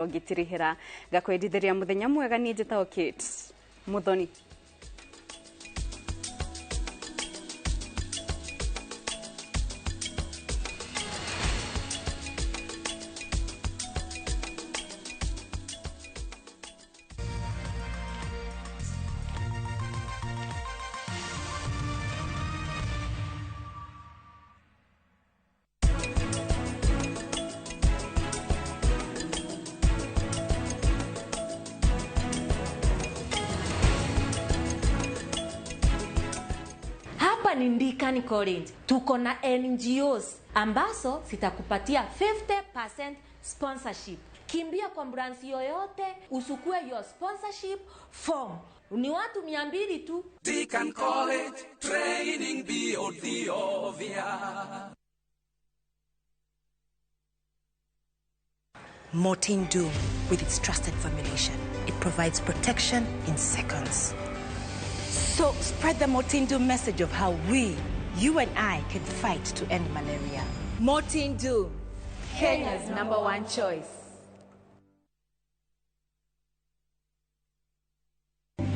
Ngĩtirihĩra ngakwendithĩria mũthenya mwega. Niĩ njĩtagwo Kate Muthoni. Hapa ni Ndikani College. Tuko na NGOs ambazo zitakupatia 50% sponsorship. Kimbia kwa branch yoyote usukue your sponsorship form. Ni watu 200 tu. Deacon College, training beyond the obvious. Mortein Doom, with its trusted formulation, it provides protection in seconds. So spread the Mortein Doom message of how we, you and I, can fight to end malaria. Mortein Doom, Kenya's number one choice.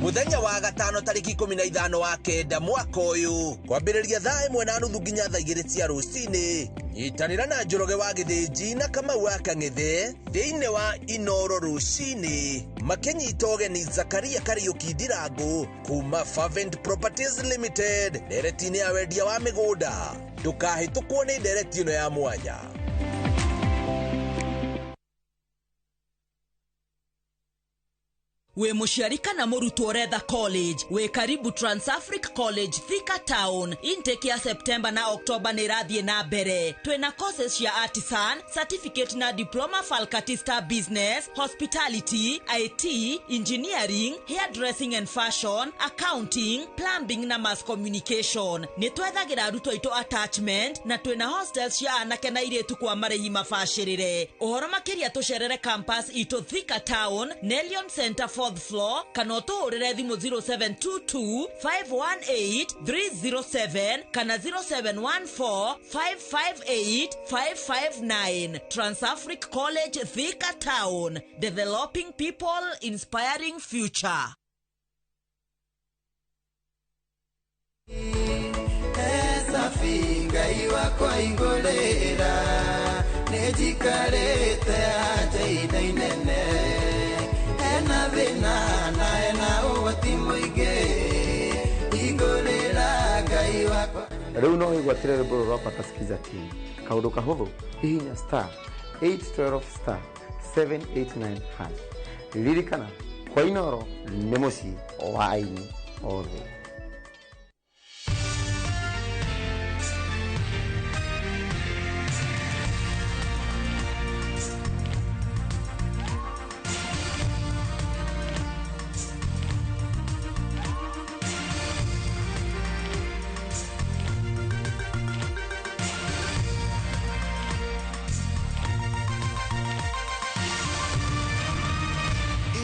Muthenya wa gatano tariki 15 wa kenda mwaka ũyũ kwambĩrĩria thaa 1:30 nginya thaa 2 cia rũcinĩ, nyitanĩra na Njoroge wa Gĩthĩnji na Kamau wa Kang'ethe thĩinĩ wa Inoro rũcinĩ makĩnyita ũgeni Zakaria Kariũki Ndirangu kuma Fervent Properties Limited ndereti-inĩ ya wendia wa mĩgũnda. Ndũkahĩtũkwo nĩ ndereti ĩno ya mwanya. Wĩ mũciari kana mũrutwo ũretha college, wĩ karibu Transafric College, Thika Town. Intake ya September na October nĩ ĩrathiĩ na mbere. Twĩna courses cia artisan, certificate na diploma, faculty business, hospitality, IT, engineering, hairdressing and fashion, accounting, plumbing na mass communication. Nĩ twethagĩra arutwo aitũ attachment na twĩna hostels cia anake na airĩtu kwa marĩhi mabacĩrĩre. Ũhoro makĩria tũcerere campus itũ Thika Town, Nelion Center, 4th floor, kana ũtũhũrĩre thimũ 0722 518 307 kana 0714 558 559. Transafric College, Thika Town, developing people, inspiring future. Safi Ngai wakwa ingũrĩra nĩnjikarĩte anja ihinda inene ena thĩna na ena ũgwati mũingĩ ingũrĩra Ngai wakwa. Rĩu no wĩgwatĩre rwĩmbo rũrũ rwakwa ta Skiza TV. Kaũndũ kahũthũ, hihinya star 812 star 789 hash. Ririkana kwa Inoro nĩ mũciĩ wa aini othe.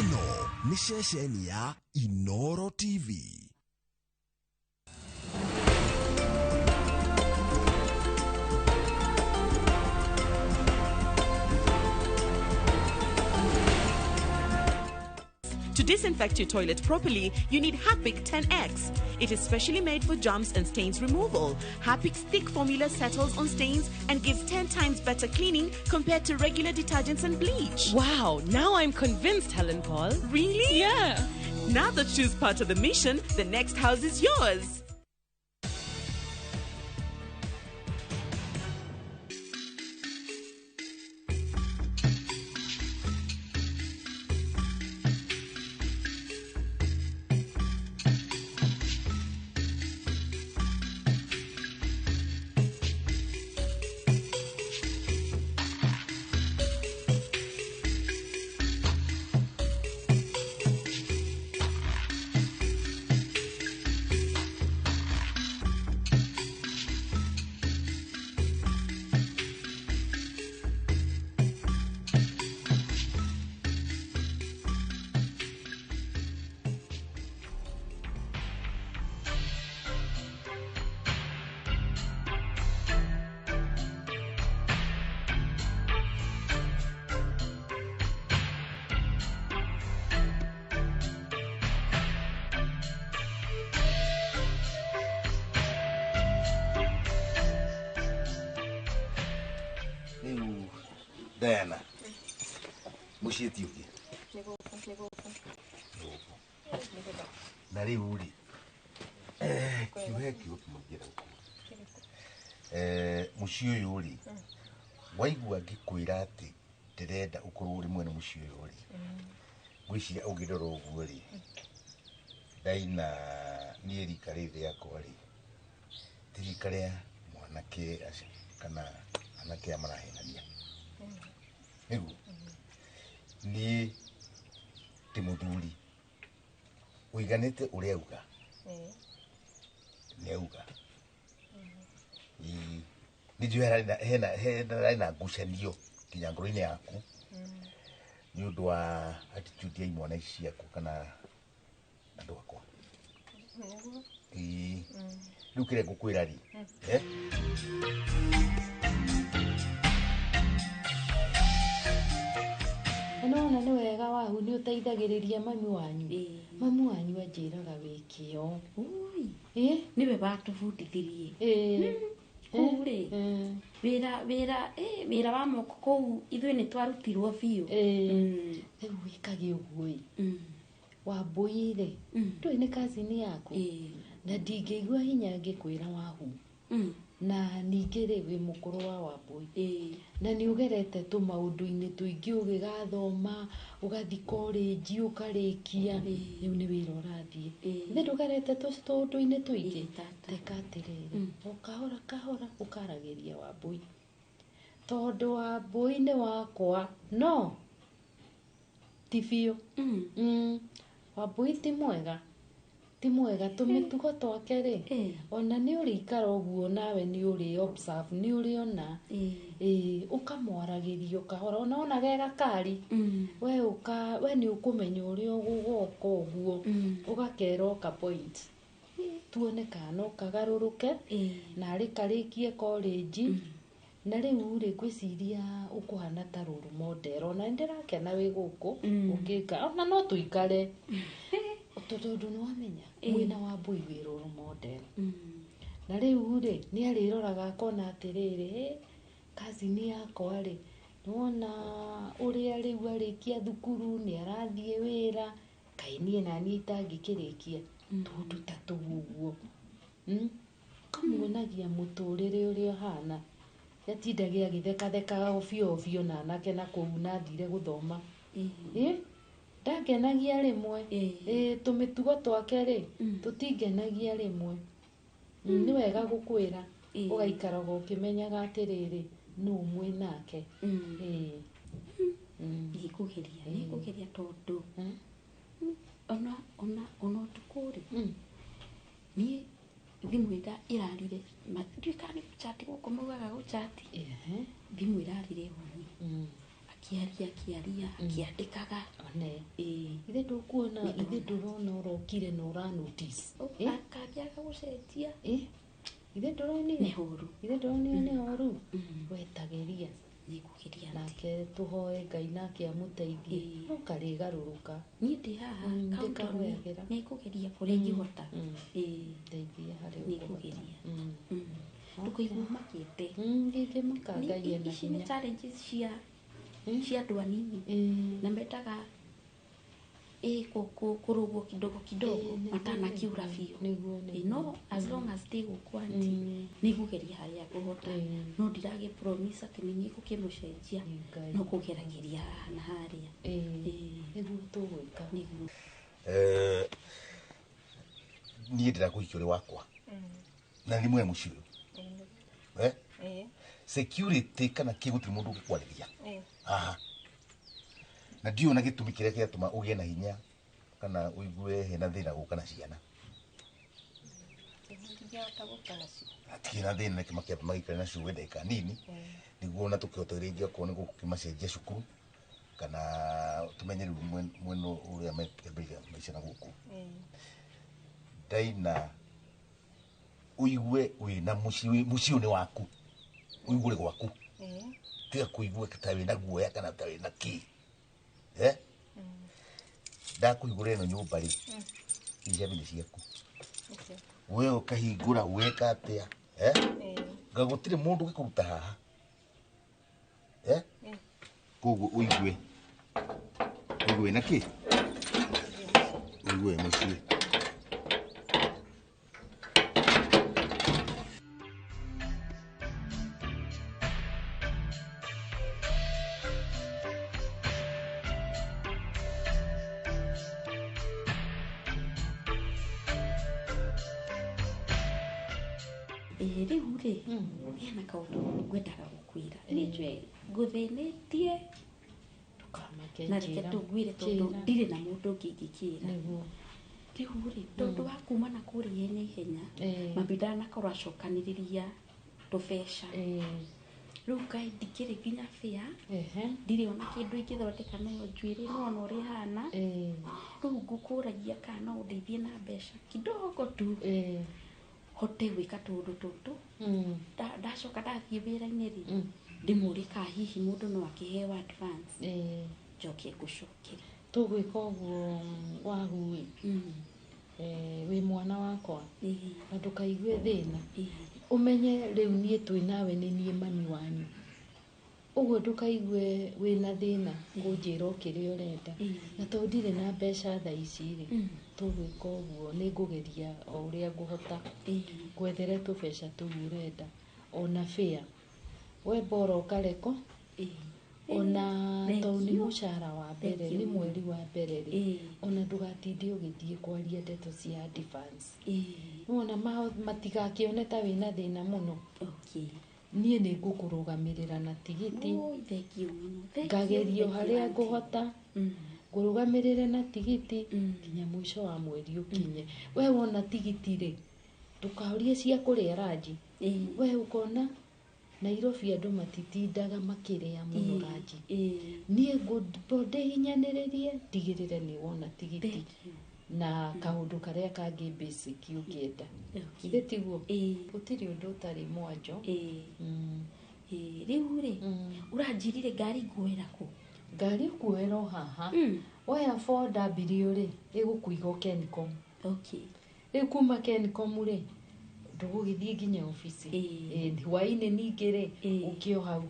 Ĩno nĩ ceceni ya Inoro TV. To disinfect your toilet properly, you need Harpic 10X. It is specially made for germs and stains removal. Harpic's thick formula settles on stains and gives 10 times better cleaning compared to regular detergents and bleach. Wow, now I'm convinced, Helen Paul. Really? Yeah. Now that she's part of the mission, the next house is yours. Diana muciĩ ti ũngĩ Nĩ gũkũ nĩ gũkũ. Na rĩu rĩ kiuhe kiugo kĩmwe ingĩenda gũkũria mũciĩ ũyũ rĩ waigua ngĩkwĩra atĩ ndĩrenda ũkorwo ũrĩ mwene mũciĩ ũyũ rĩ ngwĩciria ũngĩrora ũguo rĩ Daina niĩ rika rĩrĩ rĩakwa rĩ ti rika rĩa mwanake kana anake aya marahenania nĩguo niĩ ndĩ mũthuri ũiganĩte ũrĩa auga nĩ auga nĩ njũĩ harĩ na ngucanio nginya ngoro-inĩ yaku nĩ ũndũ wa attitude ya imwana ici ciaku kana andũ akwa rĩu kĩrĩa ngũkwĩra rĩ Nona nĩ wega wahu nĩ ũteithagĩrĩria mami wanyu. Mami wanyu anjĩraga wĩ kĩo. Nĩwe watũbundithirie. Kũu rĩ wĩra wa moko kũu ithuĩ nĩ twarutirwo biũ. Rĩu wĩkage ũguo ĩ. Wambũi rĩ ndũĩ nĩ cousin yaku na ndingĩigua hinya ngĩkwĩra wahu. Na ningĩ rĩ wĩ mũkũrũ wa Wambũi na nĩ ũgerete tũmaũndũ-inĩ tũingĩ ũgĩgathoma ũgathiĩ college ũkarĩkia rĩu nĩ wĩra ũrathiĩ ithe ndũgerete tũũndũ-inĩ tũingĩ teka atĩrĩrĩ o kahora kahora ũkaragĩria Wambũi tondũ Wambũi nĩ wakwa no ti biũ. Wambũi ti mwega ti mwega tũmĩtugo twake rĩ ona nĩ ũrĩikara ũguo nawe nĩ ũrĩ observe nĩ ũrĩona ũkamwaragĩria kahora ona ona ge gakari we we nĩ ũkũmenya ũrĩa ũgũgoka ũguo ũgakera oka point tuone kana no kagarũrũke na arĩ karĩkie college na rĩu rĩ ngwĩciria ũkũhana ta role model ona nĩ ndĩrakena wĩ gũkũ ũngĩka ona no tũikare tondũ nĩ wamenya mwĩna Wambũi wĩ role model na rĩu rĩ nĩ arĩroraga akona atĩrĩrĩ cousin yakwa rĩ nĩwona ũrĩa rĩu arĩkia thukuru nĩ arathiĩ wĩra kaĩ niĩ naniĩ itangĩkĩrĩkia tũndũ ta tũu ũguo ũkamuonagia mũtũrĩre ũrĩa ũhana yatindage agĩthekatheka obio obio na anake na kũu na athire gũthoma ndangenagia rĩmwe tũmĩtugo twake rĩ tũtingenagia rĩmwe nĩ wega gũkwĩra ũgaikaraga ũkĩmenyaga atĩrĩrĩ nũ mwĩ nake nĩngũgeria tondũ ona ũtukũ rĩ niĩ thimũ ĩrarire ndiũĩ kana nĩ gũchati gũkũ maugaga gũchati thimũ ĩrarire honi akiaria akiandĩkaga ithe ndũkuona ithe ndũrona ũrokire na ũra notice akangĩaga gũcenjia ithe ndũronire nĩ horu ithe ndũronire nĩ horu wetagĩria nĩngũgeria nake tũhoe Ngai nake amũteithie no karĩgarũrũka niĩ ndĩ haha ndĩkahoyagĩra nĩngũgeria kũrĩa ingĩhota ndeithia harĩa nĩngũgeria ndũkaigua ũmakĩte ndingĩmaka Ngai ena ici nĩ hinya challenges cia andũ anini na mendaga kũrũgwo kidogo kidogo matanakiura biũ no as long as ndĩ gũkũ aunty nĩngũgeria harĩa ngũhota no ndiragĩ promise atĩ nĩ ngũkĩmũcenjia no kũgeragĩria haha na harĩa nĩguo tũgwĩka nĩguo niĩ ndĩrakũhikia ũrĩ wakwa na nĩ mwene mũciĩ ũyũ security kana kĩ gũtirĩ mũndũ ũngĩkwarĩria haha na ndiũĩ ona gĩtũmi kĩrĩa kĩratũma ũgĩe na hinya kana ũigue hena thĩna gũka na ciana hatirĩ na thĩna nĩkĩ makĩamba magĩikare nacio we ndagĩka nini nĩguo ona tũkĩhota rĩngĩ okorwo nĩ gũkĩmacenjia cukuru kana tũmenye rĩu mwena ũrĩa mekĩambĩrĩria maica na gũkũ Daina ũigue wĩna mũciĩ mũciĩ ũyũ nĩ waku ũigue ũrĩ gwaku tiga kũigua ta wĩna guoya kana ta wĩna kĩ ndakũhingũra ĩno nyũmba rĩ icabi nĩ ciaku we ũkahingũra weka atĩa nga gũtirĩ mũndũ ũngĩkũruta haha Koguo ũigue ũigue na kĩ ũigue mũciĩ. Rĩu rĩ hena kaũndũ ngwendaga gũkwĩra nĩ njũĩ ngũthĩnĩtie na reke tũngwĩre tondũ ndirĩ na mũndũ ũngĩ ingĩkĩra. Rĩu rĩ tondũ wa kuma na kũrĩa ihenya ihenya mami ndanakorwo acokanĩrĩria tũbeca rĩu kaĩ ndikĩrĩ nginya bĩa ndirĩ ona kĩndũ ingĩthondeka nayo njuĩrĩ nĩwona ũrĩa ĩhana. Rĩu ngũkũragia kana no ũndeithie na mbeca kidogo tu hote gwĩka tũũndũ tũtũ. Ndacoka ndathiĩ wĩra-inĩ rĩ ndĩmũrie kana hihi mũndũ no akĩheo advance njoke ngũcokerie. Tũgwĩka ũguo Wahu ĩ, wĩ mwana wakwa na ndũkaigue thĩna, ũmenye rĩu niĩ twĩ nawe nĩ niĩ mami wanyu, ũguo ndũkaigue wĩna thĩna kũnjĩra o kĩrĩa ũrenda, na tondũ ndirĩ na mbeca thaa ici rĩ tũgwĩka ũguo nĩ ngũgeria o ũrĩa ngũhota ngwethere tũbeca tũu ũrenda ona bĩa we bora ũkareko ona tondũ nĩ mũcara wa mbere nĩ mweri wa mbere rĩ ona ndũgatinde ũgĩthiĩ kwaria ndeto cia advance nĩwona matigakĩone ta wĩna thĩna mũno. Niĩ nĩ ngũkũrũgamĩrĩra na tigiti ngagerio harĩa ngũhota ngũrũgamĩrĩre na tigiti nginya mũico wa mweri ũkinye. We wona tigiti rĩ ndũkaũrie cia kũrĩa ranji, we ũkona Nairobi andũ matitindaga makĩrĩa mũno ranji. Niĩ ndĩhinyanĩrĩrie ndigĩrĩre nĩ wona tigiti na kaũndũ karĩa kangĩ basic ũngĩenda. Githĩ tiguo? Gũtirĩ ũndũ ũtarĩ mwanjo. Rĩu rĩ ũranjĩrire ngari nguoera kũ? Ngari ũkuoera o haha. Woya 4W rĩ ĩgũkũiga o Kencom. Rĩu kuma Kencom rĩ ndũgũgĩthiĩ nginya obici. Hwaĩ-inĩ ningĩ rĩ ũke o hau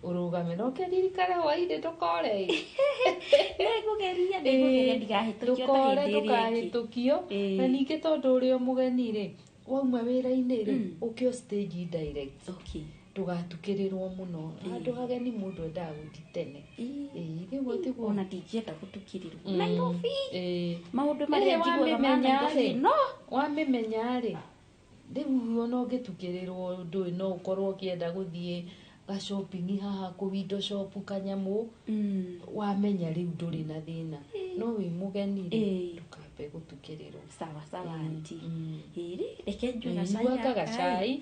ũrũgame na ũkĩririkane hwaĩ-inĩ ndũkore ĩ. Nĩngũgeria nĩngũgeria ndigahĩtũkio ta hĩndĩ ĩrĩa ĩngĩ. Ndũkahĩtũkio na ningĩ tondũ ũrĩ o mũgeni rĩ wauma wĩra-inĩ rĩ ũke o stage direct. Ndũgatukĩrĩrwo mũno handũ hageni mũndũ endaga gũthiĩ tene. Rĩu tiguo ona ndingĩenda gũtukĩrĩrwo Nairobi maũndũ marĩa njiguaga ma Nairobi no wamĩmenya rĩ rĩu ona ũngĩtukĩrĩrwo ndũĩ no ũkorwo ũkĩenda gũthiĩ ga shopping haha kũ window shop kanyamũ wamenya rĩu ndũrĩ na thĩna no wĩ mũgeni rĩ ndũkambe gũtukĩrĩrwo. Sawa sawa aunty. Ĩrĩ reke njue gacai aka gacai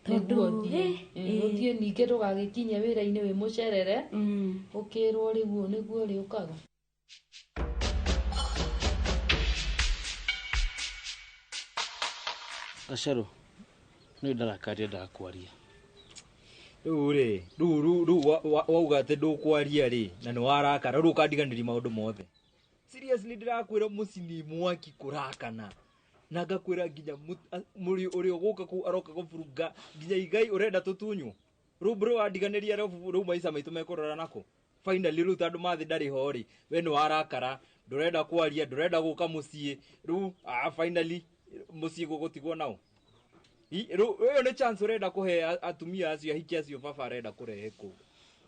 nĩguo ũthiĩ ningĩ ndũgagĩkinye wĩra-inĩ wĩ mũcerere ũkĩrwo rĩu nĩguo ũrĩũkaga. Gacerũ nĩ ndarakaria ndakwaria. Rĩu rĩ rĩu wauga atĩ ndũkwaria rĩ na nĩ warakara rĩu ũkandiganĩria maũndũ mothe. Seriously ndĩrakwĩra mũciĩ nĩ mwaki kũrakana na ngakwĩra nginya mũriũ ũrĩa ũgũka kũu aroka kũburunga nginya igai ũrenda tũtunywo. Rĩu bro wandiganĩria rĩu maica maitũ mekũrora nako. Finally rĩu tondũ mathĩ ndarĩ ho rĩ we nĩ warakara ndũrenda kwaria ndũrenda gũka mũciĩ rĩu finally mũciĩ gũgũtigwo nao. Rĩu ĩyo nĩ chance ũrenda kũhe atumia acio ahiki acio baba arenda kũrehe kũu.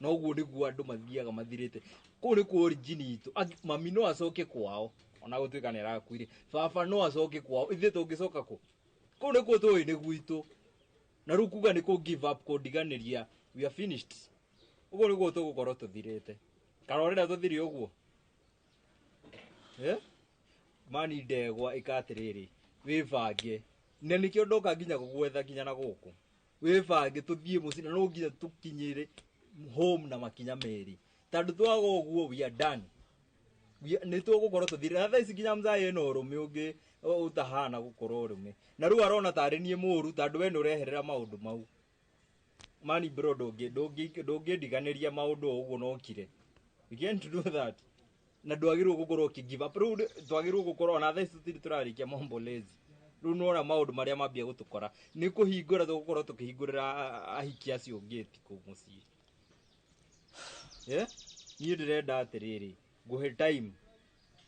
Na ũguo nĩguo andũ mathiaga mathirĩte. Kũu nĩkuo origin itũ. Mami no acoke kwao ona gũtuĩka nĩ arakuire. Baba no acoke kwao ithuĩ tũngĩcoka kũ? Kũu nĩkuo tũĩ nĩ gwitũ. Na rĩu kuga nĩ kũ give up kũndiganĩria we are finished. Ũguo nĩguo tũgũkorwo tũthirĩte. Kana ũrenda tũthire ũguo? Mani ndegwa ĩka atĩrĩrĩ wĩbange na nĩkĩo ndoka nginya gũgwetha nginya na gũkũ wĩbange tũthiĩ mũciĩ na no nginya tũkinyĩre home na makinya merĩ tondũ twaga ũguo we are done. Nĩ tũgũkorwo tũthire na thaa ici nginya mzai ena ũrũme ũngĩ ũtahana gũkorwo ũrũme na rĩu arona tarĩ niĩ mũũru tondũ we nĩ ũreherera maũndũ mau. Mani bro ndũngĩndiganĩria maũndũ o ũguo no ũkire. We can't do that. Na ndwagĩrĩirwo gũkorwo ũkĩ give up. Rĩu twagĩrĩirwo gũkorwo ona thaa ici tũtirĩ tũrarĩkia maombolezi. Rĩu nĩwona maũndũ marĩa mambia gũtũkora nĩ kũhingũra tũgũkorwo tũkĩhingũrĩra ahiki acio ngĩti kũu mũciĩ. Niĩ ndĩrenda atĩrĩrĩ, ngũhe time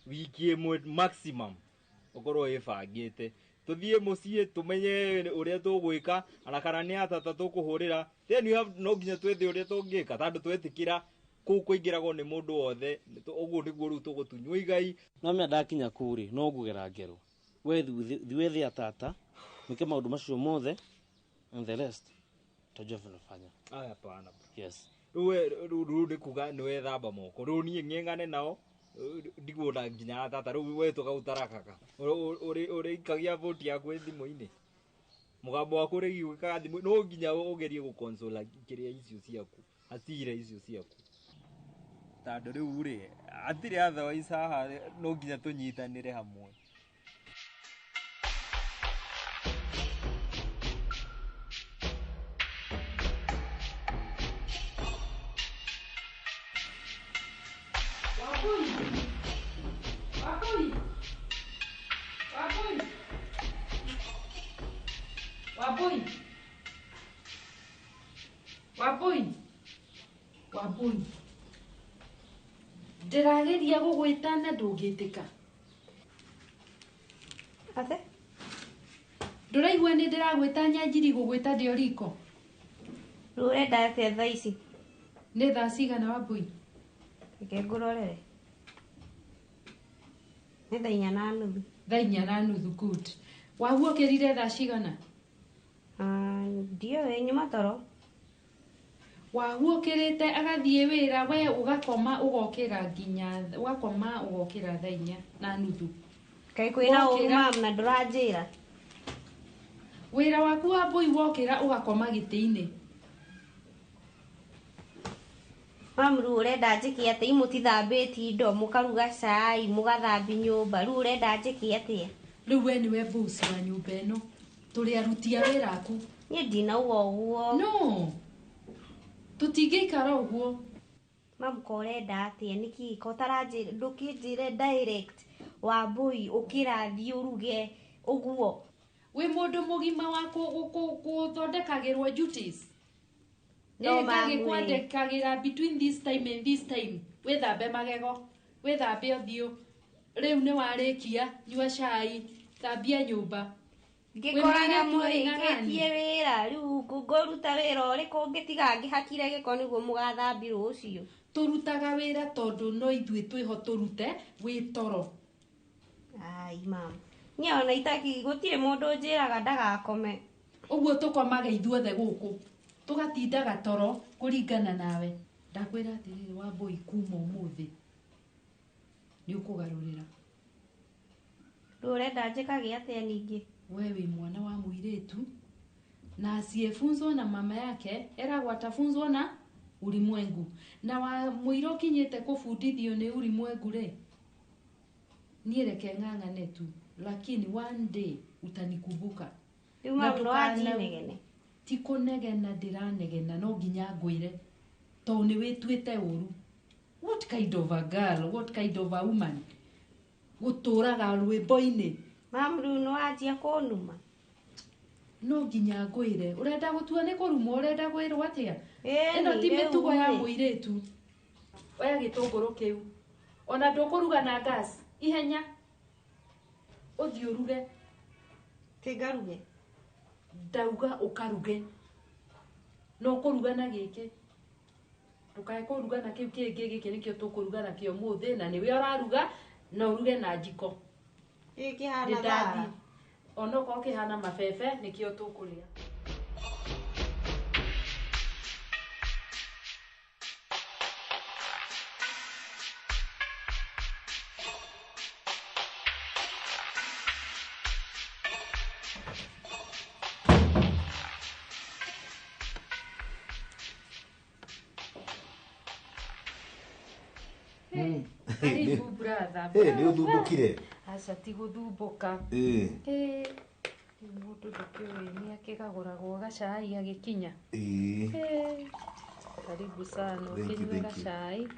wiki ĩmwe maximum ũkorwo wĩbangĩte. Tũthiĩ mũciĩ tũmenye ũrĩa tũgwĩka ona kana nĩ atata tũkũhũrĩra. Then you have no nginya twethe ũrĩa tũngĩka tondũ twetĩkĩra kũu kũingĩragwo nĩ mũndũ wothe, ũguo nĩguo rĩu tũgũtunywo igai. No menya ndakinya kũu rĩ, no ngũgera ngero. We thiĩ wethe atata, mwĩke maũndũ macio mothe and the rest tutajua vile tunafanya. Aya, hapana. Yes. Rĩu nĩ kuga nĩ wethamba moko. Rĩu niĩ ng'eng'ane nao ndiguona nginya tata rĩu we tũgaũtarakaka. Ũrĩikagia voti yaku thimũ-inĩ. Mũgambo waku ũrĩiguĩkaga thimũ, no nginya ũgerie gũconsola kĩrĩa icio ciaku, hasira icio ciaku. Tondũ rĩu rĩ, hatirĩ otherwise haha no nginya tũnyitanĩre hamwe. Wambui. Wambui. Wambui. Ndĩrageria gũgwĩta na ndũngĩtĩka. Ate? Ndũraigua nĩ ndĩragwĩta nyanjiri gũgwĩta ndĩ o riko? Rĩu ũrenda atĩa thaa ici? Nĩ thaa cigana Wambui? Reke ngũrorere. Nĩ thaa inya na nuthu. Thaa inya na nuthu, good. Wahuokĩrire thaa cigana? Ndiũĩ, nyuma toro. Wahuokĩrĩte agathiĩ wĩra, we ũgakoma ũgokĩra nginya ũgakoma ũgokĩra thaa inya na nuthu. Kaĩ kwĩna ũru mamu na ndũranjĩra? Wĩra waku Wambui wokĩra ũgakoma gĩtĩ-inĩ. Mamu rĩu ũrenda njĩke atĩa? Mũtithambĩtie indo, mũkaruga cai, mũgathambia nyũmba, rĩu ũrenda njĩke atĩa? Rĩu we nĩwe boss wa nyũmba ĩno. Tũrĩ aruti a wĩra aku. Niĩ ndinauga ũguo. No. Tũtingĩikara ũguo. Mamu ko ũrenda atĩa? Nĩkĩ ko ũtaranjĩra, ndũkĩnjĩre direct Wambui ũkĩra thiĩ ũruge ũguo. Wĩ mũndũ mũgima wa gũthondekagĩrwo duties. No mamu. Ngagĩkwandĩkagĩra between this time and this time. Wĩthambe magego, wĩthambe ũthiũ. Rĩu nĩ warĩkia, nyua cai, thambia nyũmba. Ngĩkoraga mũrĩkĩtie wĩra, rĩu ngũruta wĩra ũrĩkũ ngĩtiga ngĩhakire gĩko nĩguo mũgathambia rũciũ? Tũrutaga wĩra tondũ no ithuĩ twĩho tũrute, wĩ toro. Ai mamu, niĩ ona itaki gũtirĩ mũndũ ũnjĩraga ndagakome. Ũguo tũkomaga ithuothe gũkũ, tũgatindaga toro kũringana nawe. Ndakwĩra atĩrĩrĩ Wambui, kuma ũmũthĩ nĩ ũkũgarũrĩra. Rĩu ũrenda njĩkage atĩa ningĩ? We wĩ mwana wa mũirĩtu na asiyefunzwa na mama yake eragwo atafunzwa na ulimwengu. Na wa mũira ũkinyĩte kũbundithio nĩ ulimwengu rĩ, niĩ reke ng'ang'ane tu, lakini one day utanikumbuka. Rĩu mamu no wanjinegene? Ti kũnegena ndĩranegena, no nginya ngwĩre tondũ nĩ wĩtuĩte ũru. What kind of a girl, what kind of a woman gũtũraga rwĩmbo-inĩ? Mamu rĩu nĩ wanjia kũnuma. No nginya ngwĩre, ũrenda gũtua nĩ kũrumwo, ũrenda kwĩrwo atĩa? Ĩno ti mĩtugo ya mũirĩtu. Oya gĩtũngũrũ kĩu. Ona ndũkũruga na gas, ihenya. Ũthiĩ ũruge. Ti ngaruge? Ndauga ũkaruge. No ũkũruga na gĩkĩ. Ndũkae kũruga na kĩu kĩngĩ, gĩkĩ nĩkĩo tũkũruga nakĩo ũmũthĩ, na nĩwe ũraruga na ũruge na njiko. Gĩkĩ kĩhana thara. Onokorwo kĩhana mabebe nĩkĩo tũkũrĩa. Karibu brother. Nĩ ũthumbũkire? Aca ti gũthumbũka. Rĩu mũndũ ndũkĩũĩ nĩ akĩgagũragwo gacai agĩkinya. Karibu sana, ũkĩnyue gacai.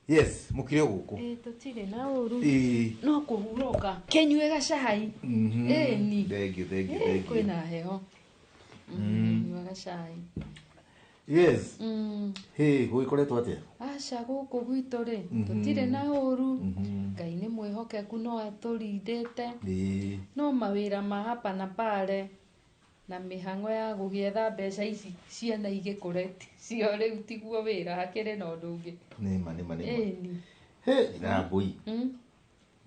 Yes, mukire guku. Tutire na uru. Ĩĩ. No kũhurũka. Kĩnyue gacai. Ĩni. Thank you, thank you, thank you. Kwĩna heho. Nyua gacai. Yes. Hey, gũgĩkoretwo atĩa? Aca gũkũ gwitũ rĩ, tũtirĩ na ũru. Ngai nĩ mwĩhokeku no atũrindĩte. Ĩĩ. No mawĩra ma hapa na pale na mĩhang'o ya gũgĩetha mbeca ici ciana igĩkũre cio rĩu tiguo wĩra hakĩrĩ na ũndũ ũngĩ. Nĩma nĩma nĩma. Ĩni. He, na mbũi.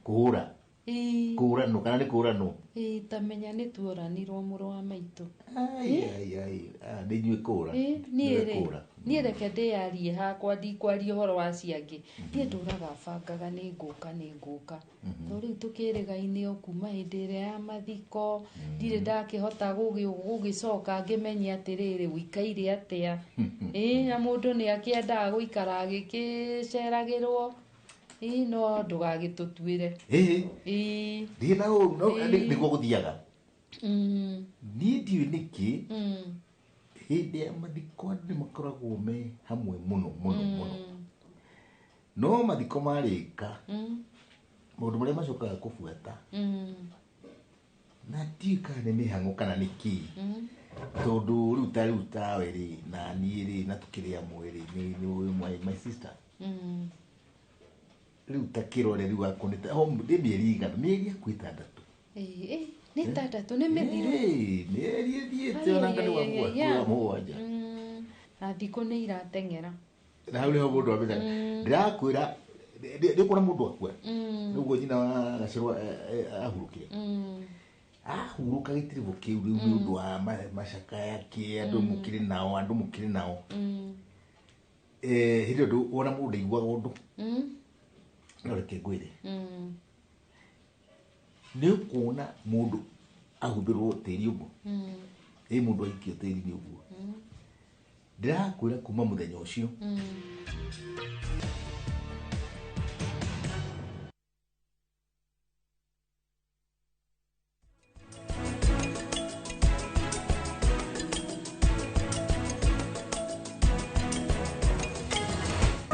Kũhũra. Ĩĩ. Kũhũranwo kana nĩ kũhũranwo? Ĩĩ, ta menya nĩ tuoranirwo mũrũ wa maitũ. Ai ai ai, nĩ inyuĩ kũra. Niĩ rĩ, niĩ reke ndĩyarie hakwa ndikwaria ũhoro wa acio angĩ. Niĩ ndũraga bangaga nĩ ngũka nĩ ngũka. To rĩu tũkĩrĩga-inĩ o kuma hĩndĩ ĩrĩa ya mathiko, ndirĩ ndakĩhota gũgĩcoka ngĩmenye atĩrĩrĩ ũikaire atĩa. Ĩĩ, na mũndũ nĩ akĩendaga gũikara agĩkĩceragĩrwo. Ĩĩ, no ndũgagĩtũtuĩre. Ĩĩ. Ĩĩ. Thiĩ na ũru, no nĩguo gũthiaga. Niĩ ndiũĩ nĩkĩ hĩndĩ ya mathiko andũ nĩ makoragwo me hamwe mũno mũno mũno. No mathiko marĩka, maũndũ marĩa macokaga kũbuata na ndiũĩ kana nĩ mĩhang'o kana nĩ kĩĩ. Tondũ rĩu ta rĩu tawe rĩ na niĩ rĩ na tũkĩrĩ amwe rĩ nĩ my sister. Rĩu ta kĩrore rĩu akũnĩte nĩ mĩeri igana mĩeri hakuhĩ ĩtandatũ. Ĩĩ, nĩ ĩtandatũ nĩ mĩthiru. Ĩĩ, mĩeri ĩthiĩte ona kana wa mũgwanja. Na thikũ nĩ irateng'era. Na hau nĩho mũndũ amenyaga. Ndĩrakwĩra nĩ ũkuona mũndũ akua. Nĩguo nyina wa Gacĩrũ ahurũkire. Ahurũka gĩtiribũ kĩu rĩu nĩ ũndũ wa macakaya kĩ andũ mũkĩrĩ nao andũ mũkĩrĩ nao. Hĩndĩ ĩyo wona mũndũ ndaiguaga ũndũ. No reke ngwĩre. Nĩ ũkuona mũndũ ahumbĩrwo tĩri ũguo. Ĩ mũndũ aikio tĩri-inĩ ũguo. Ndĩrakwĩra kuma mũthenya ũcio.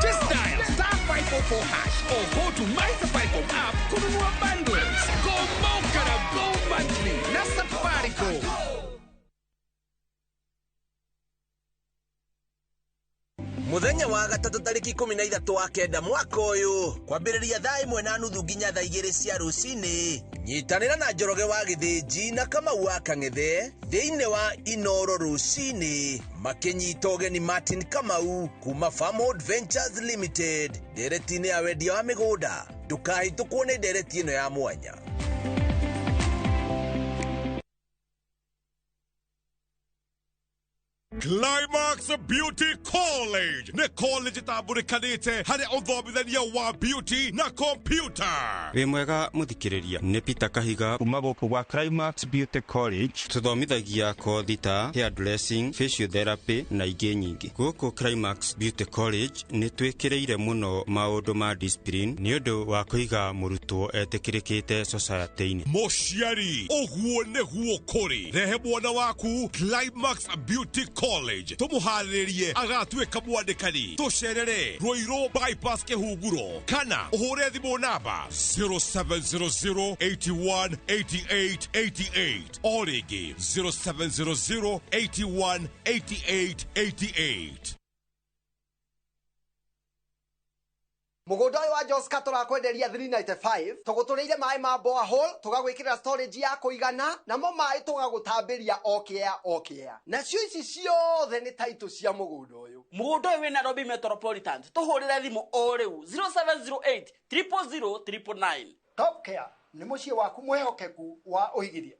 Just dial *544# or go to My Safaricom app kununua bundles. Go Moka na Go Monthly na Safaricom. Muthenya wa gatatũ tarĩki 13 wa kenda mwaka ũyũ kwambĩrĩria thaa 1:30 nginya thaa 2 cia rũcinĩ nyitanĩra na Njoroge wa Gĩthĩnji na Kamau wa Kang'ethe thĩinĩ wa Inoro rũcinĩ makĩnyita ũgeni Martin Kamau kuma Farmhold Ventures Limited ndereti-inĩ ya wendia wa mĩgũnda. Ndũkahĩtũkwo nĩ ndereti ĩno ya mwanya. Climax Beauty College nĩ college ĩtambũrĩkanĩte harĩ ũthomithania wa beauty na computer. Wĩ mwega mũthikĩrĩria, nĩ Peter Kahiga kuma gũkũ gwa Climax Beauty College. Tũthomithagia kothi ta hair dressing, facial therapy na ingĩ nyingĩ. Gũkũ Climax Beauty College nĩ twĩkĩrĩire mũno maũndũ ma discipline nĩ ũndũ wa kũiga mũrutwo etĩkĩrĩkĩte society-inĩ. Mũciari, ũguo nĩguo kũrĩ. Rehe mwana waku Climax Beauty College tumuharĩrie agatuĩka mwandĩkani. Tũcerere Ruiru bypass Kĩhunguro kana ũhũre thimũ namba 0700 81 88 88 o rĩngĩ 0700 81 88 88. Mũgũnda ũyũ wa Joska tũrakwenderia 395 tũgũtũrĩire maĩ ma borehole tũgagwĩkĩrĩra storage ya kũigana namo maĩ tũgagũtambĩria o kĩa o kĩa. Nacio ici ciothe nĩ title cia mũgũnda ũyũ. Mũgũnda ũyũ wĩ Nairobi Metropolitan. Tũhũrĩre thimũ o rĩu 0708 000 999. Top Care nĩ mũciĩ waku mwĩhokeku wa ũigithia.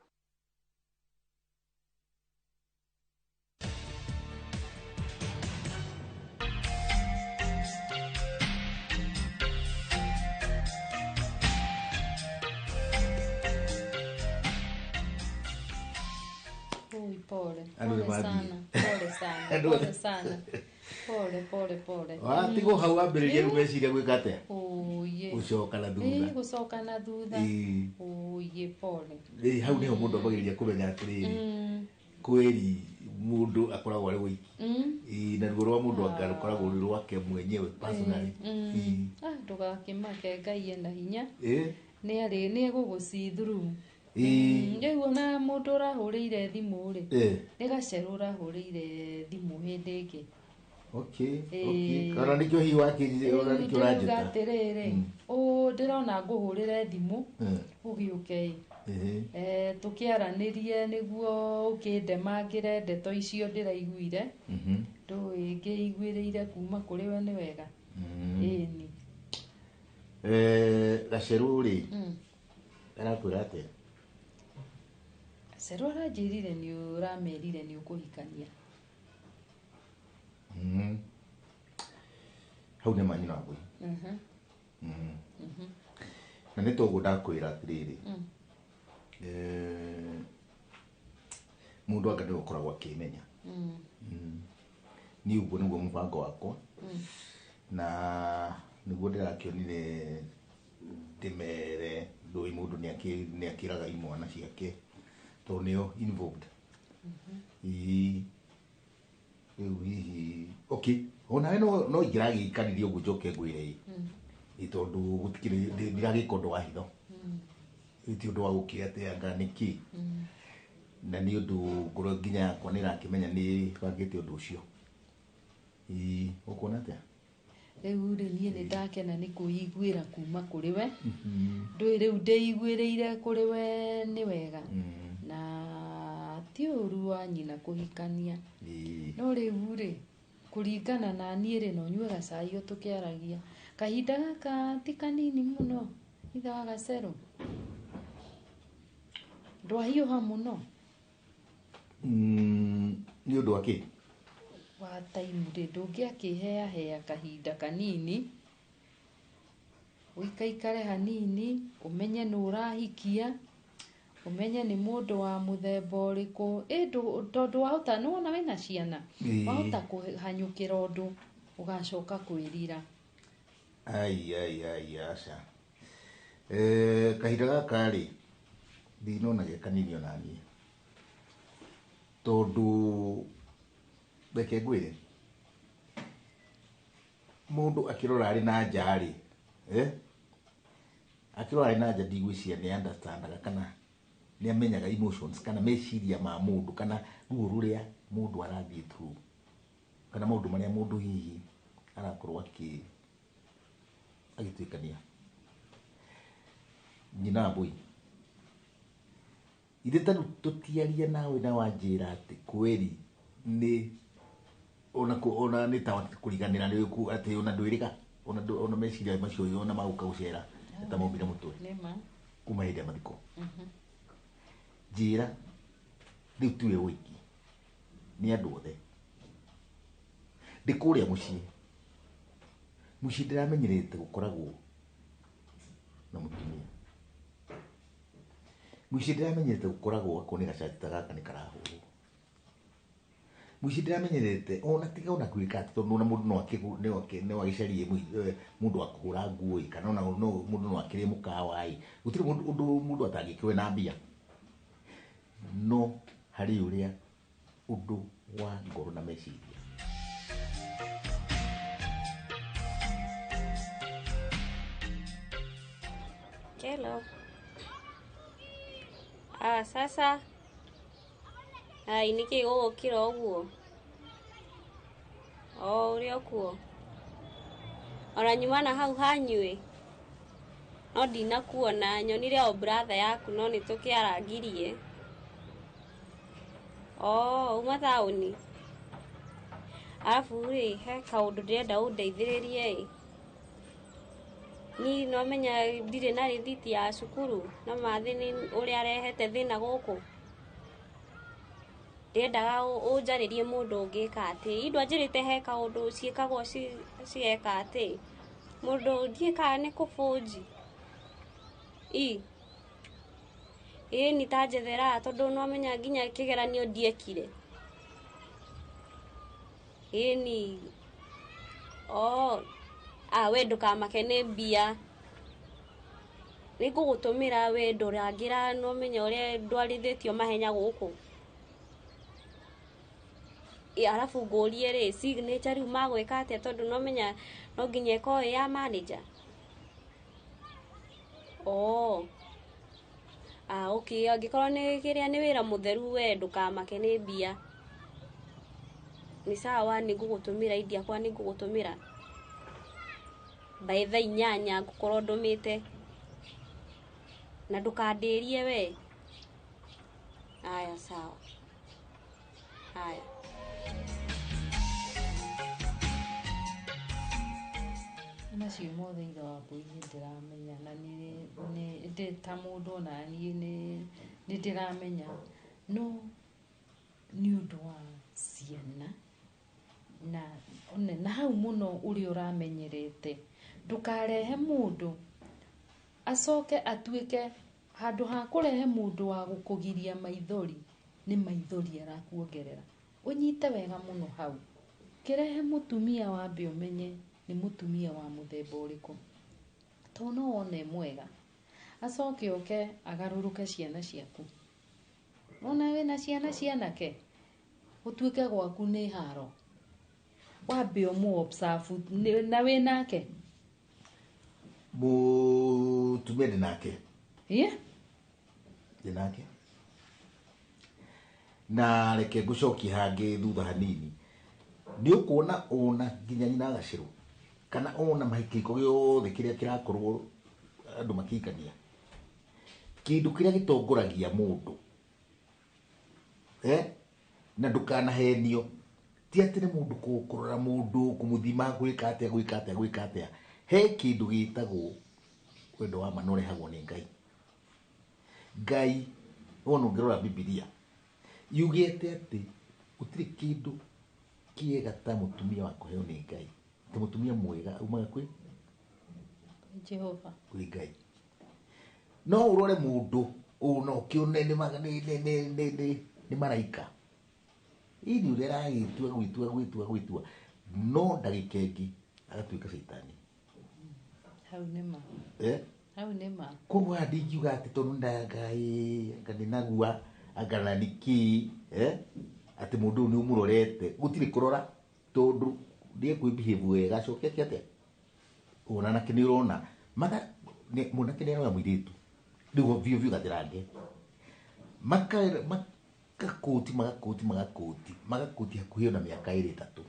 Ui, pole. Pole sana. Pole sana. Pole sana. Pole pole pole. Watigwo hau wambĩrĩria rĩu meciria gwĩka atĩa? Oye. Gũcoka na thutha. Ĩĩ, gũcoka na thutha. Oye, pole. Ĩĩ, hau nĩho mũndũ ambagĩrĩria kũmenya atĩrĩrĩ, kweri mũndũ akoragwo arĩ wiki. Ĩĩ, Na ruo rwa mũndũ anga rũkoragwo rwĩ rwake mwenyewe personally. Ndũgakĩmake, Ngai ena hinya. Ĩ. Nĩ arĩ nĩ egũgũ through. Ĩ. Rĩu ona mũndũ ũrahũrĩire thimũ rĩ, nĩ gacerũ ũrahũrĩire thimũ hĩndĩ ĩngĩ. Okay. Ĩ. Okay, kana nĩkĩo hihi wakĩnjĩra, ona nĩkĩo Ndĩrauga ũranjĩta. Atĩrĩrĩ, ũ ndĩrona ngũhũrĩre thimũ ũgĩũke ĩ, tũkĩaranĩrie nĩguo ũkĩndemangĩre ndeto icio ndĩraiguire. Ndũĩ ngĩiguĩrĩire kuma kũrĩ we nĩ wega. Ĩni. Gacerũ rĩ, arakwĩra atĩa? Gacerũ aranjĩrire nĩ ũramerire nĩ ũkũhikania. Hau nĩ ma, nyina wa mbũi. Na nĩ toguo ndakwĩra atĩrĩrĩ, mũndũ anga nĩwe ũkoragwo akĩmenya. Niĩ ũguo nĩguo mũbango wakwa, na nĩguo ndĩrakĩonire ndĩmere. Ndũĩ mũndũ nĩ akĩraga imwana ciake tondũ nĩo involved. Ĩĩ, rĩu hihi okay, onawe no ingĩragĩikanirie ũguo njoke ngwĩre ĩ. Ĩ, tondũ gũtikĩrĩ ndiragĩka ũndũ wa hitho. Ĩ, ti ũndũ wa gũkĩ atĩ anga nĩkĩ, na nĩ ũndũ ngoro nginya yakwa nĩ ĩrakĩmenya nĩ bangĩte ũndũ ũcio. Ĩ, ũkuona atĩa? Rĩu rĩ, niĩ nĩ ndakena nĩ kwĩiguĩra kuma kũrĩ we. Ndũĩ rĩu ndĩiguĩrĩire kũrĩ we nĩ wega, na ti ũru wa nyina kũhikania. No rĩu rĩ, kũringana na niĩ rĩ, no nyue gacai o tũkĩaragia. Kahinda gaka ti kanini mũno, ithe wa gacerũ, ndwahiũha mũno. Nĩ ũndũ wa kĩ? Wa taimu rĩ, ndũngĩakĩheahea kahinda kanini ũikaikare hanini, ũmenye nũ ũrahikia, ũmenye nĩ mũndũ wa mũthemba ũrĩkũ. Ĩ tondũ wahota nĩwona wĩna ciana, wahota kũhanyũkĩra ũndũ ũgacoka kwĩrira. Ai ai ai, aca. Kahinda gaka rĩ, ndinona ge kanini ona niĩ, tondũ reke ngwĩre, mũndũ akĩrora arĩ na nja rĩ, akĩrora arĩ na nja, ndigwĩciria nĩ understandaga kana nĩ amenyaga emotions kana meciria ma mũndũ kana ruo rũrĩa mũndũ arathiĩ through kana maũndũ marĩa mũndũ hihi arakorwo agĩtuĩkania. Nyina wa mbũi, ithe ta rĩu tũtiaria nawe na wanjĩra atĩ kweri nĩ ona nĩ ta kũriganĩra nĩ atĩ ona ndwĩrĩga ona meciria macio ona magũka gũcera ta maumire mũtwe Nĩma. kuma hĩndĩ ya mathiko. Njĩra rĩu tiwe wiki, nĩ andũ othe. Ndĩ kũrĩa mũciĩ, mũciĩ ndĩramenyerete gũkoragwo na mũtumia, mũciĩ ndĩramenyerete gũkoragwo akorwo nĩ gacati ta gaka nĩ karahũrwo, mũciĩ ndĩramenyerete ona tiga ona gwĩka atĩ, tondũ ona mũndũ no agĩcarie mũndũ wa kũhũra nguo ĩ, kana ona mũndũ no akĩrĩe mũkawa ĩ, gũtirĩ mũndũ ũndũ mũndũ atangĩkĩwe na mbia, no harĩ ũrĩa ũndũ wa ngoro na meciria. Hello. Ah, sasa. Ai, nĩkĩ gũgũkira ũguo? O ũrĩ o kuo. Ona nyuma na hau hanyu ĩ. No ndinakuona, nyonire o brother yaku no nĩ tũkĩarangirie. Oh, uma taũni. Arabu rĩ, he kaũndũ ndĩrenda ũndeithĩrĩrie ĩ. Niĩ nomenya ndirĩ na rĩthiti ya cukuru na mathĩ nĩ ũrĩa arehete thĩna gũkũ. Ndĩrendaga ũnjarĩrie mũndũ ũngĩka atĩ indũ anjĩrĩte he kaũndũ ciĩkagwo cigeka atĩ mũndũ ndiĩ kana nĩ kũbũnji i ĩĩ ni ta njethera tondũ nĩwamenya nginya kĩgeranio ndiekire. Ĩĩ ni oh, ah, we ndũkamake nĩ mbia, nĩ ngũgũtũmĩra, we ndũrangĩra, nĩũmenya ũrĩa ndwarithĩtio mahenya gũkũ. Arabu ngũrie rĩ signature rĩu magwĩka atĩa tondũ no menya no nginya ĩkorwo ĩ ya manager. Oh. Ah, okay, angĩkorwo nĩ kĩrĩa nĩ wĩra mũtheru we ndũkamake nĩ mbia. Nĩ sawa nĩ ngũgũtũmĩra ID yakwa nĩ ngũgũtũmĩra. By thaa 8 ngũkorwo ndũmĩte. Na ndũkandĩrie we. Aya sawa. Haya. Macio mothe ithe wa Mbui nĩ ndĩramenya na nĩ ndĩ ta mũndũ ona niĩ nĩ ndĩramenya no nĩ ũndũ wa ciana na hau mũno ũrĩa ũramenyerete ndũkarehe mũndũ acoke atuĩke handũ ha kũrehe mũndũ wa gũkũgiria maithori nĩ maithori arakuongerera ũnyite wega mũno hau kĩrehe mũtumia wambe ũmenye nĩ mũtumia wa mũthemba ũrĩkũ to no wone mwega acoke oke agarũrũke ciana ciaku wona wĩna ciana cianake ũtuĩke gwaku nĩ haro wambe ũmũ observe na wĩnake mũtumia ndĩ nake ndĩ nake na reke ngũcokie hangĩ thutha hanini nĩ ũkuona ona nginya nyina gacĩrũ kana ona mahikiko gĩothe kĩrĩa kĩrakorwo andũ makĩhikania kĩndũ kĩrĩa gĩtongoragia mũndũ na ndũkanahenio ti atĩ nĩ mũndũ kũrora mũndũ kũmũthima gwĩka atĩa gwĩka atĩa gwĩka atĩa he kĩndũ gĩtagwo wendo wa ma na ũrehagwo nĩ Ngai. Ngai wona ũngĩrora Bibilia yugĩte atĩ gũtirĩ kĩndũ kĩega ta mũtumia wa kũheo nĩ Ngai ta mũtumia mwega umaga kwĩ Jehova kwĩ Ngai no ũrore mũndũ ũna ũkĩone nĩ maraika ini ũrĩa aragĩtua gwĩtua gwĩtua gwĩtua no ndagĩka ĩngĩ agatuĩka caitani hau nĩ ma hau nĩ ma koguo haha ndingiuga atĩ tondũ ndangai anga nĩnagua anga na nĩkĩ atĩ mũndũ ũyũ nĩ ũmũrorete gũtirĩ kũrora tondũ nĩ behave wega acoke eke atĩa ona nake nĩ ũrona mwanake nĩ aroya mũirĩtu rĩu biũ biũ gathirange makakũti magakũti magakũti magakũti hakuhĩ ona mĩaka ĩrĩ ĩtatũ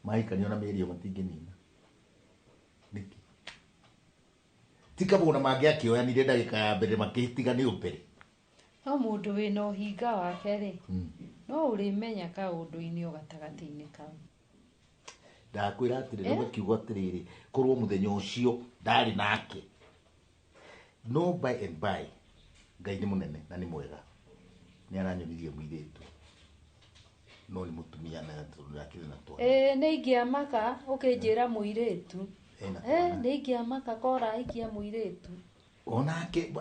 mahikania ona mĩeri ĩyo matingĩnina nĩkĩ ti kaba ona mangĩakĩoyanire ndagĩka ya mbere makĩtiganĩo mbere no mũndũ wĩna ũhinga wake rĩ no ũrĩmenya kaũndũ-inĩ o gatagatĩ-inĩ kau ndakwĩra atĩrĩ rĩu atĩrĩrĩ korwo mũthenya ũcio ndarĩ nake no by and by Ngai nĩ mũnene na nĩ mwega nĩ aranyonirie mũirĩtu no nĩ mũtumia na tondũ akĩrĩ na twana nĩ ingĩamaka ũkĩnjĩra mũirĩtu nĩ ingĩamaka ko ũrahikia mũirĩtu onake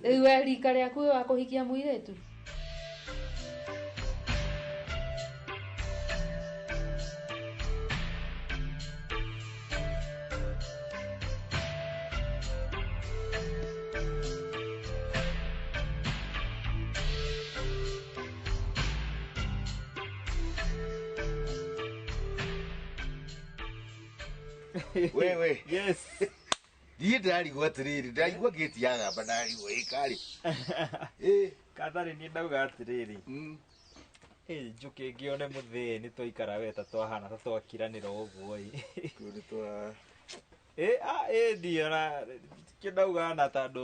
rĩu we rika rĩaku wĩ wa kũhikia mũirĩtu Wewe. Yes. Niĩ ndĩrarigwo atĩrĩrĩ ndĩraigua ngĩti yagamba ndarigwo ĩkarĩ Kathari niĩ ndauga atĩrĩrĩ njũkĩ ngĩone mũthee nĩ twaikara we ta twahana ta twakiranĩra ũguo ĩ ndiona kĩo ndauga na tondũ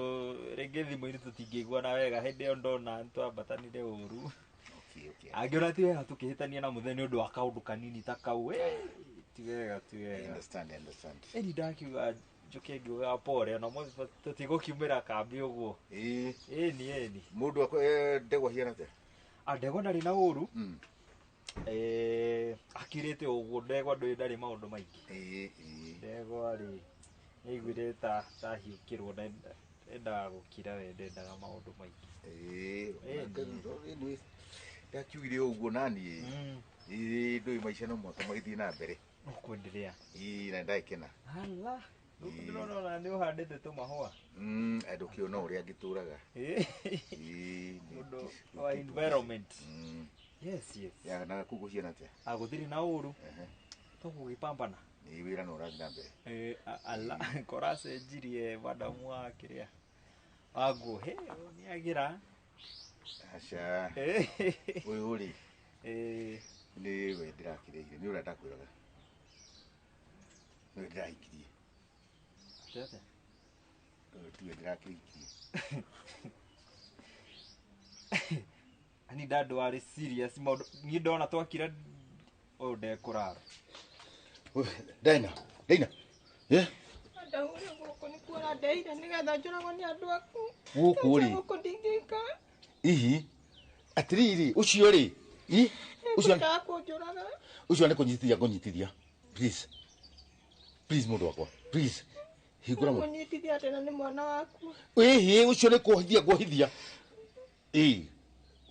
rĩngĩ thimũ-inĩ tũtingĩiguana wega hĩndĩ ĩyo ndona nĩtwambatanire ũru angĩona ti wega tũkĩhĩtania na mũthee nĩ ũndũ wa kaũndũ kanini ta kau ti wega ti wega understand understand ĩni ndakiuga njuke ngiuga pole ona mũthĩ tũtigũkiumĩra kambi ũguo ĩni ĩni mũndũ ndegwa hiana atĩa ndegwa ndarĩ na ũru akirĩte ũguo ndegwa ndũĩ ndarĩ maũndũ maingĩ ndegwa rĩ nĩaiguire ta tahiũkĩrwo na endaga gũkira we ndendaga maũndũ maingĩ ndakiugire ũguo naniĩ ndũĩ maica no mũhaka magĩthiĩ na mbere ũkwendelea na ndagĩkena hala ndĩrona ona nĩ ũhandĩte tũmahũa andũ kĩona ũrĩa ngĩtũraga ũndũ wa environment Yes, yes. Ya na kuu ciana atia? Agũthiri na ũru. Tũgũgĩpambana. Nĩ wĩra no ũrathiĩ na mbere. Ala koracenjirie madamu wa kĩrĩa wanguo he nĩagĩra. Aca. Ũyũ rĩ. Nĩ we ndĩrakĩrĩire nĩ ũrĩa ndakwĩraga. Nĩ we ndĩrahikirie. Atĩa? Ũyũ tiwe ndĩrakĩhikirie. Ani ndandũ warĩ serious maũndũ niĩ ndona twakira ũyũ ndekũrara. Daina, Daina. Yeah. Ndahure gũkũ nĩkuo ũrandeire nĩgetha njũragwo nĩ andũ aku. Gũkũ rĩ. Gũkũ ndingĩikara. Ihi. Atiriri, ũcio rĩ. I ũcio Ekwendaga kũnjũraga. Ũcio nĩ kũnyitithia ngũnyitithia. Please. Please mũndũ wakwa. Please. Hingũra mũndũ. Kũnyitithia atĩ na nĩ mwana waku. Ĩhĩ, ũcio nĩ kuohithia nguohithia. Ĩ.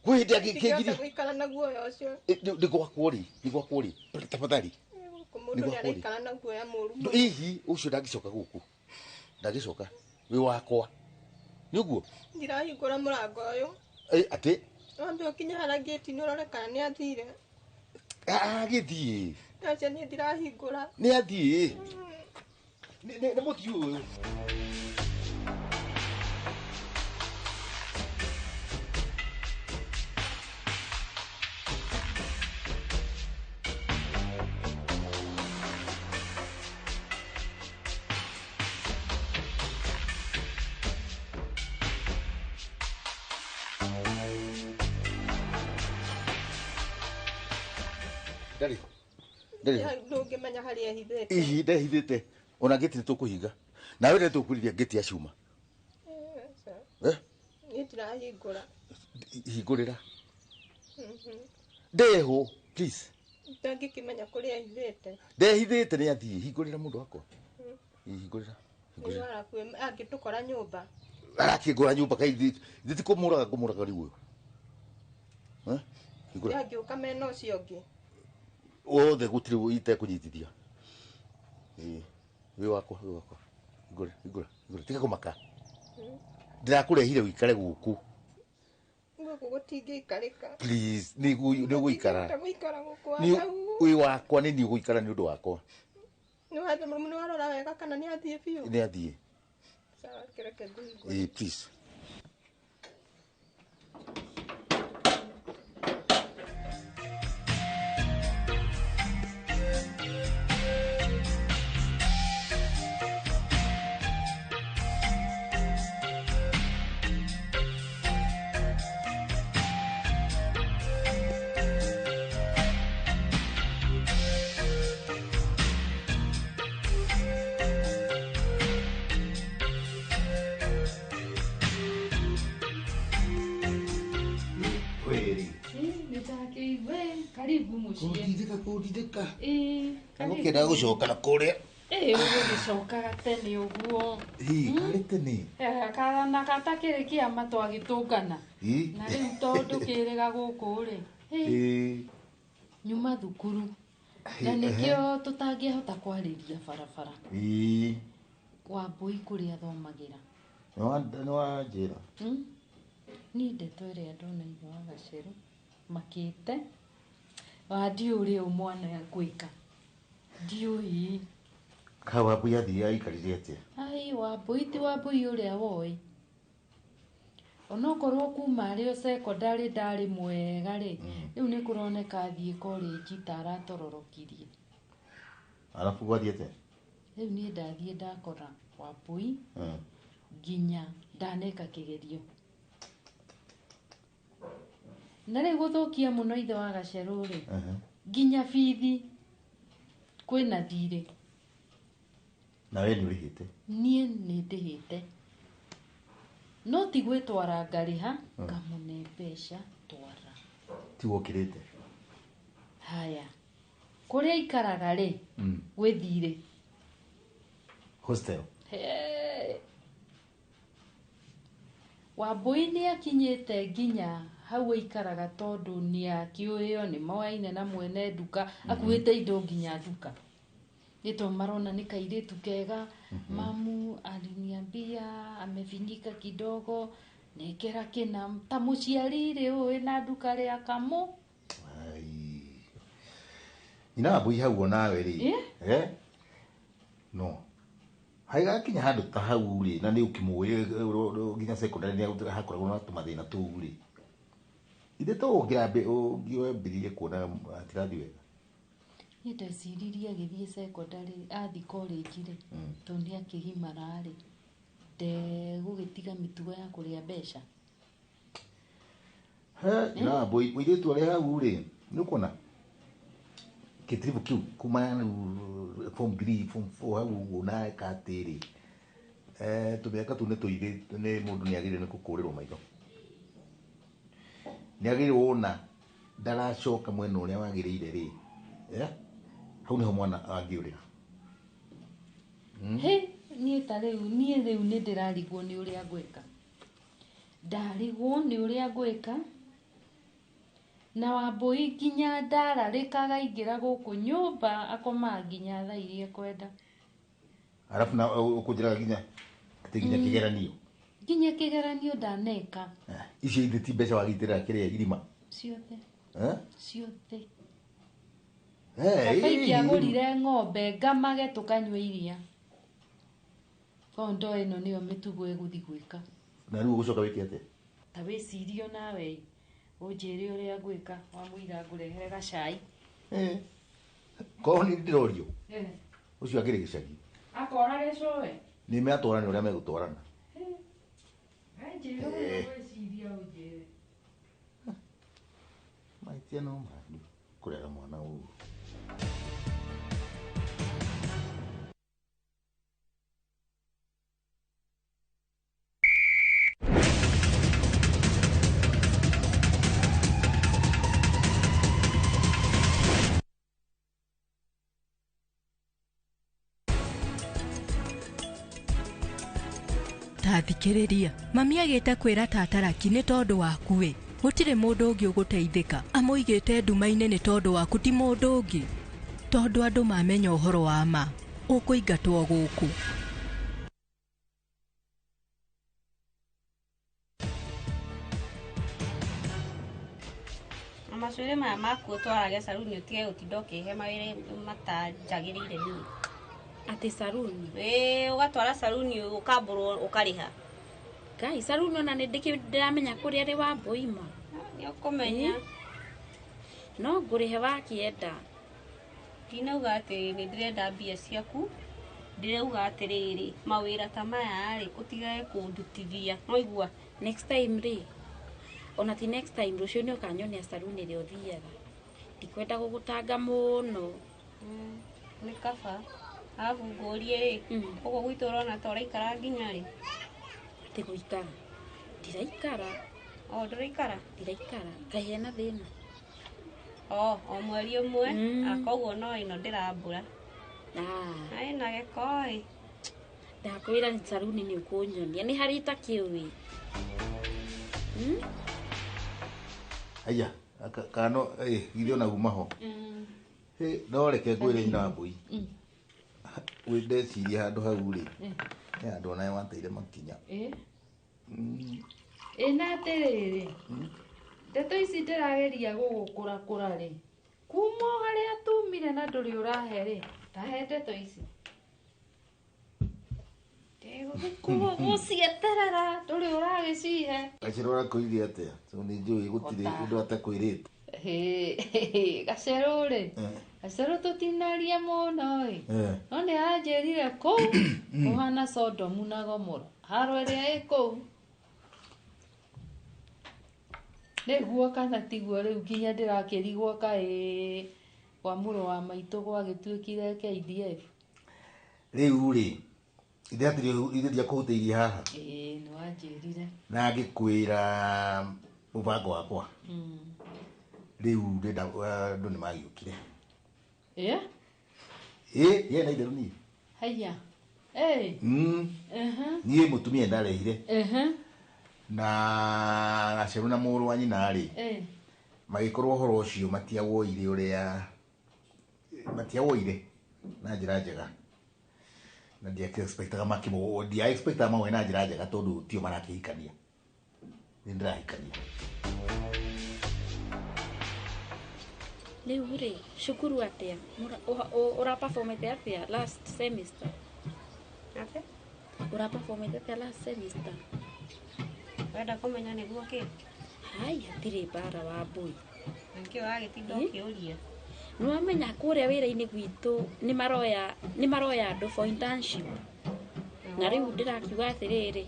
Kwĩ hĩndĩ Ndingĩhota angĩkĩngiria. gũikara na guoya ũcio. Nĩ gwakwo rĩ, nĩ gwakwo rĩ. Tafadhali. Gũkũ mũndũ Nĩ nĩ gwakwo rĩ. araikara na guoya mũru mũno. Ihi, ũcio ndangĩcoka gũkũ. Ndangĩcoka. Wĩ wakwa. Nĩ ũguo? Ndirahingũra mũrango ũyũ. Atĩ? Wambe ũkinye harĩa ngĩti-inĩ ũrore kana nĩ athire. Agĩthiĩ. Aca niĩ ndirahingũra. Nĩ athiĩ. Nĩ mũthiĩ ũyũ. Ndarĩ. Ndarĩ. Ndũngĩmenya harĩa ehithĩte. Ihi ndehithĩte. Ona ngĩti nĩ tũkũhinga. Nawe nĩ tũkũriria ngĩti ya cuma. Aca. Niĩ ndirahingũra. Hingũrĩra. Ndeho, please. Ndangĩkĩmenya kũrĩa ehithĩte. Ndehithĩte nĩ athiĩ. Hingũrĩra mũndũ wakwa. Hingũrĩra. Nĩ arakuĩ angĩtũkora nyũmba. Arakĩngũra nyũmba kaĩ ithuĩ ti kũmũraga ngũmũraga rĩu ũyũ. Hingũra. Angĩũka mena ũcio ũngĩ. Othe gũtirĩ itekũnyitithia. Wĩ wakwa, wĩ wakwa. Hingũra, hingũra, hingũra. Tiga kũmaka. Ndĩrakũrehire ũikare gũkũ. Gũkũ gũtingĩikarĩka. Please, nĩ ũgũikara. Ndingĩhota gũikara gũkũ Nĩ wĩ wakwa nĩ niĩ ũgũikara nĩ ũndũ wakwa. Nĩ warora wega kana nĩ athiĩ biũ? Nĩ athiĩ. Sawa, kĩreke ngũhingũre. Please. Karibu mũciĩ. Kũndindĩka kũndindĩka. Ngũkĩenda gũcoka na kũrĩa. Ũgũgĩcokaga tene ũguo. Karĩ tene. Kana gatakĩrĩ kĩama twagĩtũngana. Na rĩu tondũ kĩrĩga gũkũ rĩ. Nyuma thukuru. Na nĩkĩo tũtangĩhota kwarĩria barabara. Wambũi kũrĩa athomagĩra. Nĩ wanjĩra. Niĩ ndeto ĩrĩa ndona ithe wa Gacerũ makĩte wa ndiũĩ ũrĩa mwana ngwĩka. Ndiũĩ. Ka Wambũi athiĩ aikarire atĩa? Ai Wambũi ti Wambũi ũrĩa woĩ. Onokorwo kuma arĩ o cekondarĩ ndarĩ mwega rĩ, rĩu nĩ kũroneka athiĩ college ta aratororokirie. Arabu gwathiĩ atĩa? Rĩu niĩ ndathiĩ ndakora Wambũi nginya ndaneka kĩgerio. Na rĩu gũthũkia mũno ithe wa Gacerũ rĩ, nginya bithi kwĩna thirĩ. Na we nĩ ũrĩhĩte? Niĩ nĩ ndĩhĩte. No ti gwĩtwara ngarĩha, ngamũne mbeca twara. Ti wokĩrĩte? Haya. Kũrĩa aikaraga rĩ, gwĩ thirĩ. Hostel? Wambũi nĩ akinyĩte nginya hau aikaraga tondũ nĩ akĩũĩo nĩ moaine na mwene nduka, akuĩte indo nginya nduka. Nĩ tondũ marona nĩ kairĩtu kega, mamu aliniambia amefinyika kidogo, nekera kĩna ta mũciari rĩ ũĩ na nduka rĩa kamũ. Nyina wa Mbui hau onawe rĩ. Eh? No. Haigakinya handũ ta hau rĩ na nĩ ũkĩmũĩ nginya secondary nĩ hakoragwo na tũmathĩna tũu rĩ. Ithe to ũngĩambĩrĩrie kuona atirathiĩ wega. Niĩ ndeciririe agĩthiĩ secondary athiĩ college rĩ tondũ nĩ akĩgimara rĩ ndegũgĩtiga mĩtugo ya kũrĩa mbeca. He nyina wa Mbui mũirĩtu ũrĩa hau rĩ nĩ ũkuona kĩtiribũ kĩu kuma form 3 form 4 hau ũguo na eka atĩrĩ tũmĩaka tũu nĩ tũirĩ nĩ mũndũ nĩ agĩrĩire nĩ gũkũrĩrwo maitho. Nĩ agĩrĩirwo wona ndaracoka mwena ũrĩa wagĩrĩire rĩ hau nĩho mwana angĩũrĩra. Hĩ niĩ ta rĩu niĩ rĩu nĩ ndĩrarigwo nĩ ũrĩa ngwĩka. Ndarigwo nĩ ũrĩa ngwĩka na Wambui nginya ndararĩkaga aingĩra gũkũ nyũmba akomaga nginya thaa iria ekwenda. Arabu na ũkũnjĩraga nginya atĩ nginya kĩgeranio. Nginya kĩgeranio ndaneka. Icio ithe ti mbeca wagitĩra kĩrĩa irima. Ciothe. Ciothe. Baba ingĩagũrire ng'ombe ngamage tũkanyua iria. Tondũ ndoo ĩno nĩyo mĩtugo ĩgũthiĩ gwĩka. Na rĩu ũgũcoka wĩke atĩa? Ta wĩcirie nawe ũnjĩre ũrĩa ngwĩka wamũira ngũrehere gacai. Korwo nĩ ndĩrorio ũcio akĩrĩ gĩcagi. Akora gĩcũwe? Nĩ metwarana ũrĩa megũtwarana. Njĩre ũrĩa ũgwĩciria ũnjĩre. Mahĩtia no manyu kũrera mwana ũguo. Thikĩrĩria mami agĩte kwĩra tata Raki nĩ tondũ waku we gũtirĩ mũndũ ũngĩ ũgũteithĩka amũigĩte nduma-inĩ nĩ tondũ waku ti mũndũ ũngĩ tondũ andũ mamenya ũhoro wa ma ũkũingatwo gũkũ. Na macuĩrĩ maya maku ũtwarage caruni ũtige gũtinda ũkĩhe mawĩra matanjagĩrĩire niĩ. Atĩ saruni? Ĩĩ ũgatwara saruni ũkambũrwo ũkarĩha. Ngai saruni ona nĩ ndĩramenya kũrĩa rĩ Wambui ma. Nĩ ũkũmenya. No ngũrĩhe wakĩenda. Ndinauga atĩ nĩ ndĩrenda mbia ciaku. Ndĩrauga atĩrĩrĩ mawĩra ta maya rĩ ũtigage kũndutithia. Nĩwaigua? Next time rĩ ona ti next time rũciũ nĩ ũkanyonia saruni ĩrĩa ũthiaga. Ndikwenda gũgũtanga mũno. Nĩ kaba. Arabu ngũrie rĩ ũguo gwitũ ũrona ta ũraikara nginya rĩ? Atĩ gũikara? Ndiraikara. O ndũraikara? Ndiraikara. Kaĩ hena thĩna? O mweri ũmwe koguo no ĩno ndĩrambũra. Na ĩna gĩko ĩ. Ndakwĩra saruni nĩ ũkũnyonia nĩ harĩ itakĩũĩ. Aya kano githĩ ona uma ho. No reke ngwĩre nyina wa Mbui. Ndeciria handũ hau rĩ he handũ onawe wateire makinya. Ĩ na atĩrĩrĩ ndeto ici ndĩrageria gũgũkũrakũra rĩ kuma o harĩa tumire na ndũrĩ ũrahe rĩ tahe ndeto ici ndĩgũcieterera ndũrĩ ũragĩcihe. Gacerũ arakwĩrire atĩa? Tondũ nĩ njũĩ gũtirĩ ũndũ atakwĩrĩte. Gacerũ rĩ gacerũ tũtinaria mũno ĩ no nĩ anjĩrire kũu kũhana Sodomu na Gomora haro ĩrĩa ĩ kũu nĩguo kana tiguo rĩu nginya ndĩrakĩrigwo kaĩ kwa mũrũ wa maitũ gwagĩtuĩkire KDF. Rĩu rĩ ithe hatirĩ ithe ndiakũhutĩirie haha. Ĩĩ nĩ wanjĩrire. Na ngĩkwĩra mũbango wakwa. Rĩu ndĩrenda andũ nĩ magĩũkire. Ĩ? Ĩ ye na itherũ niĩ. Haiya. Ĩ. Niĩ mũtumia ndarehire. Na Gacerũ na mũrũ wa nyina rĩ magĩkorwo ũhoro ũcio matiawoire ũrĩa matiawoire na njĩra njega. Na ndiaexpectaga makĩmũ ndiaexpectaga mawoe na njĩra njega tondũ tio marakĩhikania. Nĩ ndĩrahikania. Rĩu rĩ, cukuru atĩa? Ũraperformete atĩa last semester? Atĩa? Ũraperformete atĩa last semester? Wenda kũmenya nĩguo kĩ? Hai, hatirĩ mbara Wambui. Nĩkĩ ũragĩtinda ũkĩũria? Nĩwamenya kũrĩa wĩra-inĩ gwitũ nĩ maroya andũ for internship. Na rĩu ndĩrakiuga atĩrĩrĩ,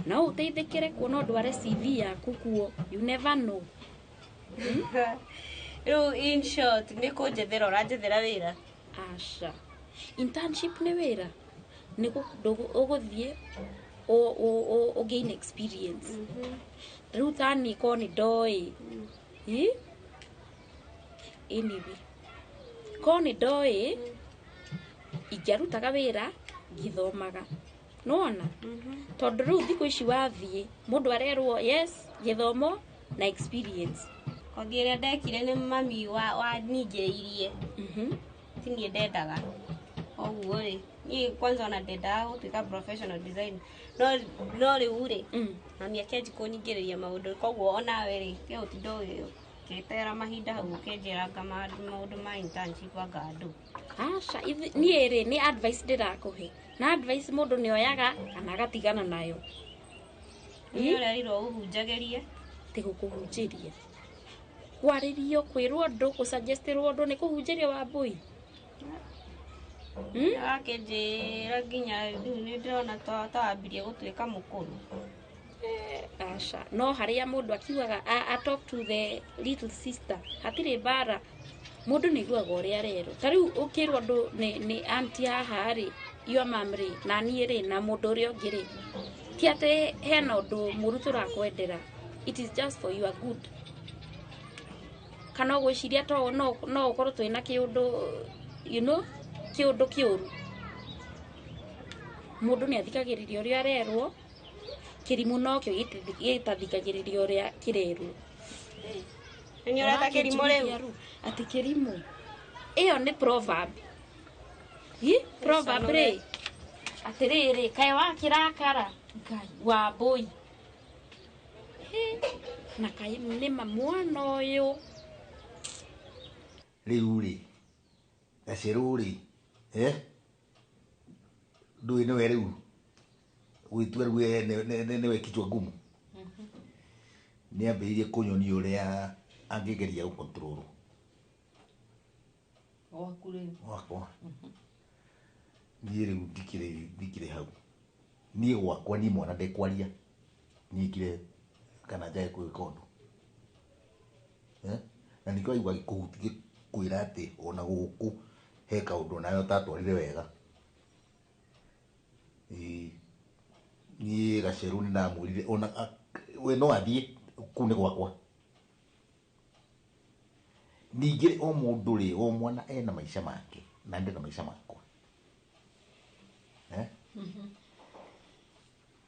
no ũteithĩkĩre kuo, no ndware CV yaku kuo, you never know. Rĩu in short nĩ kũnjethera ũranjethera wĩra? Aca, internship nĩ wĩra, nĩ ũgũthiĩ gain experience. Rĩu tani ko nĩ ndoĩ. Ĩ? Anyway, ko nĩ ndoĩ ingĩarutaga wĩra ngĩthomaga, nĩwona, tondũ rĩu thikũ ici wathiĩ mũndũ arerwo yes, gĩthomo na experience. Kothi ĩrĩa ndekire nĩ mami wa ningĩrĩirie, ti niĩ ndendaga. Koguo rĩ, niĩ kwanza ona ndendaga gũtuĩka professional design, no rĩu rĩ, mami akĩanji kũnyingĩrĩria maũndũ. Koguo onawe rĩ, tiga gũtinda ũgĩtera mahinda hau ũkĩnjĩranga maũndũ ma internship anga andũ. Aca, niĩ rĩ, nĩ advice ndĩrakũhe, na advice mũndũ nĩ oyaga kana agatigana nayo. Nĩ ũrerirwo ũhunjagĩrie. Ti gũkũhunjĩria, kwarĩrio, kwĩrwo ũndũ, gũsuggestĩrwo ũndũ nĩ kũhunjĩrio, Wambui? Akĩnjĩra nginya rĩu nĩ ndĩrona ta wambirie gũtuĩka mũkũrũ. Aca, no harĩa mũndũ akiugaga I talk to the little sister, hatirĩ mbara. Mũndũ nĩ aiguaga ũrĩa arerwo. Ta rĩu ũkĩrwo ũndũ nĩ auntie haha rĩ, your mom rĩ, na niĩ rĩ, na mũndũ ũrĩa ũngĩ rĩ, ti atĩ hena ũndũ mũru tũrakwendera, it is just for your good. Kana ũgwĩciria to no ũkorwo twĩna kĩũndũ, kĩũndũ kĩũru? Mũndũ nĩ athikagĩrĩria ũrĩa arerwo. Kĩrimũ nokĩo gĩtathikagĩrĩria ũrĩa kĩrerwo. Nĩ ũreta kĩrimũ rĩu? Atĩ kĩrimũ ĩyo nĩ proverb. Hi, proverb rĩ, atĩrĩrĩ, kaĩ wakĩrakara Ngai Wambui. Hĩ, na kaĩ nĩma mwana ũyũ. Rĩu rĩ, gacerũ rĩ, ndũĩ nĩwe rĩu gwĩtua rĩu we nĩwe kichwa ngumu. Nĩ ambĩrĩirie kũnyonia ũrĩa angĩgeria gũcontrol Gwaku rĩu? Gwakwa. Niĩ rĩu ndikĩrĩ hau. Niĩ gwakwa, niĩ mwana ndekwaria, niĩ ngire kana njage gwĩka ũndũ. Na nĩkĩo waigua gĩkwĩra atĩ ona gũkũ he kaũndũ nawe ũtatwarire wega. Ĩĩ, niĩ gacerũ nĩ ndamwĩrire ona we no athiĩ, kũu nĩ gwakwa. Ningĩ o mũndũ rĩ, o mwana ena maica make na ndĩ na maica makwa. Eh?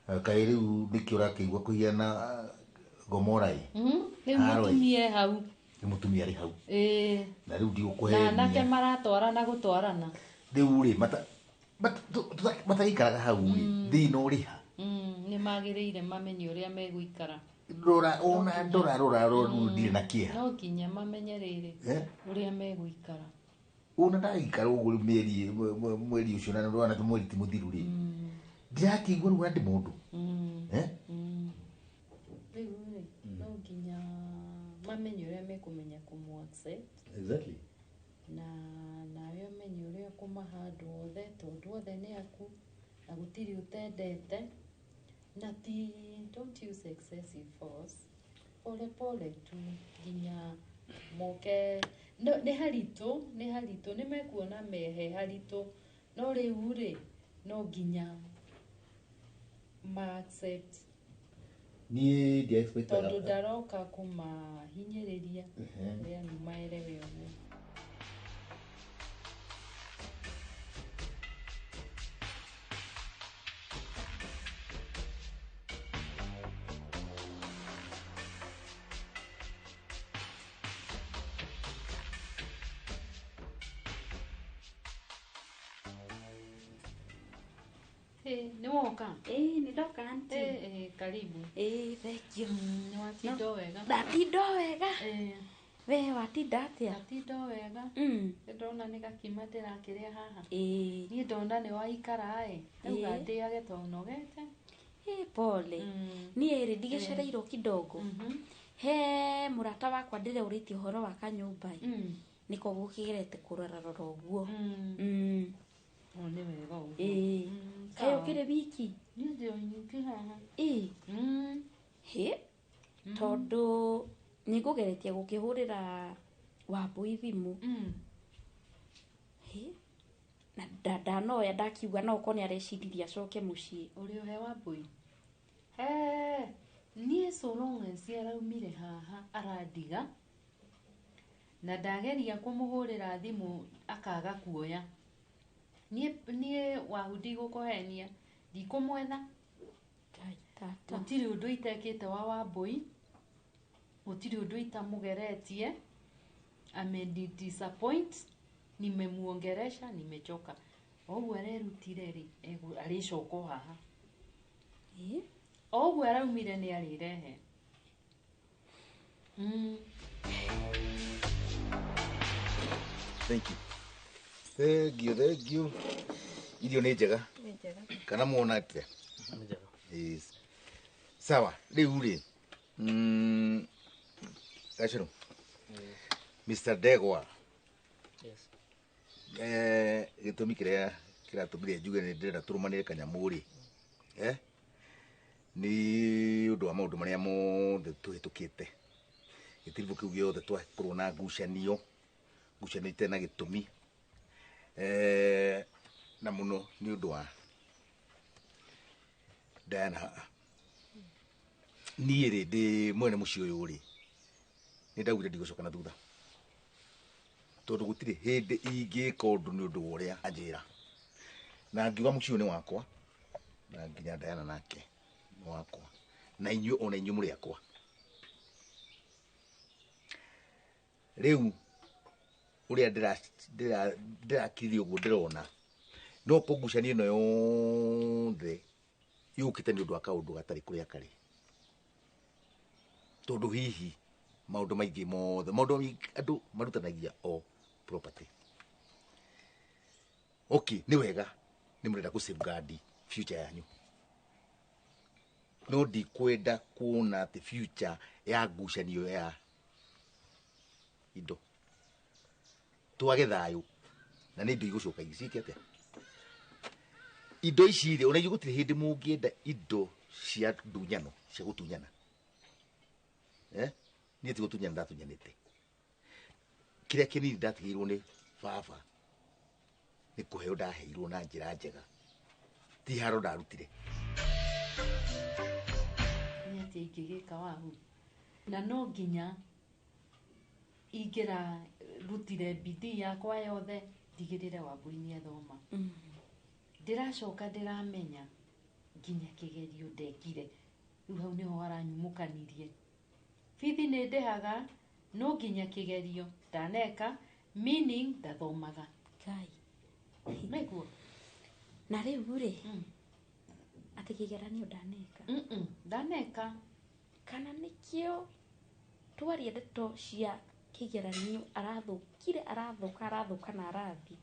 Kaĩ rĩu nĩkĩo ũrakĩigua kũhiana Gomora ĩ? Rĩu Haro ĩ. mũtumia e hau. Nĩ mũtumia arĩ hau. Na rĩu Na ndigũkũhenia. anake maratwarana gũtwarana. Rĩu rĩ, matagĩikaraga hau rĩ, thĩna ũrĩ ha? Nĩ magĩrĩire mamenye ũrĩa megũikara. Rora, ona ndora, rora, rora, rĩu ndirĩ na kĩeha. No nginya mamenye rĩrĩ, Eh? ũrĩa megũikara. Ona ndagĩikara ũguo rĩu mĩeri mweri ũcio, na ndũrona mweri ti mũthiru rĩ, ndirakĩigua rĩu ndĩ mũndũ. Eh? Rĩu rĩ, no nginya mamenye ũrĩa mekũmenya kũmũ accept. Exactly. Na nawe ũmenye ũrĩa ũkũmaha andũ othe, tondũ othe nĩ aku na gũtirĩ ũtendete. Na ti, don't use excessive force, pole pole tu nginya moke. No, nĩ haritũ, nĩ haritũ, nĩ mekuona mehe haritũ, no rĩu rĩ, no nginya ma accept. Niĩ ndia expectaga. Tondũ ndaroka kũmahinyĩrĩria, yani maelewe ũguo. Nĩ woka? Ĩĩ, nĩ ndoka, auntie. Karibu. Ĩĩ, thank you. Nĩ watinda wega? Ndatinda wega. We watinda atia? Watinda wega. Ndona nĩ gakima ndĩrakĩrĩa haha. Niĩ ndona nĩ waikara ĩ. Rĩu ndĩage to ũnogete. Pole. Niĩ rĩ ndigecereirwo kidogo. He mũrata wakwa ndĩreũrĩtie ũhoro wa kanyũmba ĩ. Nĩko gũkĩgerete kũrorarora ũguo. Nĩ wega ũguo. Kaĩ ũkĩrĩ wiki? Niĩ ndĩ o nyingĩ haha. Hĩ tondũ nĩngũgeretie gũkĩhũrĩra Wambũi thimũ. Hĩ na ndanoya ndakiuga no okorwo nĩareciririe acoke mũciĩ. Ũrĩ ũhe Wambũi? Niĩ so long as araumire haha arandiga na ndageria kũmũhũrĩra thimũ akaga kuoya. Niĩ Wahu ndigũkũhenia ndikũmwetha. Gũtirĩ ũndũ itekĩte wa Wambũi, gũtirĩ ũndũ itamũgeretie. Amenidisappoint, nimemuongeresha, nimechoka. Oguo arerutire rĩ, arĩcoka o haha. Oguo araumire nĩ arĩrehe. Thank you. Thank you, thank you. Irio nĩ njega. Nĩ njega. Kana muona atĩa? Nĩ njega. Yes. Sawa, rĩu rĩ. Gacero. Mr. Ndegwa. Yes. Gĩtũmi kĩrĩa kĩratũmire njuge nĩ ndĩrenda tũrũmanĩre kanyamũ rĩ. Nĩ ũndũ wa maũndũ marĩa mothe tũhĩtũkĩte. Gĩtiribũ kĩu gĩothe twakorwo na ngucanio itarĩ na gĩtũmi. Na mũno nĩ ũndũ wa Diana haha. Niĩ rĩ ndĩ mwene mũciĩ ũyũ rĩ, nĩ ndaugire ndigũcoka na thutha. Tondũ gũtirĩ hĩndĩ ingĩka ũndũ nĩ ũndũ wa ũrĩa anjĩra. Na ngiuga mũciĩ ũyũ nĩ wakwa, na nginya Diana nake nĩ wakwa, na inyuĩ ona inyuĩ mũrĩ akwa. Rĩu ũrĩa ndĩrakiririe ũguo ndĩrona, no ko ngucanio ĩno yothe yũkĩte nĩ ũndũ wa kaũndũ gatarĩ kũrĩa karĩ. Tondũ hihi maũndũ maingĩ mothe, maũndũ andũ marutanagia o property. Okay, nĩ wega nĩ mũrenda kũ safeguard future yanyu. No ndikwenda kuona atĩ future ya ngucanio ya indo. Twage thayũ na nĩ indo igũcoka ciĩke atĩa? Indo ici rĩ, ona inyuĩ gũtirĩ hĩndĩ mũngĩenda indo cia ndunyano, cia gũtunyana. Niĩ ti gũtunyana ndatunyanĩte. Kĩrĩa kĩnini ndatigĩirwo nĩ baba nĩ kũheo ndaheirwo na njĩra njega, ti haro ndarutire. Nĩ atĩa ingĩgĩka Wahu? Na no nginya ingĩrarutire bidii yakwa yothe ndigĩrĩre Wambũi nĩathoma. Ndĩracoka ndĩramenya nginya kĩgerio ndekire. Rĩu hau nĩho haranyumũkanirie. Bithi nĩ ndĩhaga no nginya kĩgerio ndaneka, meaning ndathomaga. Ngai. Naiguo. Na rĩu rĩ, atĩ kĩgeranio ndaneka. Ndaneka. Kana nĩkĩo twaria ndeto cia kĩgeranio arathũkire, arathũka, arathũka na arathi.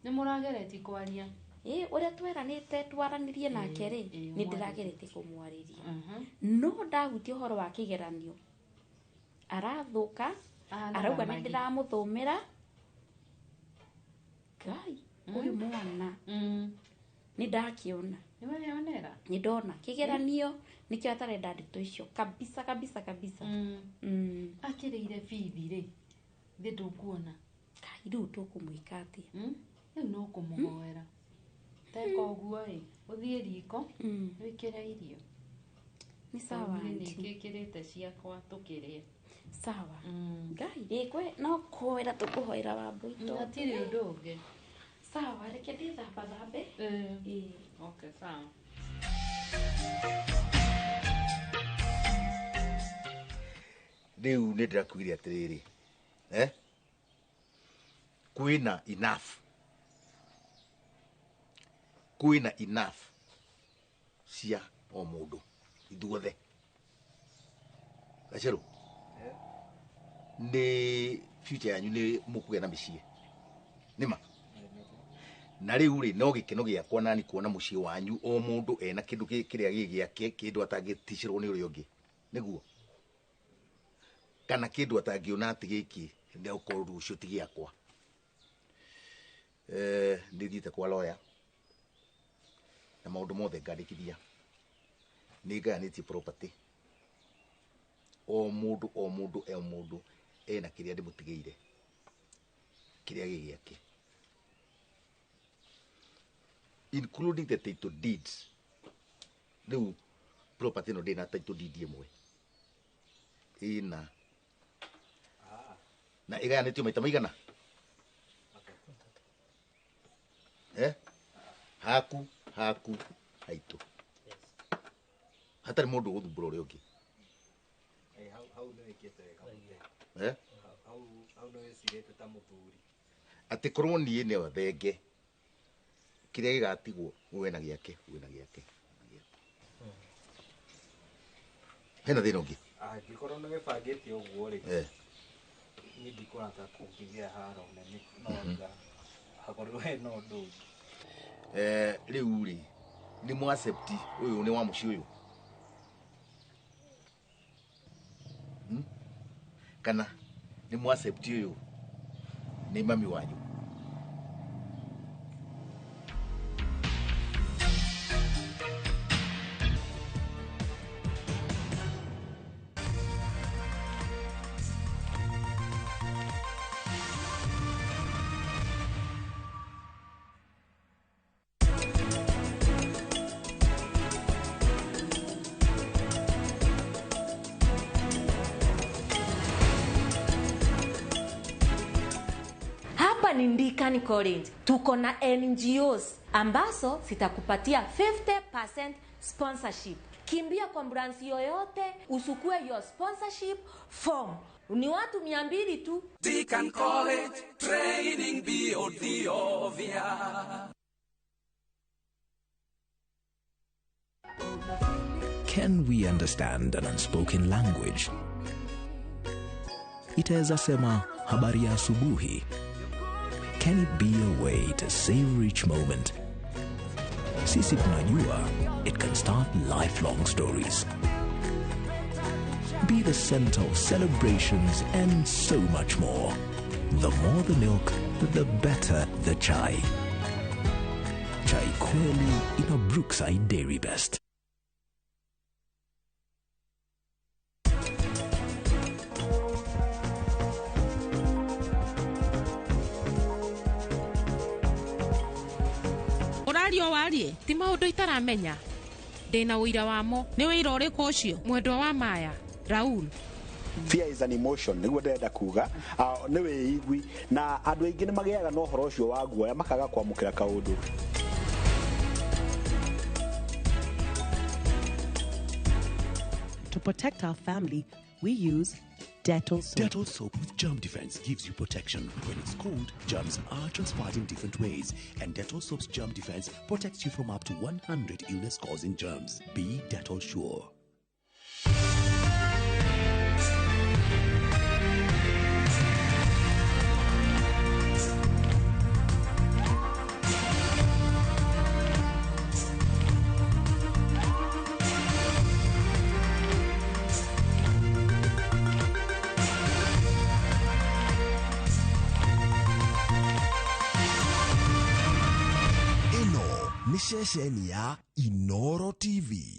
Nĩ mũrageretie kwaria. Ũrĩa tweranĩte twaranĩrie nake rĩ, nĩ ndĩrageretie kũmwarĩria. No ndahutia ũhoro wa kĩgeranio. Arathũka, arauga nĩ ndĩramũthomera. Ngai, ũyũ mwana. Nĩ ndakĩona. Nĩ weyonera? Nĩ ndona kĩgeranio nĩkĩo atarenda ndeto icio kabisa kabisa kabisa. Akĩrĩire bithi rĩ, thĩ ndũkuona. Ngai, rĩu tũkũmwĩka atĩa? Rĩu no kũmũhoera. Teka ũguo ĩ, ũthiĩ riko, wĩkĩre irio. Nĩ sawa aunty. Nĩ ngĩkĩrĩte ciakwa tũkĩrĩe. Sawa. Ngai rĩ, no kũhoera tũkũhoera Wambũi tondũ. Hatirĩ ũndũ ũngĩ. Sawa, reke ndĩthambathambe. Okay, sawa. Rĩu nĩ ndĩrakwĩire atĩrĩrĩ, kwĩna enough. Kwĩna enough cia o mũndũ ithuothe. Gacerũ, Nĩ future yanyu nĩ mũkũgĩa na mĩciĩ. Nĩma. Na rĩu rĩ no gĩkeno gĩakwa nani kuona mũciĩ wanyu o mũndũ ena kĩndũ kĩrĩa gĩ gĩake kĩndũ atangĩticĩrwo nĩ ũrĩa ũngĩ. Nĩguo. Kana kĩndũ atangĩona atĩ gĩkĩ nĩ ũkorwo rũciũ ti gĩakwa. Nĩ thiĩte kwa lawyer na maũndũ mothe ngandĩkithia. Nĩ ngayanĩtie property. O mũndũ o mũndũ o mũndũ ena kĩrĩa ndĩmũtigĩire kĩrĩa gĩ gĩake, including the title deeds. Rĩu property ĩno ndĩna title deed ĩmwe ĩna na ĩgayanĩtio maita maigana haku haku haitũ hatarĩ mũndũ ũgũthumbũra ũrĩa ũngĩ. Atĩ korwo niĩ nĩo thenge kĩrĩa gĩgatigwo we na gĩake we na gĩake. Hena thĩna ũngĩ? Angĩkorwo nĩ wĩbangĩte ũguo rĩ, niĩ ndikuona ta kũngĩgĩa haro nene no anga hakorwo hena ũndũ ũngĩ. Rĩu rĩ nĩ mũ accept ũyũ nĩ wa mũciĩ ũyũ kana nĩ mũ accept ũyũ nĩ mami wanyu? Ni Ndikani College. Tuko na NGOs ambazo zitakupatia 50% sponsorship. Kimbia kwa branch yoyote usukue your sponsorship form. Ni watu 200 tu. Deacon College training beyond the obvious. Can we understand an unspoken language? Itaweza sema habari ya asubuhi. Can it be a way to savor each moment? Sisi tunajua it can start lifelong stories. Be the center of celebrations and so much more. The more the milk, the better the chai. Chai kweli in a Brookside Dairy Best. Ũrario warie ti maũndũ itaramenya ndĩna ũira wamo. Nĩ ũira ũrĩkũ ũcio mwendwa wa Maya Raul? Fear is an emotion nĩguo ndĩrenda kuga nĩ wĩigui na andũ aingĩ nĩ magĩaga na ũhoro ũcio wa guoya makaga kwamũkĩra kaũndũ. To protect our family, we use Dettol soap. Dettol soap with germ defense gives you protection. When it's cold, germs are transferred in different ways, and Dettol soap's germ defense protects you from up to 100 illness-causing germs. Be Dettol sure. Ceceni ya Inoro TV.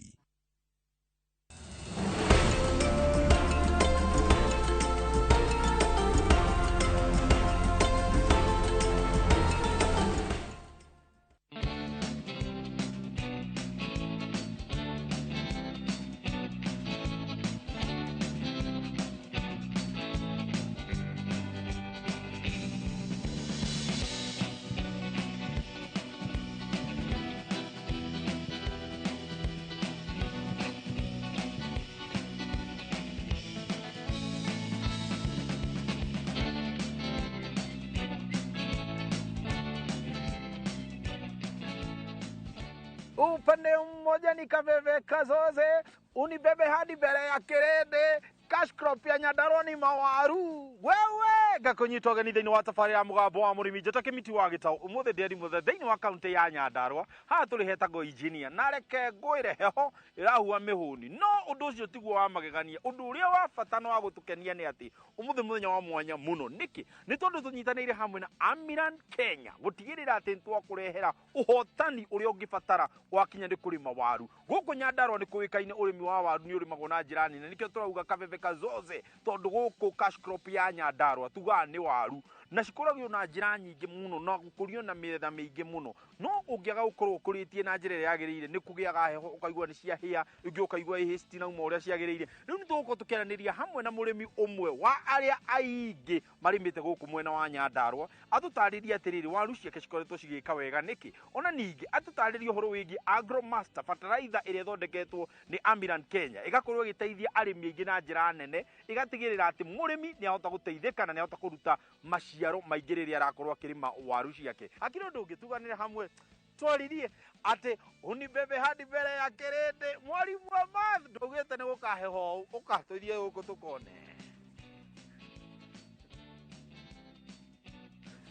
Upande mmoja nikaveveka zoze, unibebe hadi mbele ya kirende. Cash crop ya Nyandarua ni mawaru. Wewe ngakunyita ũgeni thĩinĩ wa tabarĩra ya mũgambo wa mũrĩmi njĩta Kĩmiti wa Gĩtaũ. Ũmũthĩ ndĩ mũthe thĩinĩ wa kaunti ya Nyandarua. Haha tũrĩ hetagwo engineer na reke ngwĩre heho ĩrahua mĩhũni. No ũndũ ũcio tiguo wa magegania. Ũndũ ũrĩa wa bata na wa gũtũkenia nĩ atĩ ũmũthĩ mũthenya wa mwanya mũno. Nĩkĩ? Nĩ tondũ tũnyitanĩire hamwe na Amiran Kenya gũtigĩrĩra atĩ nĩtwakũrehera ũhotani ũrĩa ũngĩbatara wakinya nĩ kũrĩma waru. Gũkũ Nyandarua nĩ kũĩkaine ũrĩmi wa waru nĩ ũrĩmagwo na njĩra nene. Nĩkĩo tũrauga kabebe kazoze tondũ gũkũ cash crop ya Nyandarua tugaga nĩ waru na cikũragio na njĩra nyingĩ mũno na gũkũrio na mĩthemba mĩingĩ mũno. No ũngĩaga gũkorwo ũkũrĩtie na njĩra ĩrĩa yagĩrĩire nĩ kũgĩaga heho ũkaigua nĩ ciahĩa, ingĩ ũkaigua ihĩ citinauma ũrĩa ciagĩrĩire. Rĩu nĩ tũgũkorwo tũkĩaranĩria hamwe na mũrĩmi ũmwe wa arĩa aingĩ marĩmĩte gũkũ mwena wa Nyandarua atũtarĩrie atĩrĩrĩ waru ciake cikoretwo cigĩka wega nĩkĩ. Ona ningĩ atũtarĩrie ũhoro wĩgiĩ Agromaster fertilizer ĩrĩa ĩthondeketwo nĩ Amiran Kenya ĩgakorwo ĩgĩteithia arĩmi aingĩ na njĩra nene, ĩgatigĩrĩra atĩ mũrĩmi nĩ ahota gũteithĩka na nĩ ahota kũruta maciaro maingĩ rĩrĩa arakorwo akĩrĩma waru ciake. Hakĩrĩ ũndũ ũngĩ tuganĩre hamwe twaririe atĩ unibebe hadi mbere ya kĩrĩndĩ. Mwarimu wa math ndaugĩte nĩ gũkaheho ũka tũthiĩ gũkũ tũkone.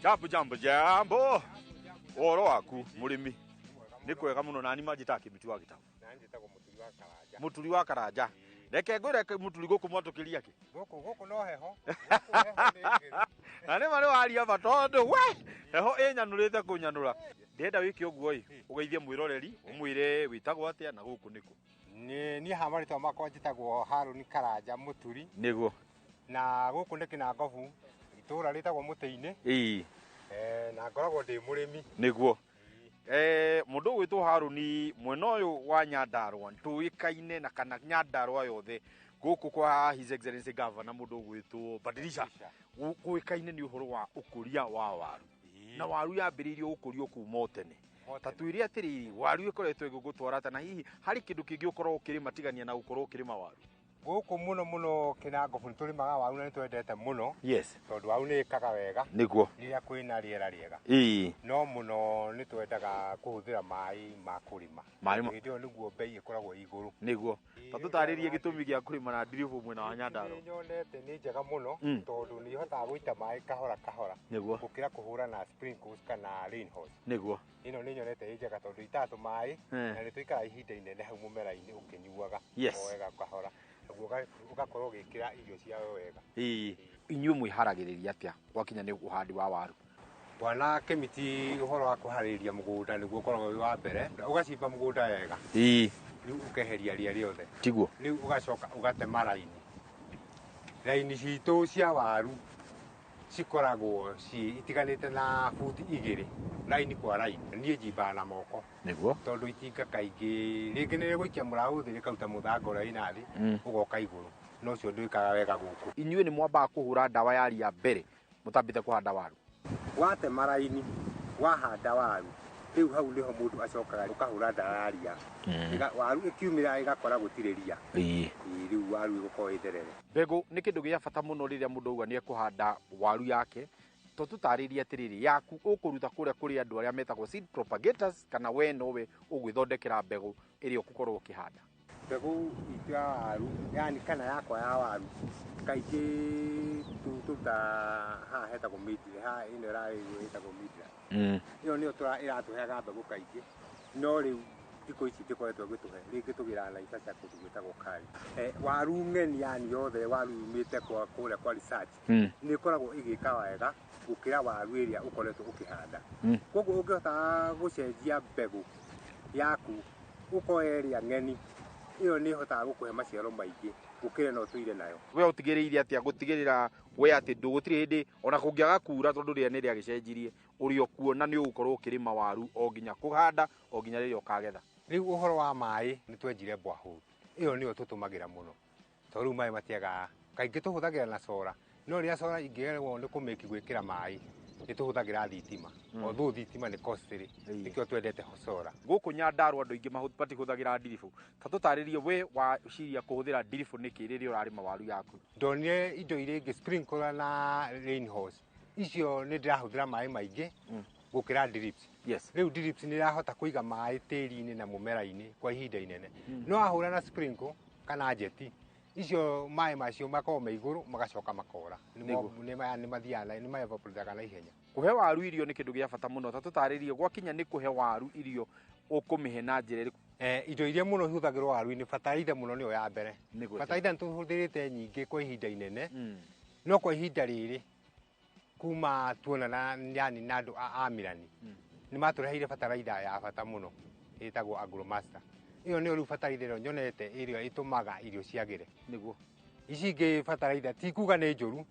Jambo jambo jambo. Ũhoro waku mũrĩmi? Nĩ kwega mũno. Nani manjĩtaga Kĩmiti wa Gĩtaũ. Mũturi wa Karanja. Reke ngwĩre mũturi gũkũ mwatũkĩria kĩ? Gũkũ no heho. Na nĩ ma nĩ waria ma tondũ we heho ĩnyanũrĩte kũnyanũra. Ndĩrenda wĩke ũguo ĩ ũgeithie mwĩroreri ũmwĩre wĩtagwo atĩa na gũkũ nĩkũ. Niĩ haha marĩtwa makwa njĩtagwo Harũni Karanja Mũturi. Nĩguo. Na gũkũ nĩ Kĩnangobu, itũũra rĩtagwo Mũtĩ-inĩ. Ĩĩ. Na ngoragwo ndĩ mũrĩmi. Nĩguo. Mũndũ ũgwĩtwo Harũni mwena ũyũ wa Nyandarua tũĩkaine na kana Nyandarua yothe gũkũ kwa His Excellency Governor mũndũ ũgwĩtwo Badilisha kũĩkaine nĩ ũhoro wa ũkũria wa waru. Na waru yambĩrĩirio gũkũrio kuma o tene. Ta twĩre atĩrĩrĩ waru ĩkoretwo ĩgĩgũtwara ta na hihi harĩ kĩndũ kĩngĩ ũkoragwo ũkĩrĩma tigania na gũkorwo ũkĩrĩma waru? Gũkũ mũno mũno Kĩnangobu nĩ tũrĩmaga waru na nĩ twendete mũno. Yes. Tondũ waru nĩ ĩkaga wega. Nĩguo. Rĩrĩa kwĩna rĩera rĩega. Ĩĩ. No mũno nĩ twendaga kũhũthĩra maĩ ma kũrĩma. Maĩ hĩndĩ ĩyo nĩguo bei ĩkoragwo igũrũ. Nĩguo. Ta tũtarĩrie gĩtũmi gĩa kũrĩma na ndiribũ mwena wa Nyandarua. Nĩ nyonete nĩ njega mũno tondũ nĩ ihotaga gũita maĩ kahora kahora. Nĩguo. Gũkĩra kũhũra na sprinkles kana rain hose. Nĩguo. Ĩno nĩ nyonete ĩ njega tondũ itaga tũmaĩ na nĩ tũikaraga ihinda inene hau mũmera-inĩ ũkĩnyuaga. Yes. O wega kahora. Ũgakorwo ũgĩkĩra irio ciao wega. Ĩĩ. Inyuĩ mwĩharagĩrĩria atĩa gwakinya nĩ ũhandi wa waru? Bwana Kĩmiti, ũhoro wa kũharĩrĩria mũgũnda nĩguo ũkoragwo wĩ wa mbere. Ũgacimba mũgũnda wega. Ĩĩ. Rĩu ũkeheria ria rĩothe. Tiguo. Rĩu ũgacoka ũgatema raini. Raini citũ cia waru cikoragwo itiganĩte na buti 2 raini kwa raini. Niĩ njimbaga na moko. Nĩguo. Tondũ itinga kaingĩ rĩngĩ nĩ rĩgũikia mũraũ thĩ rĩkaruta mũthanga ũrĩa wĩna thĩ ũgoka igũrũ. No ũcio ndwĩkaga wega gũkũ. Inyuĩ nĩ mwambaga kũhũra ndawa ya ria mbere mũtambĩte kũhanda waru? Watema raini wahanda waru rĩu hau nĩho mũndũ acokaga ũkahũra ndawa ya ria. Waru ĩkiumĩra ĩgakora gũtirĩ ria. Ĩĩ. Rĩu waru ĩgũkorwo ĩtherere. Mbegũ nĩ kĩndũ gĩa bata mũno rĩrĩa mũndũ auga nĩ ekũhanda waru yake. To tũtarĩrie atĩrĩrĩ yaku ũkũruta kũrĩa kũrĩ andũ arĩa metagwo seed propagators kana we nowe ũgwĩthondekera mbegũ ĩrĩa ũgũkorwo ũkĩhanda. Mbegũ itũ ya waru yani kana yakwa ya waru kaingĩ tũrutaga haha hetagwo Midland, haha ĩno ĩrarĩrwo ĩtagwo Midland. Ĩyo nĩyo ĩratũheaga mbegũ kaingĩ, no rĩu thikũ ici ndĩkoretwo ĩgĩtũhe, rĩngĩ tũgĩraga Naivasha kũndũ gwĩtagwo Kari. Waru ng'eni yani yothe waru yumĩte kũrĩa kwa research nĩ ĩkoragwo ĩgĩka wega gũkĩra waru ĩrĩa ũkoretwo ũkĩhanda. Koguo ũngĩhota gũcenjia mbegũ yaku ũkoya ĩrĩa ng'eni, ĩyo nĩ ĩhotaga gũkũhe maciaro maingĩ gũkĩra ĩno ũtũire nayo. We ũtigĩrĩire atĩa gũtigĩrĩra we atĩ gũtirĩ hĩndĩ ona kũngĩaga kura tondũ rĩera nĩ rĩagĩcenjirie ũrĩ o kuo na nĩ ũgũkorwo ũkĩrĩma waru o nginya kũhanda o nginya rĩrĩa ũkagetha? Rĩu ũhoro wa maĩ nĩ twenjire borehole, ĩyo nĩyo tũtũmagĩra mũno tondũ rĩu maĩ matiagaga. Kaingĩ tũhũthagĩra na solar, no rĩrĩa solar ingĩgerwo nĩ kũmĩki gwĩkĩra maĩ nĩ tũhũthagĩra thitima. Although thitima nĩ costly, nĩkĩo twendete solar. Gũkũ Nyandarua andũ aingĩ matihũthagĩra ndiribũ. Ta tũtarĩrie we waciria kũhũthĩra ndiribũ nĩkĩ rĩrĩa ũrarĩma waru yaku? Ndonire indo iria ingĩ sprinkler na rain hose, icio nĩ ndĩrahũthĩra maĩ maingĩ gũkĩra drips. Yes. Rĩu drips nĩ ĩrahota kũiga maĩ tĩri-inĩ na mũmera-inĩ kwa ihinda inene. No wahũra na sprinkle kana jeti, Icio maĩ macio makoragwo me igũrũ magacoka makora. Nĩ mathiaga nĩ maevaporataga na ihenya. Kũhe waru irio nĩ kĩndũ gĩa bata mũno. Ta tũtarĩrie gwakinya nĩ kũhe waru irio ũkũmĩhe na njĩra ĩrĩkũ? Indo iria mũno ihũthagĩrwo waru-inĩ, bataraitha mũno nĩyo ya mbere. Bataraitha nĩ tũhũthĩrĩte nyingĩ kwa ihinda inene, no kwa ihinda rĩrĩ kuma tuonana yani na andũ a Amirani nĩ matũreheire bataraitha ya bata mũno ĩtagwo Agromaster. Ĩyo nĩyo rĩu bataraitha ĩrĩa nyonete ĩrĩa ĩtũmaga irio ciagĩre. Nĩguo. Ici ingĩ bataraitha ti kuga nĩ njũru,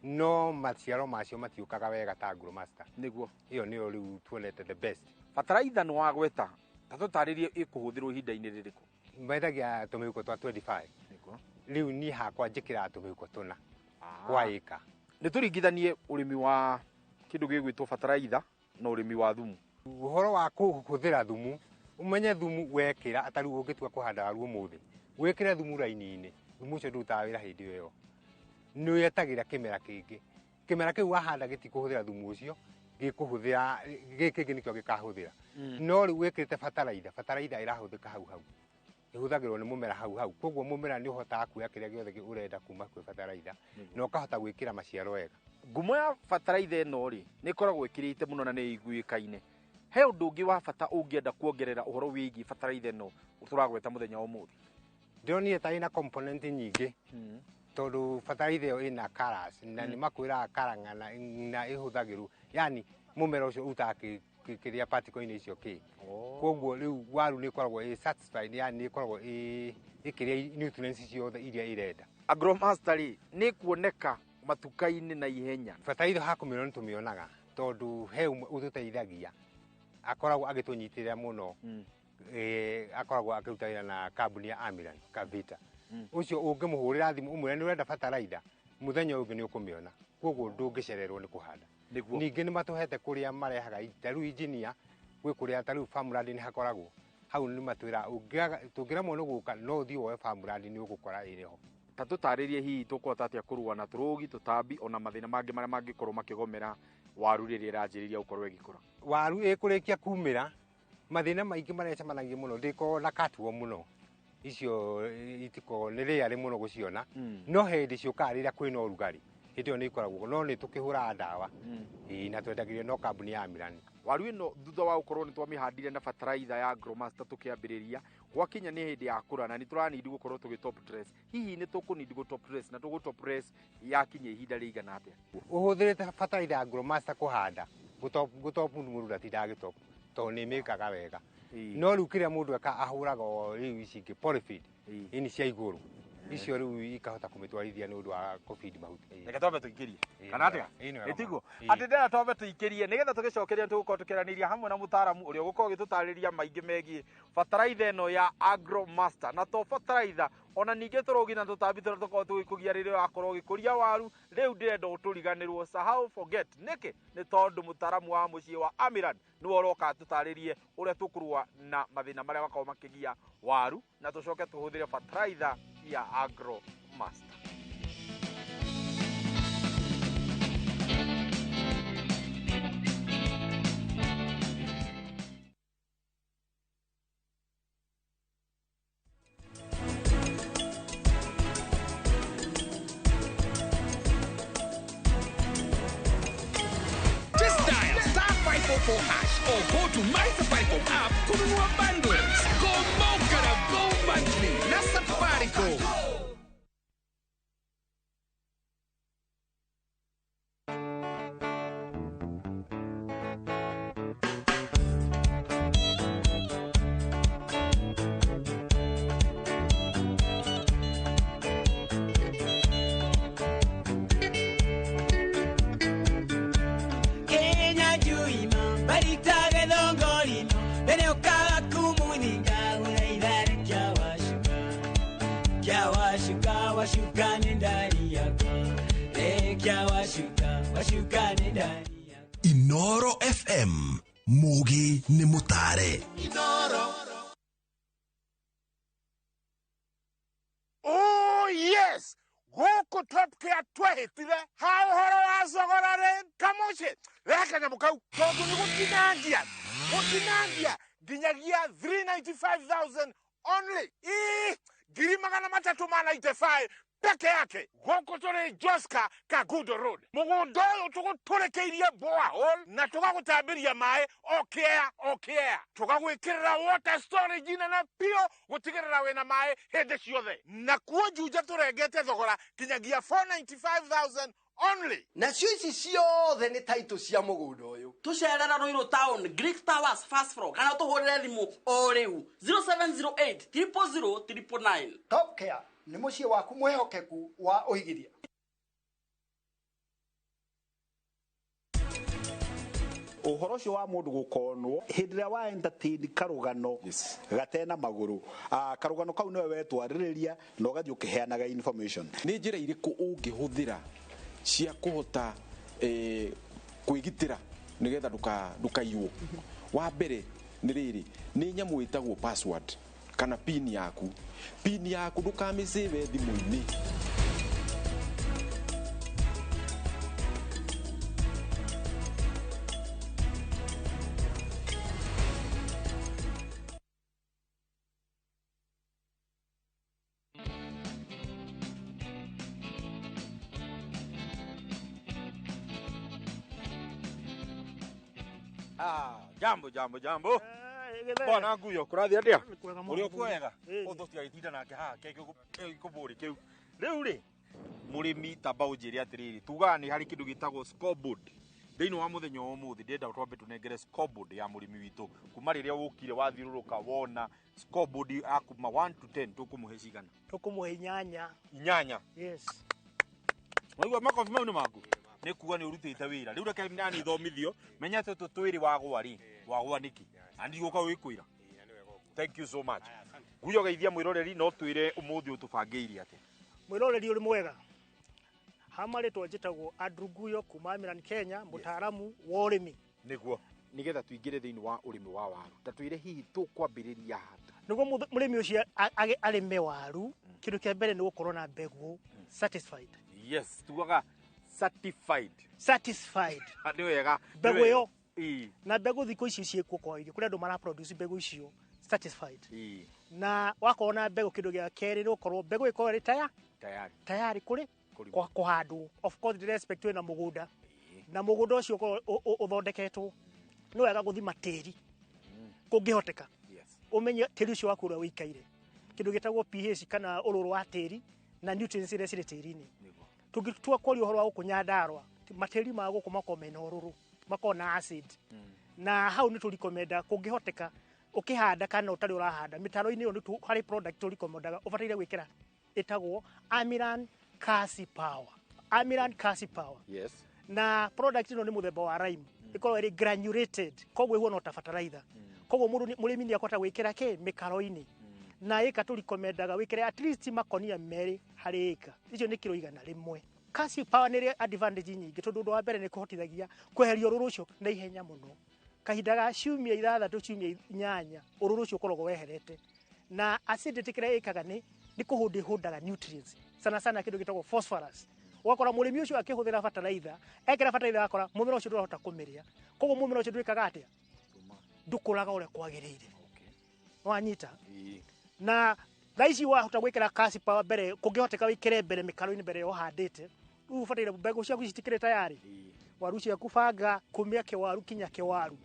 no maciaro macio matiũkaga wega ta Agromaster. Nĩguo. Ĩyo nĩyo rĩu tuonete the best. Bataraitha nĩ wagweta, ta tũtarĩrie ĩkũhũthĩrwo ihinda-inĩ rĩrĩkũ? Mendagia tũmĩhuko twa 25. Nĩguo. Rĩu niĩ hakwa njĩkĩraga tũmĩhuko tũna kwa ĩka. Nĩ tũringithanie ũrĩmi wa kĩndũ gĩgwĩtwo bataraitha na ũrĩmi wa thumu. Ũhoro wa kũhũthĩra thumu, ũmenye thumu wekĩra, ta rĩu ũngĩtua kũhanda waru ũmũthĩ, wĩkĩre thumu raini-inĩ, thumu ũcio ndũrutaga wĩra hĩndĩ ĩyo. Nĩ wetagĩra kĩmera kĩngĩ. Kĩmera kĩu wahanda gĩtikũhũthĩra thumu ũcio, gĩkũhũthĩra gĩkĩ kĩngĩ nĩkĩo gĩkahũthĩra. No rĩu wĩkĩrĩte bataraitha, bataraitha ĩrahũthĩka hau hau. Ĩhũthagĩrwo nĩ mũmera hau hau. Koguo mũmera nĩ ũhotaga kuoya kĩrĩa gĩothe ũrenda kuma kwĩ bataraitha, na ũkahota gwĩkĩra maciaro wega. Ngumo ya bataraitha ĩno rĩ, nĩ ĩkoragwo ĩkĩrĩte mũno na nĩ ĩiguĩkaine. He ũndũ ũngĩ wa bata ũngĩenda kuongerera ũhoro wĩgiĩ bataraitha ĩno tũragweta mũthenya wa ũmũthĩ? Ndĩronire ta ĩna component nyingĩ, tondũ bataraitha ĩyo ĩna colours, na nĩ makwĩraga colour na ĩhũthagĩrwo, yani mũmera ũcio ũrutaga kĩrĩa particle-inĩ icio kĩ. Koguo rĩu waru nĩ ĩkoragwo ĩ satisfied, yani nĩ ĩkoragwo ĩkĩrĩa nutrients ciothe iria ĩrenda. Agromaster rĩ, nĩ kuoneka matuka-inĩ na ihenya. Bataraitha hakũmĩona nĩ tũmĩonaga, tondũ he ũmwe ũtũteithagia, akoragwo agĩtũnyitĩrĩra mũno. Akoragwo akĩruta wĩra na kambuni ya Amiran Kavita. Ũcio ũngĩmũhũrĩra thimũ ũmwĩre nĩ ũrenda bataraitha, mũthenya ũyũ ũngĩ nĩ ũkũmĩona. Koguo ndũngĩcererwo nĩ kũhanda. Ningĩ nĩ matũhete kũrĩa marehaga, ta rĩu engineer gwĩ kũrĩa ta rĩu farmland nĩ hakoragwo. Hau nĩ matwĩraga tũngĩremwo nĩ gũka no ũthiĩ woe farmland nĩ ũgũkora ĩrĩ ho. Ta tũtarĩrie hihi tũkũhota atĩa kũrũa na tũrũgi, tũtambi ona mathĩna mangĩ marĩa mangĩkorwo makĩgomera waru rĩrĩa ĩranjĩrĩria gũkorwo ĩgĩkũra. Waru ĩkũrĩkia kumĩra, mathĩna maingĩ marĩa mũno ndĩkoragwo na katuo mũno. Icio itikoragwo nĩ rĩarĩ mũno gũciona, no hĩndĩ ciũkaga rĩrĩa kwĩna ũrugarĩ, hĩndĩ ĩyo nĩ ikoragwo, no nĩ tũkĩhũraga ndawa. Na twendagĩrio no kambuni ya Amirani. Waru ĩno thutha wa gũkorwo nĩ twamĩhandire na bataraitha ya Agromaster tũkĩambĩrĩria, gwakinya nĩ hĩndĩ ya kũra na nĩ tũranindi gũkorwo tũgĩ top dress. Hihi nĩ tũkũnindi gũ top dress na tũgũ top dress yakinya ihinda rĩigana atĩa? Ũhũthĩrĩte bataraitha ya Agromaster kũhanda, gũtop mũndũ ndatindaga agĩtop, tondũ nĩ ĩmĩkaga wega. No rĩu kĩrĩa mũndũ eka ahũraga o rĩu ici ingĩ polyfeed, ini cia igũrũ. Icio rĩu ikahota kũmĩtwarithia nĩ ũndũ wa kũbidi mahuti. Reke twambe tũikĩrie. Kana atĩa? Ĩtiguo. Atĩ ndĩrenda twambe tũikĩrie nĩgetha tũgĩcokeria tũgũkorwo tũkĩaranĩria hamwe na mũtaaramu ũrĩa ũgũkorwo agĩtũtarĩria maingĩ megiĩ bataraitha ĩno ya Agromaster. Na to bataraitha ona ningĩ tũrũgi na tũtambi tũrĩa tũkoragwo tũgĩkũgia rĩrĩa ũrakorwo ũgĩkũria waru, rĩu ndĩrenda ũtũriganĩrwo, sahau forget. Nĩkĩ? Nĩ tondũ mũtaaramu wa mũciĩ wa Amiran nĩwe ũroka atũtarĩrie ũrĩa tũkũrũa na mathĩna marĩa makoragwo makĩgia waru na tũcoke tũhũthĩre bataraitha ya Agromaster. Just dial *544# or go to My Safaricom app kununua bundles. Go Mokara, go monthly na Safaricom. Kenya juima baritaga thongorino mbere ukaga kumuthinga uraithare kĩa wacuka kĩa wacuka wacuka nĩ ndari yakwa re kĩa wacuka wacuka nĩ ndari. Inoro FM Mugi nĩ mũtare. Inoro. Oh yes, gũkũ Top Care twehĩtire ha ũhoro wa thogora rĩ kamũciĩ rehe kanyamũ kau tondũ nĩ gũtinangia gũtinangia nginyagia 395,000 only. Ii, 395,000 Peke yake gũkũ tũrĩ Joska Kagundo Road. Mũgũnda ũyũ tũgũtũrĩkĩirie borehole na tũgagũtambĩria maĩ o kĩea o kĩea, tũgagwĩkĩrĩra water storage nene biũ gũtigĩrĩra wĩna maĩ hĩndĩ ciothe. Nakuo Juja tũrengete thogora kinyagia 495,000 only. Nacio ici ciothe nĩ taitũ cia mũgũnda ũyũ. Tũcerera Ruiru Town, Greek Towers first floor, kana tũhũrĩre thimũ o rĩu 0708 000 999. Top Care nĩ mũciĩ waku mwĩhokeku wa ũigithia. Ũhoro ũcio wa mũndũ gũkonwo hĩndĩ ĩrĩa wa entertain karũgano gatena magũrũ, karũgano kau nĩwe wetwarĩrĩria na ũgathiĩ ũkĩheanaga information. Nĩ njĩra irĩkũ ũngĩhũthĩra cia kũhota kwĩgitĩra nĩgetha ndũkaiywo? Wa mbere nĩ rĩrĩ, nĩ nyamũ ĩtagwo password kana pin yaku. Pin yaku ndũkamĩsave thimũ-inĩ. Jambo jambo jambo. Bwana nguyo kũrathiĩ atĩa? Ũrĩ okuo wega? Ũthũ tiagĩtinda nake haha kĩkũbũrĩ kĩu. Rĩu rĩ, mũrĩmi tamba ũnjĩre atĩrĩrĩ, tugaga nĩ harĩ kĩndũ gĩtagwo scoreboard. Thĩinĩ wa mũthenya wa ũmũthĩ ndĩrenda twambe tũnengere scoreboard ya mũrĩmi witũ. Kuma rĩrĩa wũkire wathiũrũrũka wona scoreboard ya kuma 1 to 10 tũkũmũhe cigana? Tũkũmũhe inyanya. Inyanya? Yes. Waigua makobi mau nĩ maku? Nĩ kuga nĩ ũrutĩte wĩra. Rĩu reke nani thomithio, menya atĩ tũtũ twĩrĩ wagwa rĩ, wagwa nĩkĩ? Na ndigũka gwĩkwĩra. Thank you so much. Nguyo geithia mwĩroreri no twĩre ũmũthĩ ũtũbangĩire atĩa? Mwĩroreri ũrĩ mwega. Ha marĩtwa njĩtagwo Andrew Nguyo kuma Miran Kenya, mũtaaramu wa ũrĩmi. Nĩguo nĩgetha tũingĩre thĩinĩ wa ũrĩmi wa waru. Ta twĩre hihi tũkwambĩrĩria ha? Nĩguo mũrĩmi ũcio arĩme waru, kĩndũ kĩa mbere nĩ gũkorwo na mbegũ satisfied. Yes, tugaga certified. Satisfied. Nĩ wega. Mbegũ ĩyo. Na mbegũ thikũ ici ciĩkuo kwa irio, kũrĩ andũ mara produce mbegũ icio satisfied. Na wakorwo na mbegũ kĩndũ gĩa kerĩ nĩ gũkorwo mbegũ ĩkorwo ĩrĩ tayari. Tayari kũrĩ kũhandwo. Of course ndĩra expect wĩna mũgũnda. Na mũgũnda ũcio ũkorwo ũthondeketwo. Nĩ wega gũthima tĩri. Kũngĩhoteka. Ũmenye tĩri ũcio waku ũrĩa ũikaire. Kĩndũ gĩtagwo pH kana ũrũrũ wa tĩri na nutrients iria cirĩ tĩri-inĩ. Tũngĩtua kwaria ũhoro wa gũkũ Nyandarũa, matĩri ma gũkũ makoragwo mena ũrũrũ, makoragwo na acid. Na hau nĩ tũrikomenda kũngĩhoteka ũkĩhanda kana ũtarĩ ũrahanda mĩtaro-inĩ ĩyo nĩ harĩ product tũrikomendaga ũbataire gwĩkĩra ĩtagwo Amiran Kasi Power. Amiran Kasi Power. Yes. Na product ĩno nĩ mũthemba wa lime, ĩkoragwo ĩrĩ granulated, koguo ĩhuana ta fertilizer. Koguo mũrĩmi nĩ akũhota gwĩkĩra kĩ mĩkaro-inĩ. Na ĩka tũrikomendaga wĩkĩre at least makonia merĩ harĩ ĩka. Icio nĩ kiro 100. Kasi Power nĩ ĩrĩ advantage nyingĩ tondũ ũndũ wa mbere nĩ kũhotithagia kweheria ũrũrũ ũcio na ihenya mũno. Kahinda ga ciumia 6 ciumia 8 ũrũrũ ũcio ũkoragwo weherete. Na acidity kĩrĩa ĩkaga nĩ kũhũndĩhũndaga nutrients, sana sana kĩndũ gĩtagwo phosphorus. Ũgakora mũrĩmi ũcio akĩhũthĩra fertilizer, ekĩra fertilizer akora mũmera ũcio ndũrahota kũmĩrĩa. Koguo mũmera ũcio ndwĩkaga atĩa? Ndũkũraga ũrĩa kwagĩrĩire. Wanyita? Na thaa ici wahota gwĩkĩra Kasi Power mbere, kũngĩhoteka wĩkĩre mbere mĩkaro-inĩ mbere ya ũhandĩte. Rĩu ũbataire mbegũ ciaku citikĩrĩ tayari. Waru ciaku banga kumia kĩwaru kinya kĩwaru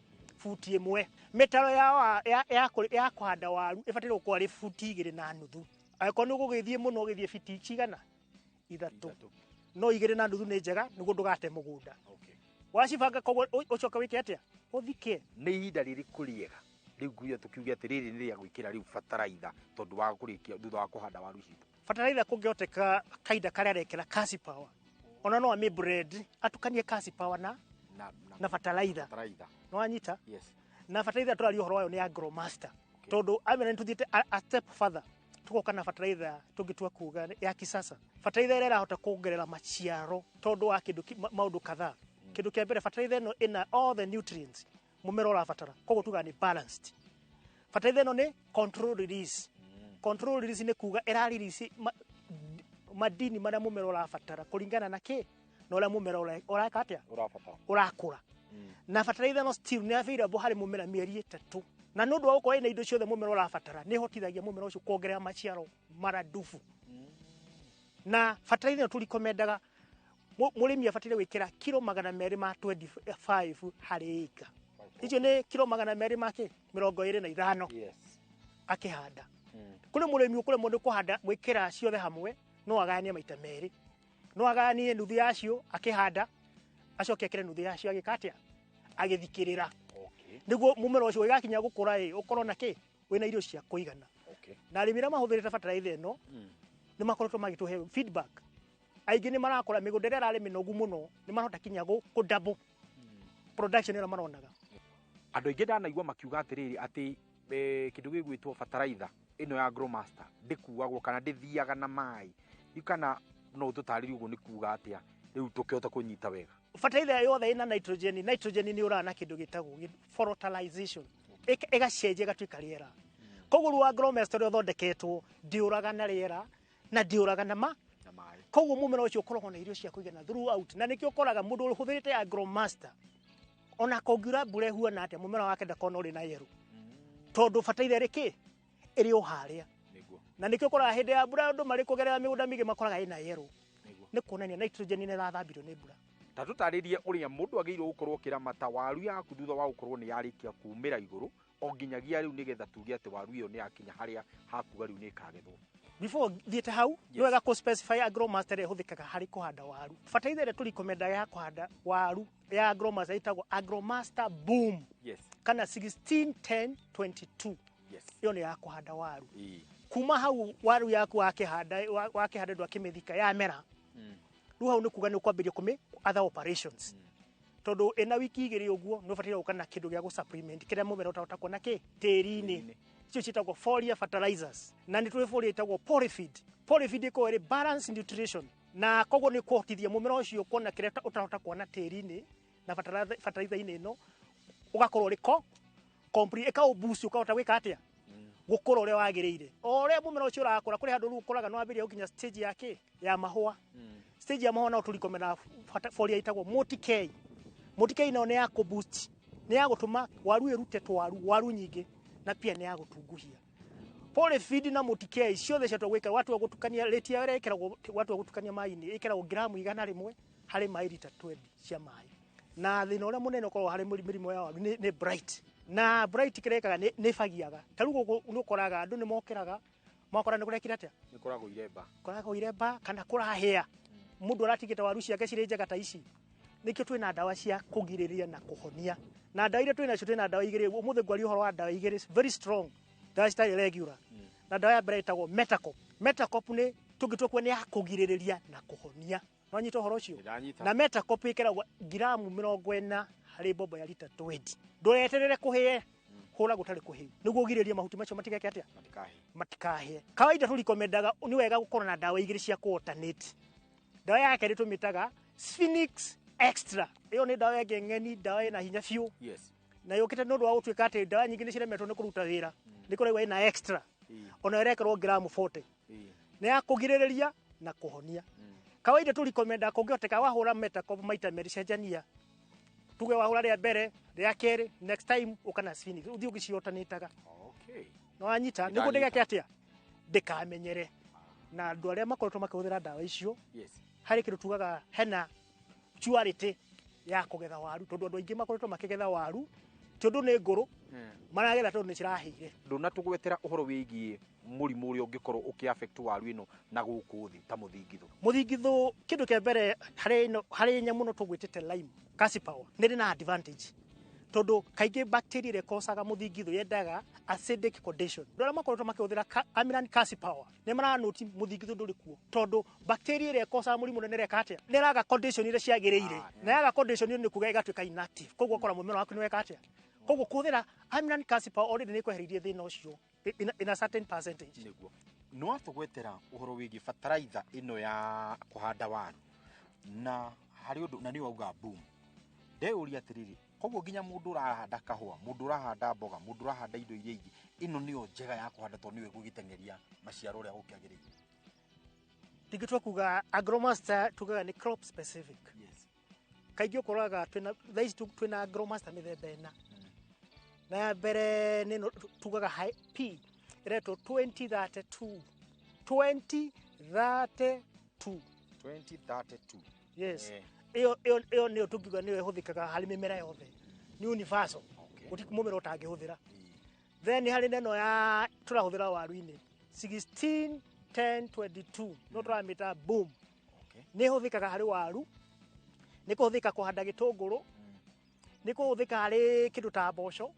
buti 1. Mĩtaro ya kũhanda waru ĩbataire gũkorwo ĩrĩ buti 2.5. Angĩkorwo nĩ ũgũgĩthiĩ mũno ũgĩthiĩ fiti cigana? 3. No 2.5 nĩ njega nĩguo ndũgate mũgũnda. Wacibanga koguo ũcoke wĩke atĩa? Ũthike. Nĩ ihinda rĩrĩkũ rĩega rĩu nguyo tũkiuge atĩ rĩrĩ nĩ rĩa gwĩkĩra rĩu bataraitha tondũ wa kũrĩkia thutha wa kũhanda waru citũ? Bataraitha kũngĩhoteka kahinda karĩa arekĩra Kasi Power, ona no amĩ bread atukanie Kasi Power na bataraitha. No wanyita? Yes. Na bataraitha tũraria ũhoro wayo nĩ Agromaster. Tondũ amena nĩtũthiĩte a step further, tũgoka na bataraitha tũngĩtua kuga ya kisasa. Bataraitha ĩrĩa ĩrahota kuongerera maciaro tondũ wa kĩndũ maũndũ kadhaa. Kĩndũ kĩa mbere bataraitha ĩno ĩna all the nutrients mũmera ũrabatara, koguo tugaga nĩ balanced. Bataraitha ĩno nĩ control release. Control release nĩ kuga ĩra release madini marĩa mũmera ũrabatara kũringana na kĩ na ũrĩa mũmera ũreka atĩa? Ũrabatara. Ũrakũra. Na bataraitha no still nĩ available harĩ mũmera mĩeri 3. Na nĩ ũndũ wa gũkorwo ĩna indo ciothe mũmera ũrabatara, nĩ ĩhotithagia mũmera ũcio kuongerera maciaro maradufu. Na bataraitha ĩno tũrikomendaga mũrĩmi abataire gwĩkĩra kiro 225 harĩ ĩka. Icio nĩ kiro 200 ma kĩ? 25. Akĩhanda. Kũrĩ mũrĩmi ũkũremwo nĩ kũhanda gwĩkĩra ciothe hamwe, no agayanie maita merĩ. No agayanie nuthu yacio akĩhanda, acoke ekĩre nuthu yacio agĩka atĩa? Agĩthikĩrĩra. Nĩguo mũmera ũcio ũgĩgakinya gũkũra ĩ, ũkorwo na kĩ? Wĩna irio cia kũigana. Na arĩmi arĩa mahũthĩrĩte bataraitha ĩno nĩ makoretwo magĩtũhe feedback. Aingĩ nĩ marakora mĩgũnda ĩrĩa ĩrarĩ mĩnogu mũno nĩ marahota kinya kũ double production ĩrĩa maronaga. Andũ aingĩ ndanaigua makiuga atĩrĩrĩ atĩ kĩndũ gĩgwĩtwo bataraitha ĩno ya Agromaster ndĩkuagwo kana ndĩthiaga na maĩ. Rĩu kana no ũtũtarĩrie ũguo nĩ kuga atĩa rĩu tũkĩhota kũnyita wega. Bataraitha yothe ĩna nitrogen, nitrogen nĩ yũraga na kĩndũ gĩtagwo fertilization. Ĩgacenjia ĩgatuĩka rĩera. Koguo rĩu Agromaster ũrĩa ũthondeketwo ndĩũraga na rĩera na ndĩũraga na ma koguo mũmera ũcio ũkoragwo na irio cia kũigana throughout. Na nĩkĩo ũkoraga mũndũ ũhũthĩrĩte Agromaster ona kũngiura mbura ĩhuana atĩa mũmera wake ndakona ũrĩ na yerũ, tondũ bataraitha ĩrĩ kĩ? Ĩrĩ o harĩa. Na nĩkĩo ũkoraga hĩndĩ ya mbura andũ marĩ kũgerera mĩgũnda mĩingĩ makoraga ĩna yerũ, nĩ kuonania nitrogen nĩ ĩrathambirio nĩ mbura. Ta tũtarĩrie ũrĩa mũndũ agĩrĩirwo gũkorwo ũkĩramata waru yaku thutha wa gũkorwo nĩ yarĩkia kumĩra igũrũ o nginyagia rĩu nĩgetha tuge atĩ waru ĩyo nĩ yakinya harĩa hakuga rĩu nĩ ĩkagethwo. Before thiĩte hau, nĩ wega kũ specify Agromaster ĩrĩa ĩhũthĩkaga harĩ kũhanda waru. Bataraitha ĩrĩa tũrikomendaga ya kũhanda waru ya Agromaster ĩtagwo Agromaster Boom. Kana 161022. Ĩyo nĩ ya kũhanda waru. Kuma hau waru yaku wakĩhanda wakĩhanda ndwakĩmĩthika yamera. Rĩu hau nĩ kuga nĩ ũkwambĩrĩria kũmĩ other operations. Tondũ ĩna wiki igĩrĩ ũguo nĩ ũbataire gũka na kĩndũ gĩa gũ supplement kĩrĩa mũmera ũtahota kuona kĩ tĩri-inĩ. Icio ciĩtagwo foliar fertilizers. Na nĩ tũrĩ foliar ĩtagwo polyfeed. Polyfeed ĩkoragwo ĩrĩ balanced nutrition. Na koguo nĩ kũhotithia mũmera ũcio kuona kĩrĩa ũtahota kuona tĩri-inĩ na fertilizer-inĩ ĩno ũgakorwo ũrĩ complete, ĩkaũ boost ũkahota gwĩka atĩa? Gũkũra ũrĩa wagĩrĩire. O ũrĩa mũmera ũcio ũrakũra kũrĩ handũ rĩu ũkoraga nĩ wambĩrĩria gũkinya stage ya kĩ? Ya mahũa. Stage ya mahũa no tũrikomena foliar ĩtagwo Multi-K. Multi-K nayo nĩ ya kũ boost, nĩ ya gũtũma waru ĩrute twaru, waru nyingĩ na pia nĩ ya gũtunguhia. Polyfeed na Multi-K ciothe ciatua gwĩka watua gũtukania rate ya ĩrĩa ĩkĩragwo watua gũtukania maĩ-inĩ ĩkĩragwo gramu 100 harĩ maĩ rita 20 cia maĩ. Na thĩna ũrĩa mũnene ũkoragwo harĩ mĩrimũ ya waru nĩ blight. Na blight kĩrĩa ĩkaga nĩ ĩbagiaga. Ta rĩu gũkũ nĩ ũkoraga andũ nĩ mokĩraga makora nĩ kũrekire atĩa? Nĩ kũragwo iremba. Kũragwo iremba kana kũrahĩa. Mũndũ aratigĩte waru ciake cirĩ njega ta ici. Nĩkĩo twĩna ndawa cia kũgirĩrĩria na kũhonia. Na ndawa iria twĩnacio twĩna ndawa igĩrĩ. Ũmũthĩ ngwaria ũhoro wa ndawa igĩrĩ very strong. Ndawa citarĩ regular. Na ndawa ya mbere ĩtagwo Metacop. Metacop nĩ tũngĩtua kuo nĩ ya kũgirĩrĩria na kũhonia. No nyita ũhoro ũcio? Na Metacop ĩkĩragwo gramu 40 harĩ mbombo ya rita 20. Ndũreterere kũhĩe, hũra gũtarĩ kũhĩu nĩguo ũgirĩrĩrie mahuti macio matigeke atĩa? Matikahĩe. Kawaida tũrikomendaga nĩ wega gũkorwo na ndawa igĩrĩ cia kũ-alternate. Ndawa ya kerĩ tũmĩtaga Sphinx Extra. Ĩyo nĩ ndawa ĩngĩ ng'eni, ndawa ĩna hinya biũ. Na yũkĩte nĩ ũndũ wa gũtuĩka atĩ ndawa nyingĩ nĩ ciremetwo nĩ kũruta wĩra. Nĩ kũraigua ĩna extra. Ona ĩrekerwo gramu 40. Nĩ ya kũgirĩrĩria na kũhonia. Kawaida tũrikomenda kũngĩhoteka wahũra Metacop maita merĩ cenjania. Tuge wahũra rĩa mbere, rĩa kerĩ, next time ũka na Sphinx. Ũthiĩ ũgĩciotanĩtaga. No wanyita, nĩguo ndĩgeke atĩa? Ndĩkamenyere. Na andũ arĩa makoretwo makĩhũthĩra ndawa icio, harĩ kĩndũ tugaga hena surety ya kũgetha waru, tondũ andũ aingĩ makoretwo makĩgetha waru ti ũndũ nĩ ngũrũ, maragetha tondũ nĩ cirahĩire. Ndũnatũgwetera ũhoro wĩgiĩ mũrimũ ũrĩa ũngĩkorwo ũkĩ affect waru ĩno na gũkũ thĩ ta mũthingithũ. Mũthingithũ kĩndũ kĩa mbere harĩ nyamũ no tũgwĩtĩte lime, Power nĩ ĩrĩ na advantage tondũ kaingĩ bacteria ĩrĩa ĩkocaga mũthingithũ yendaga acidic condition. Andũ arĩa makoretwo makĩhũthĩra Amlan Power nĩ maranoti mũthingithũ ndũrĩ kuo tondũ bacteria ĩrĩa ĩkocaga mũrimũ nĩ ĩreka atĩa? Nĩ ĩraga condition iria ciagĩrĩire. Na yaga condition ĩyo nĩ kuga ĩgatuĩka inactive. Koguo ũkora mũmera waku nĩ weka atĩa? Koguo kũhũthĩra Amlan Power already nĩ ĩkwehereirie thĩna ũcio in a certain percentage. Nĩguo. Nĩ watũgwetera ũhoro wĩgiĩ bataraitha ĩno ya kũhanda waru na harĩ ũndũ na nĩ wauga boom. Ndeyũria atĩrĩrĩ, koguo nginya mũndũ ũrahanda kahũa, mũndũ ũrahanda mboga, mũndũ ũrahanda indo iria ingĩ, ĩno nĩyo njega ya kũhanda tondũ nĩyo ĩgũgĩteng'eria maciaro ũrĩa gũkĩagĩrĩire. Ndingĩtua kuga Agromaster tugaga nĩ crop specific. Kaingĩ ũkoraga twĩna thaa ici twĩna Agromaster mĩthemba ĩna. Na ya mbere nĩ ĩno tugaga high P ĩretwo 2032. 2032. 2032. 2032. Yes. Ĩyo ĩyo ĩyo nĩyo tũngiuga nĩyo ĩhũthĩkaga harĩ mĩmera yothe, nĩ universal, gũtirĩ mũmera ũtangĩhũthĩra. Then harĩ na ĩno ya tũrahũthĩra waru-inĩ, 16 10 22, no tũramĩta boom. Nĩ ĩhũthĩkaga harĩ waru, nĩ kũhũthĩka kũhanda gĩtũngũrũ, nĩ kũhũthĩka harĩ kĩndũ ta mboco.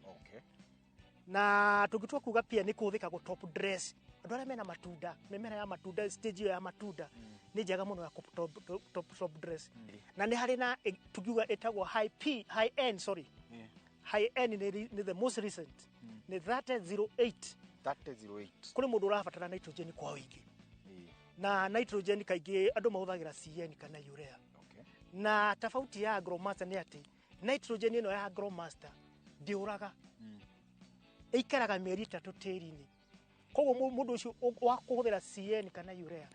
Na tũngĩtua kuga pia nĩ kũhũthĩka gũ top dress andũ arĩa mena matunda, mĩmera ya matunda, stage ĩyo ya matunda nĩ njega mũno ya kũ top dress. Na nĩ harĩ na tũngiuga ĩtagwo high P, high N, sorry, high N nĩ the most recent, nĩ 3008. 3008. Kũrĩ mũndũ ũrabatara nitrogen kwa ũingĩ, na nitrogen kaingĩ andũ mahũthagĩra CN kana urea. Na tofauti ya Agromaster nĩ atĩ nitrogen ĩno ya Agromaster ndĩũraga, ĩikaraga mĩeri 3 tĩri-inĩ. Koguo mũndũ ũcio wa kũhũthĩra CN kana urea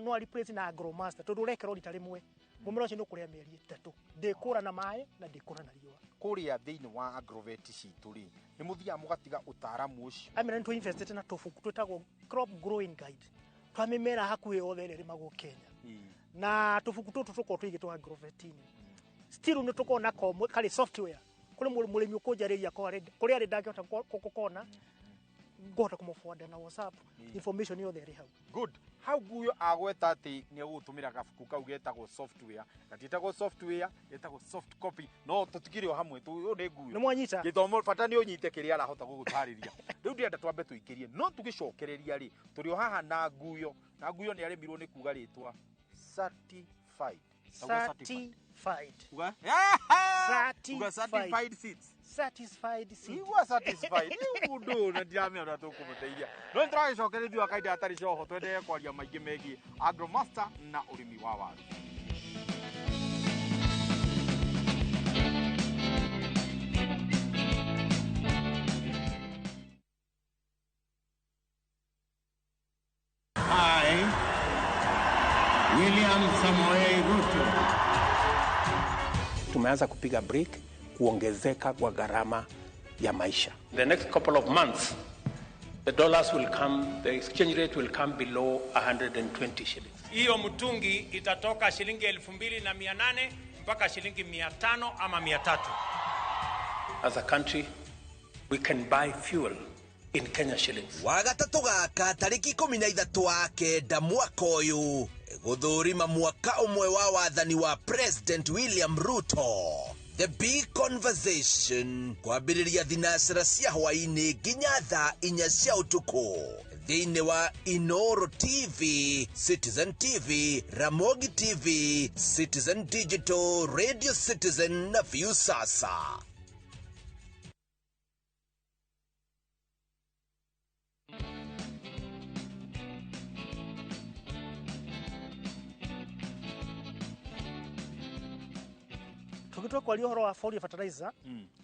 no replace na Agromaster, tondũ ũrekera rita rĩmwe, mũmera ũcio nĩ ũkũrĩa mĩeri 3, ndĩkũra na maĩ na ndĩkũra na riũa. Kũrĩa thĩinĩ wa agrovet citũ rĩ, nĩ mũthiaga mũgatiga ũtaaramu ũcio? Amera nĩ tũinvestĩte na tũbuku twĩtagwo crop growing guide twa mĩmera hakuhĩ yothe ĩrĩa ĩrĩmagwo Kenya, na tũbuku tũtũ tũkoragwo tũigĩtwo agrovet-inĩ. Still nĩ tũkoragwo na karĩ software kũrĩ mũrĩmi ũkũnjarĩria kũrĩa arĩ ndangĩhota gũkona, ngũhota kũmũforward na WhatsApp information yothe ĩrĩ hau. Good. Hau nguyo agweta atĩ nĩ egũtũmĩra gabuku kau getagwo software, gatiĩtagwo software, getagwo soft copy, no tũtikĩrĩ o hamwe, ũyũ nĩ nguyo. Nĩ mwanyita? Gĩthomo bata nĩ ũnyite kĩrĩa arahota gũgũtarĩria. Rĩu ndĩrenda twambe tũikĩrie, no tũgĩcokereria rĩ, tũrĩ o haha na nguyo, na nguyo nĩ aremirwo nĩ kuga rĩtwa certified. Certified. Uga? Uga certified seeds. Satisfied seed. Igua satisfied. Rĩu mũndũ ũyũ na ndiramenya ũrĩa tũkũmũteithia. No nĩ tũragĩcokereria thutha kahinda gatarĩ coho, twendelee kwaria maingĩ megiĩ Agromaster na ũrĩmi wa waru. I, William Samoei Ruto. Tumeanza kupiga break kuongezeka kwa gharama ya maisha. The next couple of months, the dollars will come, the exchange rate will come below 120 shillings. Hiyo mtungi itatoka shilingi 2800 mpaka shilingi 500 ama 300. As a country, we can buy fuel in Kenya shillings. Wagatatũ gaka tarĩki 13 wa 9 mwaka ũyũ, gũthũrima mwaka ũmwe wa wathani wa President William Ruto. The Big Conversation kwambĩrĩria thinacara cia hwaĩ-inĩ nginya thaa 4 cia ũtukũ thĩinĩ wa Inoro TV, Citizen TV, Ramogi TV, Citizen Digital, Radio Citizen na Viusasa. Tũgĩtua kwaria ũhoro wa foliar fertilizer,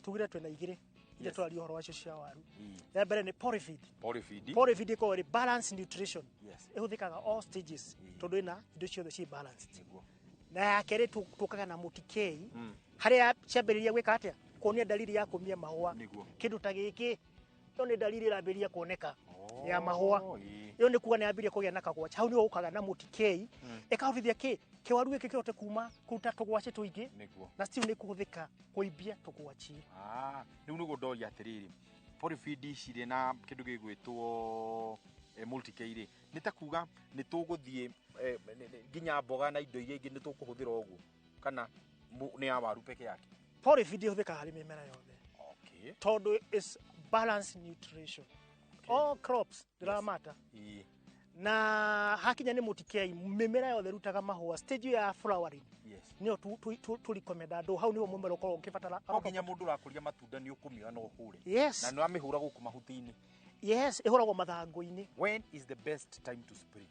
tugire twĩna igĩrĩ iria tũraria ũhoro wacio cia waru. Ya mbere nĩ Polyfeed. Polyfeed. Polyfeed ĩkoragwo ĩrĩ balanced nutrition. Yes. Ĩhũthĩkaga all stages tondũ ĩna indo ciothe ciĩ balanced. Na ya kerĩ tũkaga na mũtikei, harĩa ciambĩrĩria gwĩka atĩa, kuonia dalili ya kũmia mahũa. Kĩndũ ta gĩkĩ, ĩyo nĩ dalili ĩrambĩrĩria kuoneka ya mahũa. Ĩyo nĩ kuga nĩ yambĩrĩria kũgĩa na kagwaci. Hau nĩho ũkaga na mũtikei, ĩkahotithia kĩ kĩwaru gĩkĩ kĩhote kuma kũruta tũgwacĩ tũingĩ, na still nĩ kũhũthĩka kũimbia tũgwaci. Rĩu nĩguo ndoria atĩrĩrĩ, Polyfeed ici rĩ na kĩndũ gĩgwĩtwo Multi-K rĩ, nĩ ta kuga nĩ tũgũthiĩ nginya mboga na indo iria ingĩ nĩ tũkũhũthĩra ũguo, kana nĩ ya waru peke yake? Polyfeed ĩhũthĩkaga harĩ mĩmera yothe. Tondũ is balanced nutrition. All crops ndĩramata. Na hakinya nĩ mũtikei, mĩmera yothe ĩrutaga mahũa stage ya flowering. Nĩyo tũrikomenda andũ, hau nĩho mũmera ũkoragwo ũkĩbatara. No nginya mũndũ ũrakũria matunda nĩ ũkũmĩoya na ũhũre. Yes. Na nĩ wamĩhũra gũkũ mahuti-inĩ. Yes, ĩhũragwo mathangũ-inĩ. When is the best time to spray?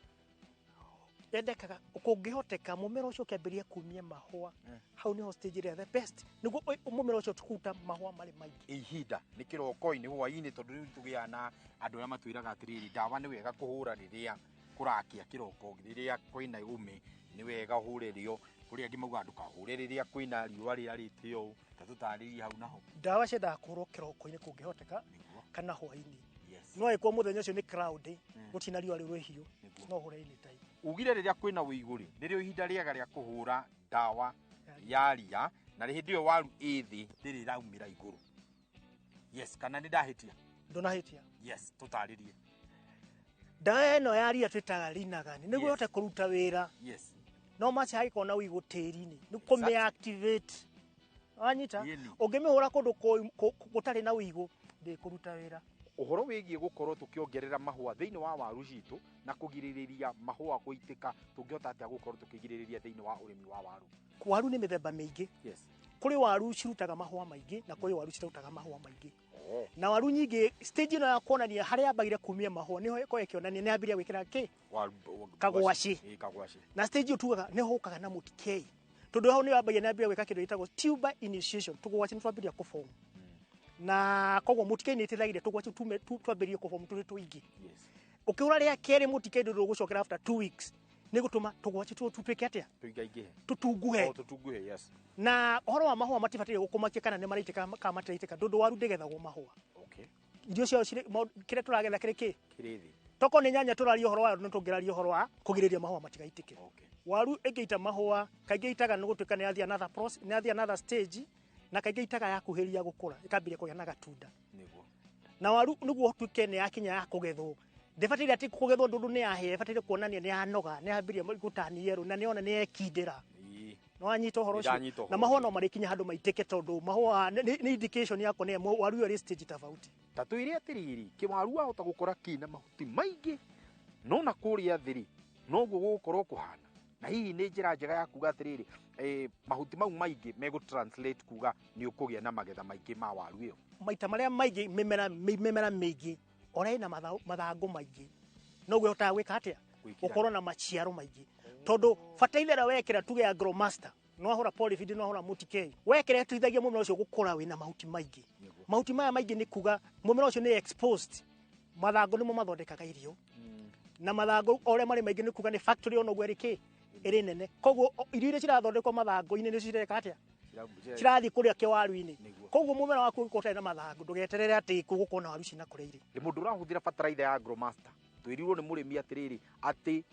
Yendekaga kũngĩhoteka mũmera ũcio ũkĩambĩrĩria kumia mahũa, hau nĩho stage ĩrĩa the best, nĩguo mũmera ũcio kũruta mahũa marĩ maingĩ. Ihinda nĩ kĩroko-inĩ, hwaĩ-inĩ, tondũ rĩu tũgĩaga na andũ arĩa matwĩraga atĩrĩrĩ, ndawa nĩ wega kũhũra rĩrĩa kũrakia kĩroko, rĩrĩa kwĩna ũme nĩ wega ũhũre rĩo, kũrĩ angĩ maugaga ndũkahũre rĩrĩa kwĩna riũa rĩarĩte ũũ, ta tũtarĩrie hau naho. Ndawa ciendaga kũhũrwo kĩroko-inĩ kũngĩhoteka, kana hwaĩ-inĩ. No angĩkorwo mũthenya ũcio nĩ cloudy, gũtirĩ na riũa rĩu rĩhiũ, no ũhũre anytime. Ugire rĩrĩa kwĩna wĩigũ rĩ, nĩrĩo ihinda rĩega rĩa kũhũra ndawa ya ria, na hĩndĩ ĩyo waru ĩ thĩ ndĩrĩ ĩraumĩra igũrũ. Yes, kana nĩ ndahĩtia? Ndũnahĩtia. Yes, tũtarĩrie. Ndawa ĩno ya ria twĩtaga rinagani nĩguo ĩhote kũruta wĩra. Yes. No maci hagĩkorwo na wĩigũ tĩri-inĩ nĩ kũmĩ-activate. Wanyita? Ĩni. Ũngĩmĩhũra kũndũ gũtarĩ na wĩigũ ndĩkũruta wĩra. Ũhoro wĩgiĩ gũkorwo tũkĩongerera mahũa thĩinĩ wa waru citũ na kũgirĩrĩria mahũa gũitĩka, tũngĩhota atĩa gũkorwo tũkĩgirĩrĩria thĩinĩ wa ũrĩmi wa waru? Waru nĩ mĩthemba mĩingĩ. Yes. Kũrĩ waru cirutaga mahũa maingĩ na kũrĩ waru citarutaga mahũa maingĩ. Na waru nyingĩ stage ĩno ya kuonania harĩa yambagĩria kumia mahũa nĩho ĩkoragwo ĩkĩonania nĩ yambĩrĩria gwĩkĩra kĩ? Kagwaci. Ĩĩ, kagwaci. Na stage ĩyo tugaga nĩho ũkaga na mũtikei, tondũ hau nĩho yambagia nĩ yambĩrĩria gwĩka kĩndũ gĩtagwo tuber initiation, tũgwaci nĩ twambĩrĩria kũform. Na koguo mũtikei nĩ ĩteithagia tũgwaci twambĩrĩrie kũform tũrĩ tũingĩ. Yes. Ũkĩhũra rĩa kerĩ mũtikei ndũrĩ ũgũcokera after 2 weeks nĩ gũtũma tũgwaci tũtũ tũtuĩke atĩa? Tũingaingĩhe. Tũtunguhe. Oh, tũtunguhe, yes. Na ũhoro wa mahũa matibataire gũkũmakia kana nĩ maraitĩka kana matiraitĩka, tondũ waru ndĩgethagwo mahũa. Okay. Irio ciao cirĩ kĩrĩa tũragetha kĩrĩ kĩ? Kĩrĩ thĩ. Tokorwo nĩ nyanya tũraria ũhoro wayo, no tũngĩraria ũhoro wa kũgirĩrĩria mahũa matigaitĩke. Okay. Waru ĩngĩita mahũa kaingĩ itaga nĩ gũtuĩka nĩ yathiĩ another process, nĩ yathiĩ another stage, na kaingĩ itaga yakuhĩrĩria gũkũra ĩkambĩrĩria kũgĩa na gatunda. Nĩguo. Na waru nĩguo ũtuĩke nĩ yakinya ya kũgethwo, ndĩbataire atĩ kũgethwo ndũndũ nĩ yahĩa, ĩbataire kuonania nĩ yanoga, nĩ yambĩrĩria gũtani yerũ na nĩyona nĩ yekindĩra. Ĩĩ. Nĩ wanyita ũhoro ũcio? Nĩndanyita ũhoro Na mahũa no marĩkinya handũ maitĩke, tondũ mahũa nĩ indication ya kuonania waru ĩyo ĩrĩ stage tofauti. Ta twĩre atĩrĩrĩ, kĩwaru wahota gũkora kĩna mahuti maingĩ, no na kũrĩa thĩ rĩ, noguo gũgũkorwo kũhana. Na hihi nĩ njĩra njega ya kuga atĩrĩrĩ, mahuti mau maingĩ megũ translate kuga nĩ ũkũgĩa na magetha maingĩ ma waru ĩyo. Maita marĩa maingĩ mĩmera mĩingĩ ũrĩa ĩna mathangũ maingĩ noguo ĩhotaga gwĩka atĩa? Gwĩkĩra. Gũkorwo na maciaro maingĩ, tondũ bataraitha ĩrĩa wekĩra tuge ya Agromaster, no wahũra polyfeed, no wahũra mũtikei, wekĩra ĩteithagia mũmera ũcio gũkũra wĩna mahuti maingĩ. Mahuti maya maingĩ nĩ kuga mũmera ũcio nĩ exposed, mathangũ nĩmo mathondekaga irio, na mathangũ o ũrĩa marĩ maingĩ nĩ kuga nĩ factory ona ũguo ĩrĩ kĩ? Ĩrĩ nene. Koguo irio iria cirathondekwo mathangũ-inĩ nĩcio cireka atĩa? Cirathiĩ kũrĩa kĩwaru-inĩ. Koguo mũmera waku ũngĩkorwo ũtarĩ na mathangũ ndũgeterere atĩ gũkorwo na waru cina kũrĩa irĩ. Nĩ mũndũ ũrahũthĩra bataraitha ya Agromaster, twĩrirwo nĩ mũrĩmi atĩrĩrĩ, atĩ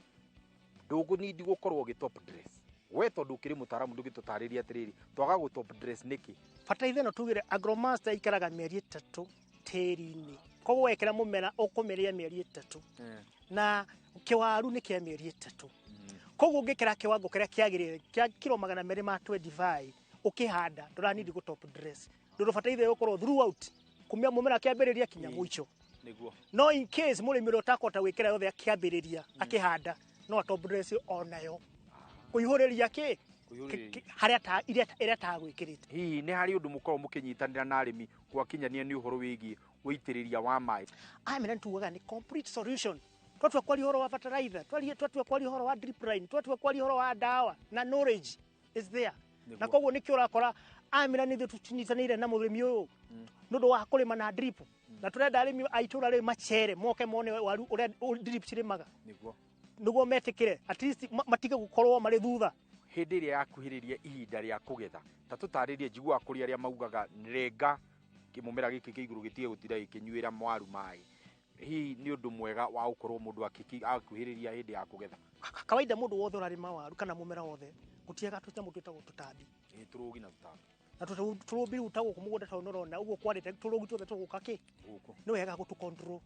ndũgũnindi gũkorwo ũgĩ top dress. We tondũ ũkĩrĩ mũtaaramu ndũgĩtũtarĩrie atĩrĩrĩ, twaga gũ top dress nĩkĩ? Bataraitha ĩno tugire Agromaster ikaraga mĩeri 3 tĩri-inĩ. Koguo wekĩra mũmera ũkũmĩrĩa mĩeri 3. Na kĩwaru nĩ kĩa mĩeri 3. Koguo ũngĩkĩra kĩwango kĩrĩa kĩagĩrĩire kĩa kiro magana merĩ ma 25 ũkĩhanda, ndũranindi gũ top dress. Ndũndũ bataraitha ĩgũkorwo throughout kumia mũmera kĩambĩrĩria kinya mũico. Nĩguo. No in case mũrĩmi ũrĩa ũtakũhota gwĩkĩra yothe akĩambĩrĩria akĩhanda, no a top dress onayo kũihũrĩria kĩ? Kũihũrĩrĩria. Harĩa ta ĩrĩa tagwĩkĩrĩte. Hihi nĩ harĩ ũndũ mũkoragwo mũkĩnyitanĩra na arĩmi gwakinyania nĩ ũhoro wĩgiĩ ũitĩrĩria wa maĩ? Amera nĩ tugaga nĩ complete solution. Twatua kwaria ũhoro wa fertilizer, twatua kwaria ũhoro wa drip line, twatua kwaria ũhoro wa ndawa na knowledge is there. Nĩguo. Na koguo nĩkĩo ũrakora amera nĩ ithuĩ tũnyitanĩire na mũrĩmi ũyũ nĩ ũndũ wa kũrĩma na drip. Na tũrenda arĩmi a itũra rĩu macere moke mone waru ũrĩa drip cirĩmaga. Nĩguo. Nĩguo metĩkĩre at least matige gũkorwo marĩ thutha. Hĩndĩ ĩrĩa yakuhĩrĩria ihinda rĩa kũgetha, ta tũtarĩrie, njiguaga kũrĩ arĩa maugaga renga kĩmũmera gĩkĩ kĩa igũrũ gĩtige gũtinda gĩkĩnyuĩra waru maĩ. Hihi nĩ ũndũ mwega wa gũkorwo mũndũ akuhĩrĩria hĩndĩ ya kũgetha? Kawaida mũndũ wothe ũrarĩma waru kana mũmera wothe gũtiaga tũnyamũ twĩtagwo tũtambi. Ĩĩ, tũrũgi na tũtambi. Na tũrũmbi rĩu ta gũkũ mũgũnda tondũ nĩũrona ũguo kwarĩte tũrũgi tuothe tũgũka kĩ? Gũkũ. Nĩ wega gũtũ control.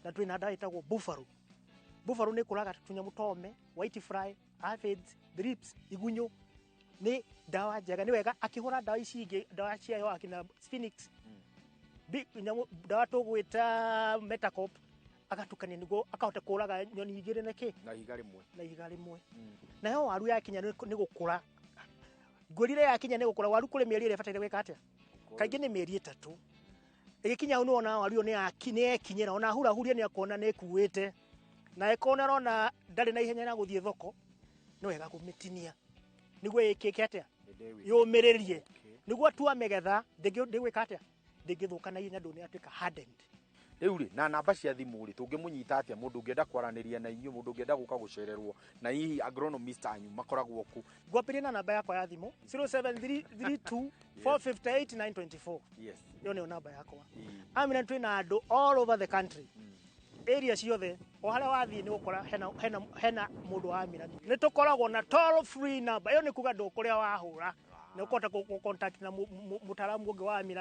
Na twĩna ndawa ĩtagwo Buffalo. Buffalo nĩ ĩkũraga tũnyamũ tome, white fly, aphids, thrips, igunyũ. Nĩ ndawa njega, nĩ wega akĩhũra ndawa ici ingĩ, ndawa ciayo akina Phoenix. Nyamũ, ndawa tũgwĩta Metacop, agatukania nĩguo akahota kũraga nyoni igĩrĩ na kĩ? Na ihiga rĩmwe. Na ihiga rĩmwe. Nayo waru yakinya nĩ gũkũra. Ngwĩrire yakinya nĩ gũkũra, waru kũrĩ mĩeri ĩrĩa ĩbataire gwĩka atĩa? Kaingĩ nĩ mĩeri 3. Ĩgĩkinya hau nĩwona waru ĩyo nĩ yekinyĩra, ona hurahuria nĩ akuona nĩ ĩkuĩte. Na ĩkorwo nĩ arona ndarĩ na ihenya rĩa gũthiĩ thoko, nĩ wega kũmĩtinia. Nĩguo ĩkĩke atĩa? Yũmĩrĩrie. Nĩguo atua mĩgetha, ndĩgwĩka atĩa? Ndĩngĩthũka na ihenya, ndũ nĩ yatuĩka hardened. Rĩu rĩ, na namba cia thimũ rĩ, tũngĩmũnyita atĩa mũndũ ũngĩenda kwaranĩria na inyuĩ, mũndũ ũngĩenda gũka gũcererwo, na hihi agronomist anyu makoragwo kũ? Ngwambĩrĩria na namba yakwa ya thimũ, 0732 458 924. Yes. Ĩyo nĩyo namba yakwa. Amina twĩna andũ all over the country. Area ciothe o harĩa wathiĩ nĩ ũgũkora hena mũndũ wa Amina. Nĩ tũkoragwo na toll free number ĩyo, nĩ kuga ndũkũrĩa wahũra nĩ ũkũhota gũ contact na mũtaaramu ũngĩ wa Amina,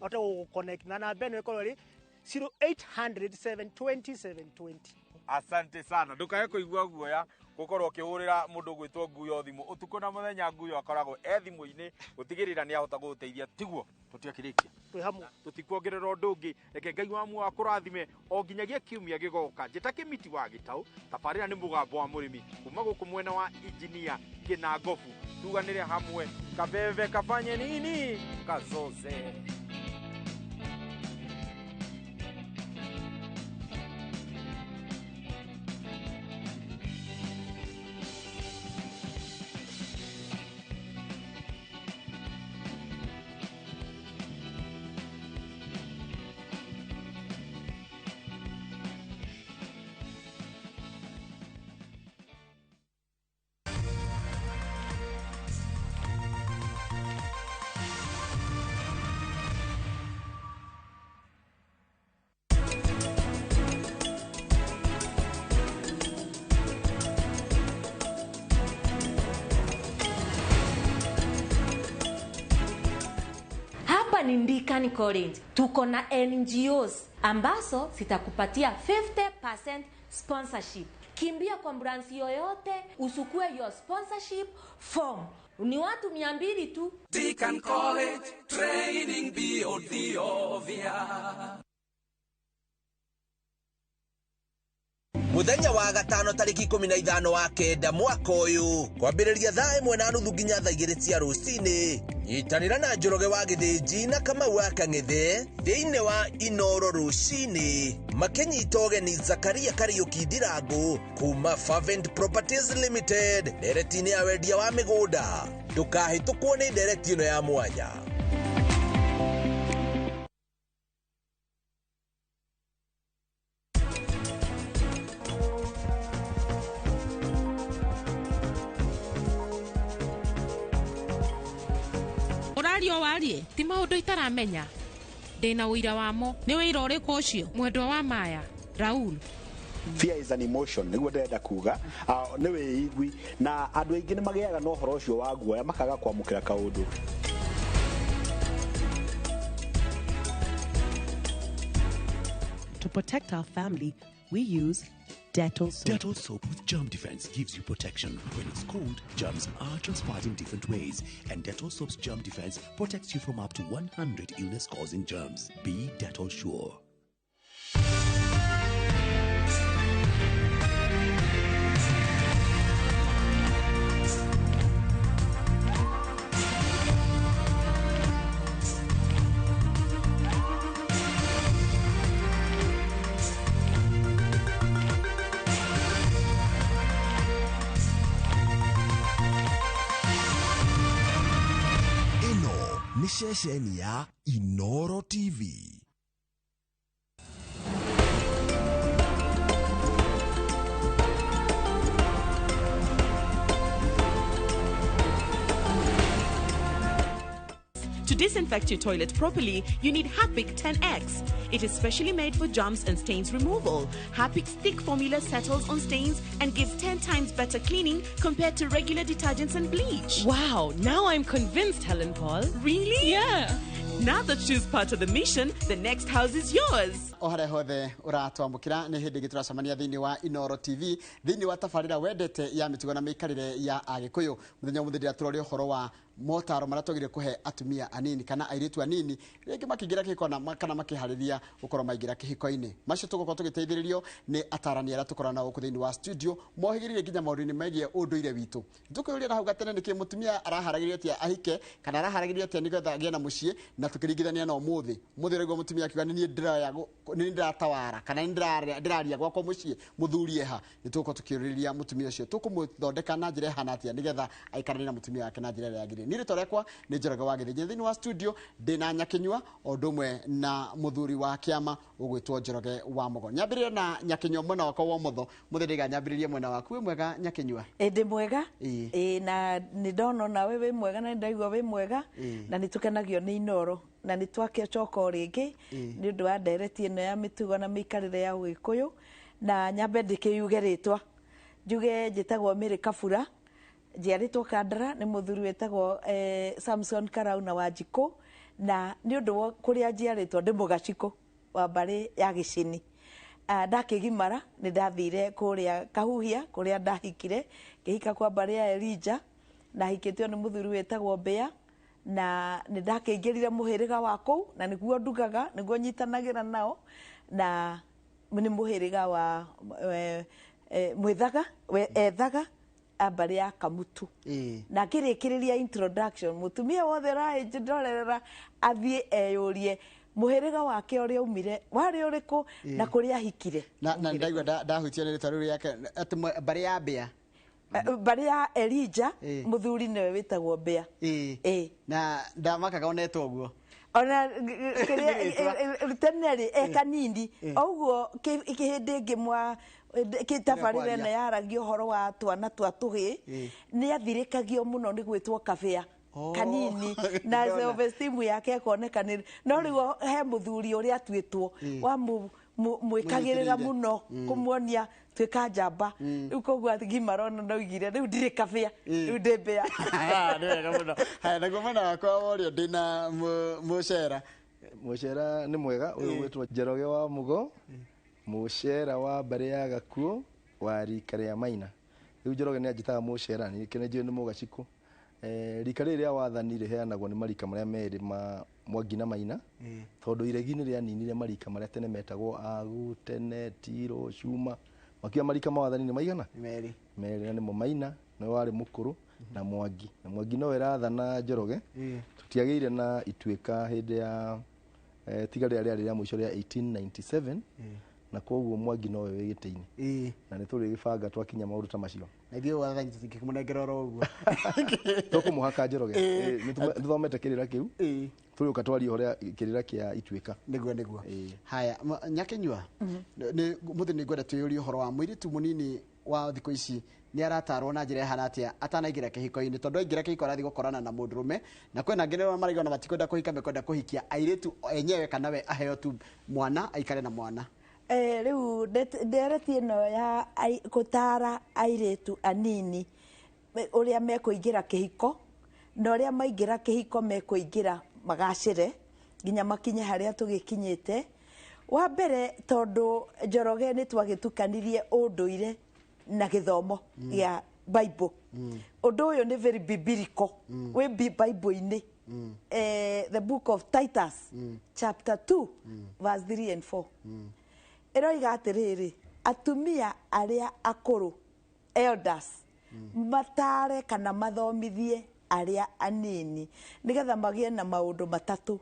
ahote gũgũ connect na namba ĩno ĩkorwo ĩrĩ 0800 720 720. Asante sana. Ndukae kũigua guoya gũkorwo ũkĩhũrĩra mũndũ gwĩtwo Nguyo thimũ ũtukũ na mũthenya. Nguyo akoragwo e thimũ-inĩ gũtigĩrĩra nĩ ahota gũgũteithia. Tiguo tũtiakĩrĩkia? Twĩ hamwe. Tũtikuongerera ũndũ ũngĩ. Reke Ngai wa muoyo akũrathime o nginyagia kiumia gĩgoka. Njĩta Kĩmiti wa Gĩtaũ. Tabarĩra nĩ Mũgambo wa Mũrĩmi kuma gũkũ mwena wa Injinia Kĩnangobu. Tuganĩre hamwe, kabebe kafanye nini kazoze. Hapa ni Ndikani College. Tuko na NGOs ambazo zitakupatia 50% sponsorship. Kimbia kwa branch yoyote usukue your sponsorship form. Ni watu 200 tu. Deacon College Training Biodhiovia. Muthenya wa gatano tariki 15 wa kenda mwaka ũyũ, kwambĩrĩria thaa 1:30 nginya thaa 2 cia rũcinĩ, nyitanĩra na Njoroge wa Gĩthĩnji na Kamau wa Kang'ethe thĩinĩ wa Inoro rũcinĩ, makĩnyita ũgeni Zakaria Kariũki Ndirangu kuma Fervent Properties Limited ndereti-inĩ ya wendia wa mĩgũnda. Ndũkahĩtũkwo nĩ ndereti ĩno ya mwanya. Ũraria warie ti maũndũ itaramenya. Ndĩna ũira wamo. Nĩ wĩira ũrĩkũ ũcio, mwendwa wa maya Raul? Fear is an emotion, nĩguo ndĩrenda kuga. Nĩ wĩigui, na andũ aingĩ nĩ magĩaga na ũhoro ũcio wa guoya, makaga kwamũkĩra kaũndũ. To protect our family, we use Dettol soap. Dettol soap with germ defense gives you protection. When it's cold, germs are transferred in different ways, and Dettol soap's germ defense protects you from up to 100 illness-causing germs. Be Dettol sure. Nĩ ceceni ya Inoro TV. To disinfect your toilet properly, you need Harpic 10X. It is specially made for germs and stains removal. Harpic's thick formula settles on stains and gives 10 times better cleaning compared to regular detergents and bleach. Wow, now I'm convinced, Helen Paul. Really? Yeah. Now that she's part of the mission, the next house is yours. O harĩa hothe ũratwamũkĩra, nĩ hĩndĩ ĩngĩ tũracemania thĩinĩ wa Inoro TV, thĩinĩ wa tabarĩra wendete ya mĩtugo na mĩikarĩre ya Agĩkũyũ. Mũthenya ũmũthĩ ndĩra tũrore ũhoro wa motaro marĩa twagĩrĩire kũhe atumia anini kana airĩtu anini rĩngĩ makĩingĩra kĩhiko kana makĩharĩria gũkorwo maingĩra kĩhiko-inĩ. Macio tũgũkorwo tũgĩteithĩrĩrio nĩ atarani arĩa tũkoragwo nao gũkũ thĩinĩ wa studio, mohĩgĩrĩire nginya maũndũ-inĩ megiĩ ũndũire witũ. Tũkĩũria na hau gatene nĩkĩ mũtumia araharagĩrio atĩa ahike kana araharagĩrio atĩa nĩgetha agĩe na mũciĩ, na tũkĩringithania na ũmũthĩ. Mũthĩ ũraigua mũtumia akiuga nĩ niĩ ndĩratawara kana nĩ ndĩraria gwakwa mũciĩ, mũthuri eha. Nĩ tũgũkorwo tũkĩũrĩrĩria mũtumia ũcio tũkũmũthondeka na njĩra ĩhana atĩa nĩgetha aikaranie na mũtumia wake na njĩra ĩrĩa yagĩrĩire. Mĩikarĩre. Niĩ rĩtwa rĩakwa nĩ Njoroge wa Gĩthĩnji. Thĩinĩ wa studio ndĩna Nyakinyua o ũndũ ũmwe na mũthuri wa kĩama ũgwĩtwo Njoroge wa Mũgo. Nyambĩrĩre na Nyakinyua mwena wakwa wa ũmotho. Mũthĩ ndĩga nyambĩrĩrie mwena waku. Wĩ mwega Nyakinyua? Ĩ ndĩ mwega. Ĩĩ. Ĩ na nĩ ndona nawe wĩ mwega na nĩ ndaigua wĩ mwega. Ĩĩ. Na nĩ tũkenagio nĩ Inooro na nĩ twakĩcoka o rĩngĩ Ĩĩ. nĩ ũndũ wa ndereti ĩno ya mĩtugo na mĩikarĩre ya Ũgĩkũyũ. Na nyambe ndĩkĩyuge rĩtwa, njuge njĩtagwo Mary Kabura, njiarĩtwo Kandara nĩ mũthuri wĩtagwo Samson Karauna wa Njikũ, na nĩ ũndũ wa kũrĩa njiarĩtwo ndĩ mũgacikũ wa mbarĩ ya Gĩcini. Ndakĩgimara nĩ ndathire kũrĩa Kahuhia kũrĩa ndahikire, ngĩhika kwa mbarĩ ya Elijah, na hikĩtio nĩ mũthuri wĩtagwo Mbĩa, na nĩ ndakĩingĩrire mũhĩrĩga wa kũu na nĩguo ndugaga, nĩguo nyitanagĩra nao, na nĩ mũhĩrĩga wa mwĩthaga, ethaga a mbarĩ ya Kamutu. Na ngĩrĩkĩrĩria introduction, mũtumia wothe ũraĩnjĩndorerera athiĩ eyũrie mũhĩrĩga wake ũrĩa aumire warĩ ũrĩkũ na kũrĩa ahikire. Na ndaigua ndahutia nĩ rĩtwa rĩu rĩake atĩ mbarĩ ya Mbĩa. Mbarĩ ya Elijah, mũthuri nĩwe wĩtagwo Mbĩa. Ĩĩ. Na ndamakaga onetwo ũguo. Ona kĩrĩa tene rĩ e kanini oguo hĩndĩ ĩngĩ mwa kĩtabarĩra ĩno yaragia ũhoro wa twana twa tũhĩĩ, nĩ athirĩkagio mũno nĩ gwĩtwo kabĩa kanini na self esteem yake ĩkoneka nĩ no rĩu he mũthuri ũrĩa atuĩtwo wa mwĩkagĩrĩra mũno kũmuonia tuĩka njamba. Rĩu koguo agimara ona ndaugire rĩu ndirĩ kabĩa, rĩu ndĩ mbĩa. Nĩ wega mũno. Haya, naguo mwena wakwa wa ũrĩo ndĩna mũcera. Mũcera nĩ mwega, ũyũ gwĩtwo Njoroge wa Mũgo, mũcera wa mbarĩ ya Gakuo wa rika rĩa Maina. Rĩu Njoroge nĩ anjĩtaga mũcera, nĩ njũĩ nĩ mũgacikũ. Rika rĩrĩ rĩa wathani rĩheanagwo nĩ marika marĩa merĩ ma Mwangi na Maina, tondũ iregi nĩ rĩaninire marika marĩa tene metagwo Agu, Tene, Tiro, Cuma. Makiuga marika ma wathani nĩ maigana? Merĩ. Merĩ, na nĩmo Maina nĩwe warĩ mũkũrũ na Mwangi. Na Mwangi nowe ĩrathana Njoroge. Tũtiagĩire na ituĩka hĩndĩ ya tiga rĩrĩa rĩarĩ rĩa mũico rĩa 1897, na koguo Mwangi nowe wĩ gĩtĩ-inĩ. Na nĩ tũrĩgĩbanga twakinya maũndũ ta macio. Na ithuĩ wathani tũtingĩkĩmũnengera oro ũguo. Tũkũmũhaka Njoroge. Nĩ tũthomete kĩrĩra kĩu. Tũrĩũka twarie ũhoro kĩrĩra kĩa ituĩka. Nĩguo nĩguo. Haya, Nyakinyua, mũthĩ nĩ ngwenda twĩyũrie ũhoro wa mũirĩtu mũnini wa thikũ ici nĩ aratarwo na njĩra ĩhana atĩa atanaingĩra kĩhiko-inĩ, tondũ aingĩra kĩhiko arathiĩ gũkorana na mũndũrũme, na kwĩna angĩ nĩo marauga ona matikwenda kũhika, mekwenda kũhikia airĩtu enyewe kana we aheo tu mwana aikare na mwana. Rĩu ndereti ĩno ya gũtara airĩtu anini ũrĩa mekũingĩra kĩhiko na ũrĩa maingĩra kĩhiko mekũingĩra magacĩre nginya makinye harĩa tũgĩkinyĩte. Wa mbere, tondũ Njoroge nĩ twagĩtukanirie ũndũire na gĩthomo gĩa Bible. Ũndũ ũyũ nĩ very biblical, wĩ Bible-inĩ. The book of Titus chapter 2 verse 3 and 4 ĩroiga atĩrĩrĩ, atumia arĩa akũrũ, elders, matare kana mathomithie arĩa anini nĩgetha magĩe na maũndũ matatũ.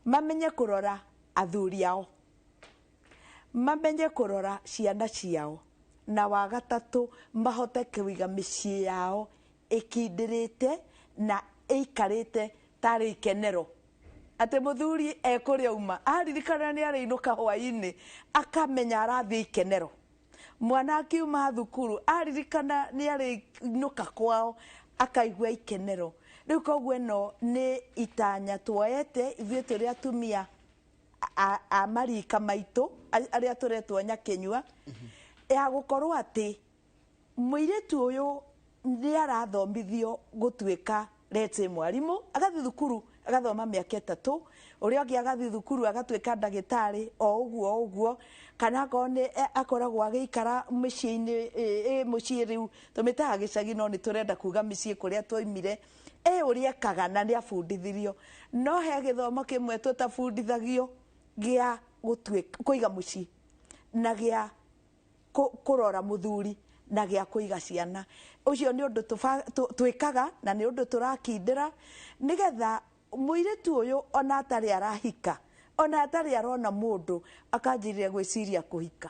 Mamenye kũrora athuri ao, mamenye kũrora ciana ciao, na wa gatatũ mahote kũiga mĩciĩ yao ĩkindĩrĩte na ĩikarĩte tarĩ ikenero. Atĩ mũthuri ekũrĩa auma aririkana nĩ arĩinũka hwaĩ-inĩ akamenya arathiĩ ikenero. Mwana akiuma thukuru aririkana nĩ arĩinũka kwao akaigua ikenero. Rĩu koguo ĩno nĩ itanya tuoete ithuĩ tũrĩ atumia a marika maitũ arĩa tũretwo Nyakinyua, ya gũkorwo atĩ mũirĩtu ũyũ nĩ arathomithio gũtuĩka let's say mwarimũ, agathiĩ thukuru agathoma mĩaka 3, ũrĩa ũngĩ agathiĩ thukuru agatuĩka ndagĩtarĩ o ũguo ũguo, kana akorwo nĩ akoragwo agĩikara mĩciĩ-inĩ, mũciĩ rĩu tũmĩtaga gĩcagi no nĩ tũrenda kuga mĩciĩ kũrĩa twaumire, ũrĩa ekaga na nĩ abundithirio. No he gĩthomo kĩmwe tũtabundithagio gĩa gũtuĩka kũiga mũciĩ na gĩa kũrora mũthuri na gĩa kũiga ciana. Ũcio nĩ ũndũ twĩkaga na nĩ ũndũ tũrakindĩra nĩgetha mũirĩtu ũyũ ona atarĩ arahika, ona atarĩ arona mũndũ, akanjĩrĩria gwĩciria kũhika,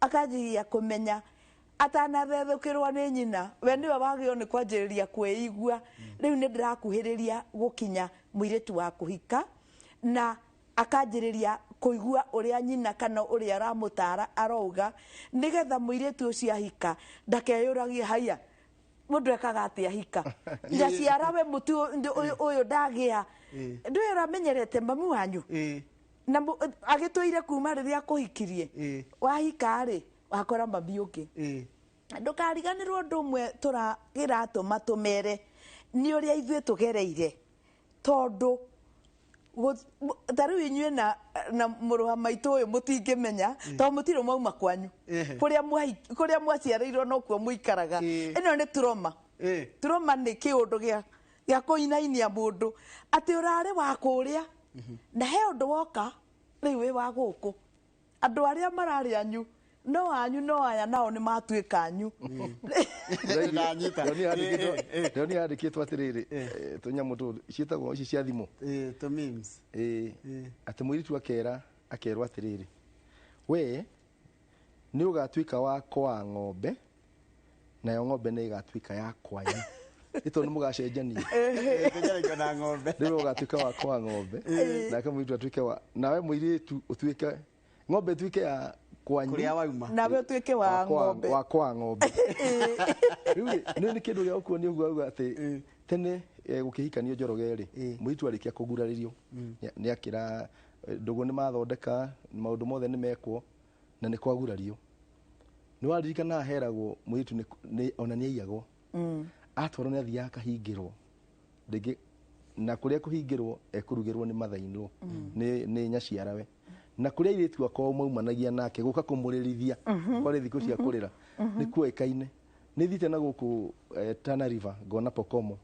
akanjĩrĩria kũmenya Atanathethũkĩrwo nĩ nyina, we nĩwe wagĩrĩirwo nĩ kwanjĩrĩria kwĩigua. Rĩu nĩ ndĩrakuhĩrĩria gũkinya mũirĩtu wa kũhika, na akanjĩrĩria kũigua ũrĩa nyina kana ũrĩa aramũtara arauga, nĩgetha mũirĩtu ũcio ahika ndakeyũragie, haiya, mũndũ ekaga atĩa hika, nyaciara we mũtu ũyũ ndagĩa, ndũĩ ũramenyerete mami wanyu na agĩtũire kuma rĩrĩa akũhikirie, wahika rĩ wakora mami ũngĩ. Ndũkariganĩrwo ũndũ ũmwe tũratũma tũmere nĩ ũrĩa ithuĩ tũgereire, tondũ ta rĩu inyuĩ na mũrũ wa maitũ ũyũ mũtingĩmenya, tondũ mũtirĩ mwauma kwanyu, kũrĩa mwaciarĩirwo nokuo mũikaraga. Ĩno nĩ trauma. Trauma nĩ kĩũndũ gĩa kũinainia mũndũ atĩ ũrarĩ wa kũrĩa na he ũndũ woka rĩu wĩ wa gũkũ, andũ arĩa mararĩ anyu no anyu, no aya nao nĩ matuĩka anyu. Ndĩrona yandĩkĩtwo atĩrĩrĩ, tũnyamũ tũtũ ciĩtagwo ici cia thimũ, tũ memes, atĩ mũirĩtu akerwo atĩrĩrĩ, we nĩ ũgatuĩka wa kwa ng'ombe, nayo ng'ombe nĩ ĩgatuĩka ya kwanyu, nĩ tondũ nĩ mũgacenjania. Na ng'ombe. Rĩu ũgatuĩka wa kwa ng'ombe, nake mũirĩtu atuĩke wa, nawe mũirĩtu ũtuĩke ng'ombe ĩtuĩke ya kwanyu, kũrĩa wauma, nawe ũtuĩke wa ng'ombe, wa kwa ng'ombe. Rĩu nĩ kĩndũ gĩa gũkuonia ũguo auga atĩ tene gũkĩhikanio Njoroge rĩ, mũirĩtu arĩkia kũgurarĩrio nĩ akĩra ndũgũ nĩ mathondeka, maũndũ mothe nĩ mekwo na nĩ kwagurario. Nĩ waririkana heragwo mũirĩtu ona nĩ aiyagwo, atwarwo nĩ athiaga akahingĩrwo rĩngĩ, na kũrĩa kũhingĩrwo ekũrugĩrwo nĩ mathainwo nĩ nyaciarawe, na kũrĩa airĩtu akwao maumanagia nake gũka kũmũrĩrithia kwarĩ thikũ cia kũrĩra nĩ kuoĩkaine. Nĩ thiĩte na gũkũ Tana River ngona Pokomo,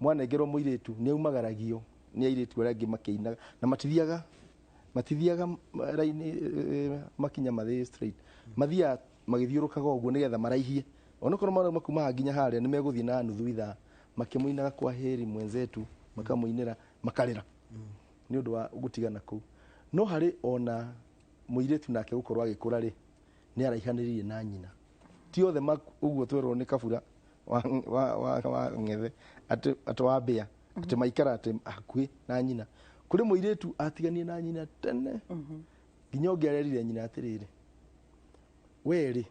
mwanengerwo mũirĩtu nĩ aumagaragio nĩ airĩtu arĩa angĩ makĩinaga, na matithiaga raini makinya mathĩ straight, mathiaga magĩthiũrũkaga ũguo nĩgetha maraihie, onokorwo marauma kuma nginya harĩa nĩ megũthiĩ na nuthu ithaa makĩmũinaga kwa heri mwenzetu, makamũinĩra makarĩra nĩ ũndũ wa gũtigana kũu. No harĩ ona mũirĩtu nake gũkorwo agĩkũra rĩ, nĩ araihanĩrĩirie na nyina, ti othe ũguo twerwo nĩ Kabura wa Ng'ethe atĩ wa mbĩa atĩ maikara atĩ hakuhĩ na nyina. Kũrĩ mũirĩtu atiganie na nyina tene, nginya ũngĩ arerire nyina atĩrĩrĩ, we rĩ,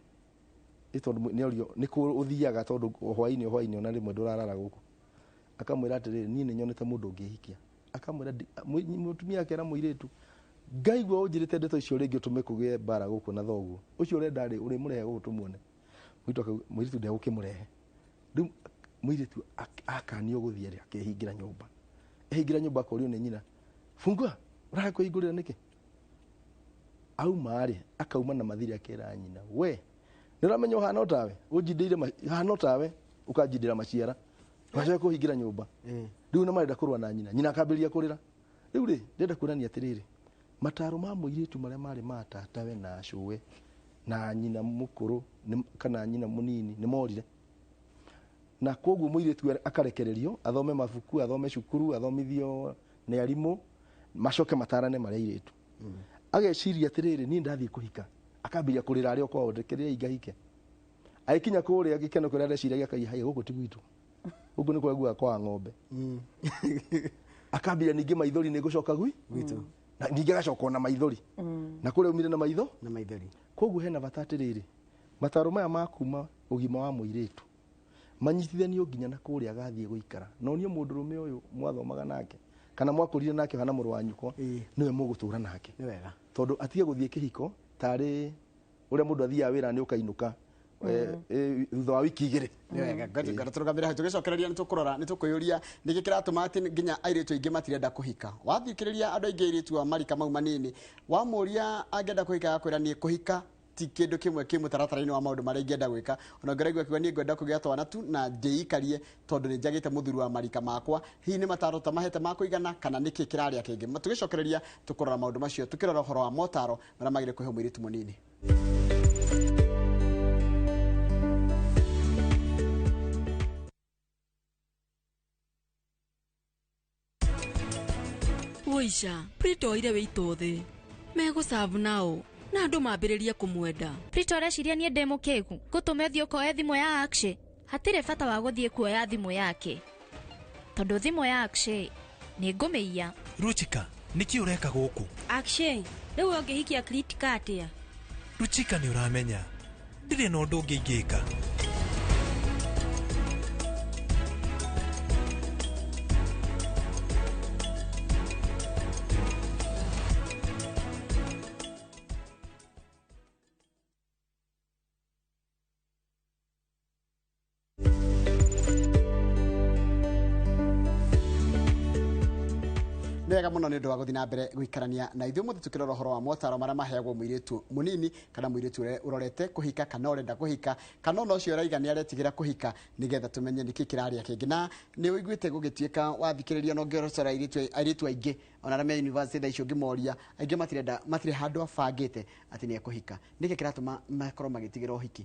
tondũ nĩ orio nĩ kũ ũthiaga, tondũ hwainĩ ona rĩmwe ndũrarara gũkũ, akamwĩra atĩrĩrĩ, niĩ nĩ nyonete mũndũ ũngĩhikia. Akamwĩra mũtumia akera mũirĩtu, ngaigua ũnjĩrĩte ndeto icio rĩngĩ ũtũme kũgĩe mbara gũkũ na thoguo ũcio ũrenda rĩ, ũrĩmũrehe gũkũ tũmuone. Mũirĩtu ndegũkĩmũrehe. Rĩu mũirĩtu akanio gũthiĩ rĩ, akehingĩra nyũmba, ehingĩra nyũmba akorio nĩ nyina, fungua, ũraga kwĩhingũrĩra nĩkĩ? Auma rĩ, akauma na mathiri akera nyina, we nĩ ũramenya ũhana ũtawe, ũnjindĩire hana ũtawe, ũkanjindĩra maciara, ũgacoka kũhingĩra nyũmba. Rĩu na marenda kũrũa na nyina, nyina akambĩrĩria kũrĩra. Rĩu rĩ, ndĩrenda kuonania atĩrĩrĩ, mataro ma mũirĩtu marĩa marĩ ma tatawe na acũwe na nyina mũkũrũ kana nyina mũnini nĩ morire, na koguo mũirĩtu akarekererio athome mabuku, athome cukuru, athomithio nĩ arimũ, macoke matarane marĩa airĩtu. Ageciria atĩrĩrĩ, niĩ ndathiĩ kũhika, akambĩrĩria kũrĩra arĩ o kwao, ndekereria ingahike. Agĩkinya kũrĩa gĩkeno kĩrĩa areciragia akaiya, haiya gũkũ ti gwitũ, gũkũ nĩ kũrĩa kwa ng'ombe. Akambĩrĩria ningĩ maithori nĩ gũcoka gwitũ, na ningĩ agacoka na maithori, na kũrĩa umire na maitho na maithori. Koguo hena bata atĩrĩrĩ, mataro maya ma kuma ũgima wa mũirĩtu manyitithanio nginya na kũrĩa agathiĩ gũikara. Na onio mũndũrũme ũyũ mwathomaga nake kana mwakũrire nake hana mũrũ wa nyũkwa, nĩwe mũgũtũra nake, tondũ atige gũthiĩ kĩhiko tarĩ ũrĩa mũndũ athiaga wĩra nĩ ũkainũka thutha wa wiki igĩrĩ. Tũrũgamĩre hau tũgĩcokereria nĩ tũkũrora nĩ tũkwĩyũria nĩkĩ kĩratũma atĩ nginya airĩtu aingĩ matirenda kũhika. Wathikĩrĩria andũ aingĩ airĩtu a marika mau manini, wamũria angĩenda kũhika agakwĩra niĩ kũhika ti kĩndũ kĩmwe kĩ mũtaratara-inĩ wa maũndũ marĩa ingĩenda gwĩka. Ona ũngĩraigua akiuga niĩ ngwenda kũgĩa twana tu na ndĩikarie tondũ nĩ njagĩte mũthuri wa marika makwa. Hihi nĩ mataro ta mahete ma kũigana kana nĩkĩ kĩrarĩa kĩngĩ? Tũgĩcokereria tũkũrora maũndũ macio tũkĩrora ũhoro wa motaro marĩa magĩrĩire kũhe mũirĩtu mũnini. Woisha, prito oire wĩitwo thĩ. Megũcabu nao. Na andũ mambĩrĩrie kũmwenda. Prito areciria niĩ ndĩ mũkĩgu ngũtũme ũthiĩ ũkoe thimũ ya Akshay. Hatirĩ bata wa gũthiĩ kuoya thimũ yake tondũ thimũ ya Akshay nĩ ngũmĩiya. Ruchika, nĩkĩ ũreka gũkũ? Akshay, rĩu ũngĩhikia Kritika atĩa? Ruchika, nĩ ũramenya ndirĩ na ũndũ ũngĩ ingĩka. Nĩ wega mũno nĩ ũndũ wa gũthiĩ na mbere gũikarania na ithuĩ mũthĩ tũkĩrora ũhoro wa motaro marĩa maheagwo mũirĩtu mũnini kana mũirĩtu ũrĩa ũrorete kũhika kana ũrenda kũhika kana ona ũcio ũraiga nĩ aretigĩra kũhika, nĩgetha tũmenye nĩkĩ kĩrarĩa kĩngĩ. Na nĩ ũiguĩte gũgĩtuĩka wathikĩrĩria na ũngĩrocera airĩtu aingĩ ona arĩa me university thaa ici ũngĩmoria aingĩ matirenda, matirĩ handũ abangĩte atĩ nĩ ekũhika. Nĩkĩ kĩratũma makorwo magĩtigĩra ũhiki?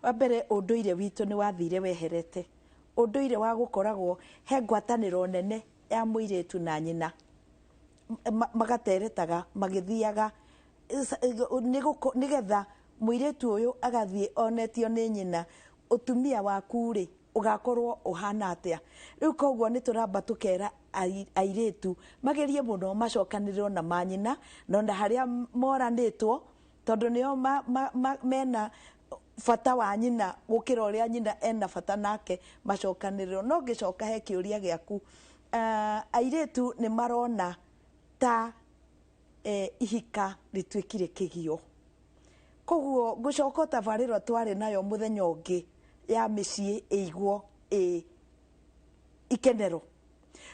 Wa mbere, ũndũire witũ nĩ wathire weherete, ũndũire wa gũkoragwo he ngwatanĩro nene ya mũirĩtu na nyina, magateretaga magĩthiaga nĩgetha mũirĩtu ũyũ agathiĩ onetio nĩ nyina ũtumia waku rĩ ũgakorwo ũhana atĩa. Rĩu koguo nĩ tũramba tũkera airĩtu magerie mũno macokanĩrĩrwo na manyina na ona harĩa moranĩtwo, tondũ nĩo mena bata wa nyina gũkĩra ũrĩa nyina ena bata nake, macokanĩrĩrwo. No ngĩcoka he kĩũria gĩaku, airĩtu nĩ marona ta ihika rĩtuĩkire kĩgio. Koguo ngũcoka tabarĩra twarĩ nayo mũthenya ũngĩ ya mĩciĩ ĩigwo ĩ ikenero,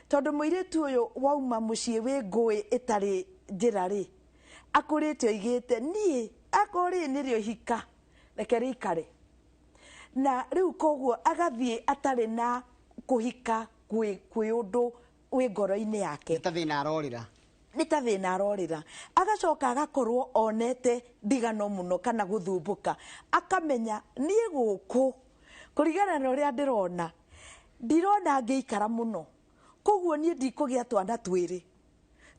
tondũ mũirĩtu ũyũ wauma mũciĩ wĩ ngũĩ ĩtarĩ njĩra rĩ, akũrĩte oigĩte niĩ akorwo rĩrĩ nĩrĩo ihika reke rĩikare. Na rĩu koguo agathiĩ atarĩ na kũhika kwĩ ũndũ wĩ ngoro-inĩ yake, nĩ ta thĩna arorĩra, nĩ ta thĩna arorĩra. Agacoka agakorwo onete ndigano mũno kana gũthumbũka, akamenya niĩ gũkũ kũringana na ũrĩa ndĩrona ndirona ngĩikara mũno, koguo niĩ ndikũgĩa twana twĩrĩ,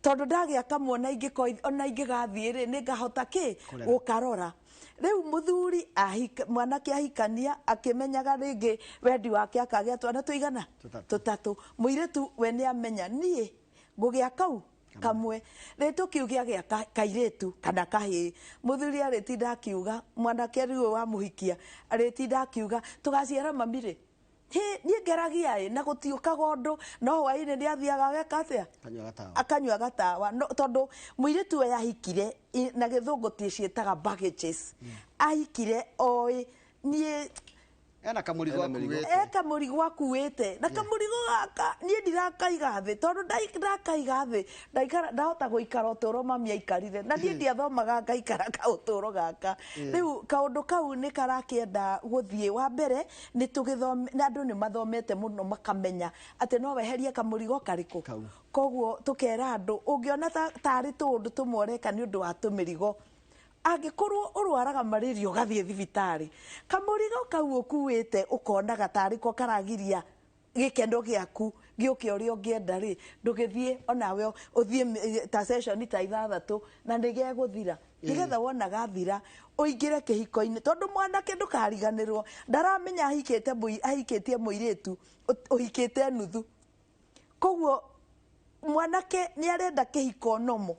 tondũ ndagĩa kamwe ona ingĩgathiĩ rĩ nĩngahota kĩ gũkarora. Rĩu mũthuri mwanake ahikania akĩmenyaga rĩngĩ wendi wake akagĩa twana tũigana tũtatũ, mũirĩtu we nĩ amenya niĩ ngũgĩa kau kamwe, rĩ tũkiuge agĩa kairĩtu kana kahĩĩ, mũthuri arĩtinda akiuga mwanake rĩu wamũhikia arĩtinda akiuga tũgaciara mami rĩ, niĩ ngeragia ĩ na gũtiũkaga ũndũ, no hwaĩ-inĩ nĩ athiaga ageka atĩa, akanyua gatawa. No tondũ mũirĩtu we ahikire na gĩthũngũ ciĩtaga baggages, ahikire oĩ niĩ ena kamũrigo akuĩte, e kamũrigo akuĩte, na kamũrigo gaka niĩ ndirakaiga thĩ, tondũ ndakaiga thĩ ndahota gũikara ũtũũro mami aikarire, na niĩ ndiathomaga ngaikara kaũtũũro gaka. Rĩu kaũndũ kau nĩ karakĩenda gũthiĩ. Wa mbere nĩ tũgĩthome, na andũ nĩ mathomete mũno makamenya atĩ no weherie kamũrigo karĩkũ. Koguo tũkera andũ ũngĩona tarĩ tũũndũ tũmwe ũreka nĩ ũndũ wa tũmĩrigo, angĩkorwo ũrwaraga malaria ũgathiĩ thibitarĩ, kamũrigo kau ũkuĩte ũkonaga tarĩ ko karagiria gĩkeno gĩaku gĩũke ũrĩa ũngĩenda rĩ, ndũgĩthiĩ onawe ũthiĩ ta session ta 6 na nĩgegũthira, nĩgetha wona gathira ũingĩre kĩhiko-inĩ, tondũ mwanake ndũkariganĩrwo ndaramenya ahikĩtie mũirĩtu ũhikĩte nuthu. Koguo mwanake nĩ arenda kĩhiko nomo,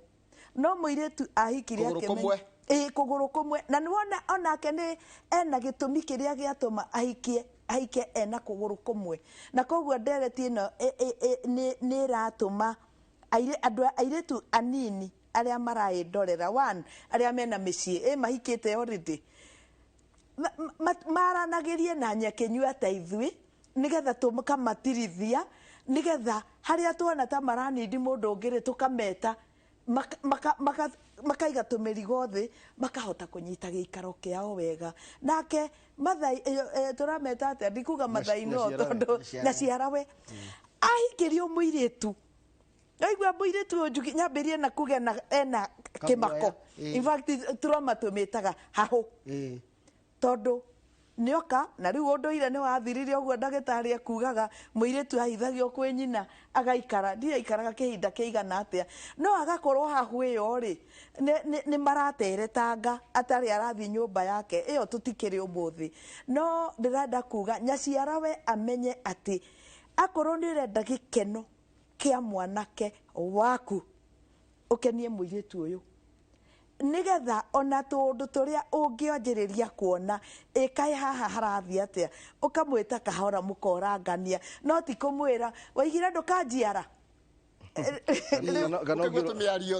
no mũirĩtu ahikire akĩmenya kũgũrũ kũmwe, na nĩwona onake nĩ ena gĩtũmi kĩrĩa gĩatũma ahike ena kũgũrũ kũmwe. Na koguo ndereti ĩno nĩ ĩratũma andũ airĩtu anini arĩa maraĩndorera, one arĩa mena mĩciĩ mahikĩte already, maranagĩrie na nyekĩnyua ta ithuĩ, nĩgetha tũkamatirithia, nĩgetha harĩa tuona ta maranindi mũndũ ũngĩ rĩ tũkameta makaiga tũmĩrigo thĩ, makahota kũnyita gĩikaro kĩao wega. Nake Mathai tũrameta atĩa, ndikuga Mathai no tondũ nyaciarawe ahikĩrio mũirĩtu, aigua mũirĩtu ũyũ nyambĩrie na kuga ena kĩmako, in fact trauma tũmĩtaga hahũ, tondũ Nĩoka na rĩu ũndũire nĩ wathirire ũguo ndagĩtarĩ ekugaga mũirĩtu ahithagio kwĩ nyina agaikara ndiaikaraga kĩhinda kĩigana atĩa no agakorwo hahu ĩyo rĩ nĩ marateretanga atarĩ arathiĩ nyũmba yake ĩyo tũtikĩrĩ ũmũthĩ no ndĩrenda kuga nyaciara we amenye atĩ akorwo nĩ ũrenda gĩkeno kĩa mwanake waku ũkenie mũirĩtu ũyũ nigetha ona tũũndũ tũrĩa ũngĩonjĩrĩria kuona ĩkaĩ haha harathiĩ atĩa ũkamwĩta kahora mũkorangania no ti kũmwĩra waigire ndũkanjiara. Ũkaigua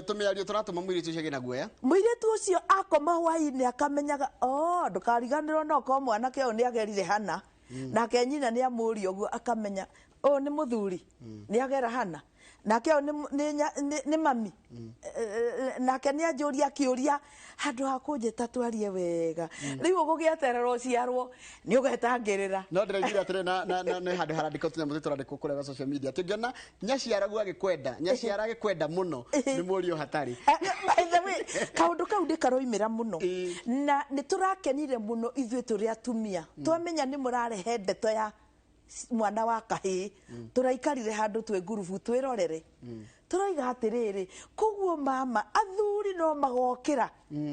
tũmĩario tũratũma mũirĩtu ũcio agĩe na guoya. Mũirĩtu ũcio akoma hwainĩ akamenyaga o ndũkariganĩrwo no korwo mwanake ũyũ nĩagerire hana nake nyina nĩamũria ũguo akamenya ũyũ nĩ mũthuri nĩagera hana nake ũyũ nĩ mami nake nĩanjũria kĩũria handũ ha kũnjĩta twarie wega rĩu ũgũgĩeterera ũciarwo nĩ ũgetangĩrĩra. No ndĩraiguire atĩrĩ na nĩ handũ harandĩkwo tũnyamũ tũrandĩkwo kũrĩa gwa social media atĩ ũngĩona nyaciaraguo agĩkwenda nyaciara agĩkwenda mũno nĩ mũriũ hatarĩ. By the way kaũndũ kau nĩ karoimĩra mũno na nĩ tũrakenire mũno ithuĩ tũrĩ atumia twamenya nĩ mũrarehe ndeto ya mwana wa kahĩĩ tũraikarire handũ twĩ ngurubu twĩrorere tũroiga atĩrĩrĩ koguo mama athuri no magokĩra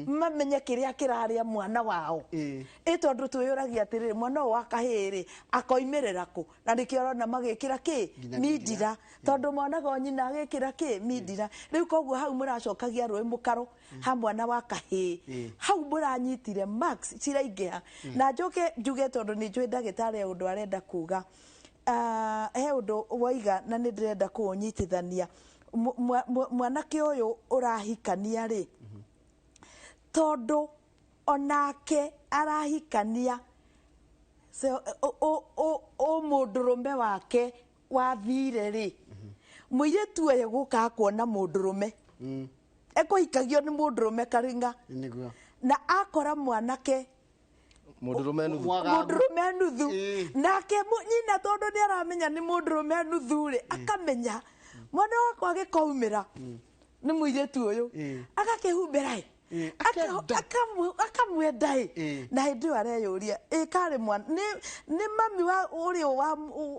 mamenye kĩrĩa kĩrarĩa mwana wao ĩ tondũ twĩyũragia atĩrĩrĩ mwana ũyũ wa kahĩĩ rĩ akoimĩrĩra kũ na nĩkĩo ũrona magĩkĩra kĩ mindira tondũ monaga o nyina agĩkĩra kĩ mindira rĩu koguo hau mũracokagia rũĩ mũkaro ha mwana wa kahĩĩ hau mũranyitire max ciraingĩha na njoke njuge tondũ nĩ njũĩ ndagĩtarĩ ũndũ arenda kuga he ũndũ waiga na nĩ ndĩrenda kũũnyitithania mwanake ũyũ ũrahikania rĩ tondũ onake arahikania o mũndũrũme wake wathire rĩ mũirĩtu ũyũ gũka kuona mũndũrũme ekũhikagio nĩ mũndũrũme karinga na akora mwanake mũndũrũme nuthu mũndũrũme nuthu nake nyina tondũ nĩ aramenya nĩ mũndũrũme nuthu rĩ akamenya mwana wakwa agĩkoumĩra nĩ mũirĩtu ũyũ agakĩhumbĩra ĩ akamwenda ĩ na hĩndĩ ĩyo areyũria ĩ karĩ mwana nĩ mami wa ũrĩa wa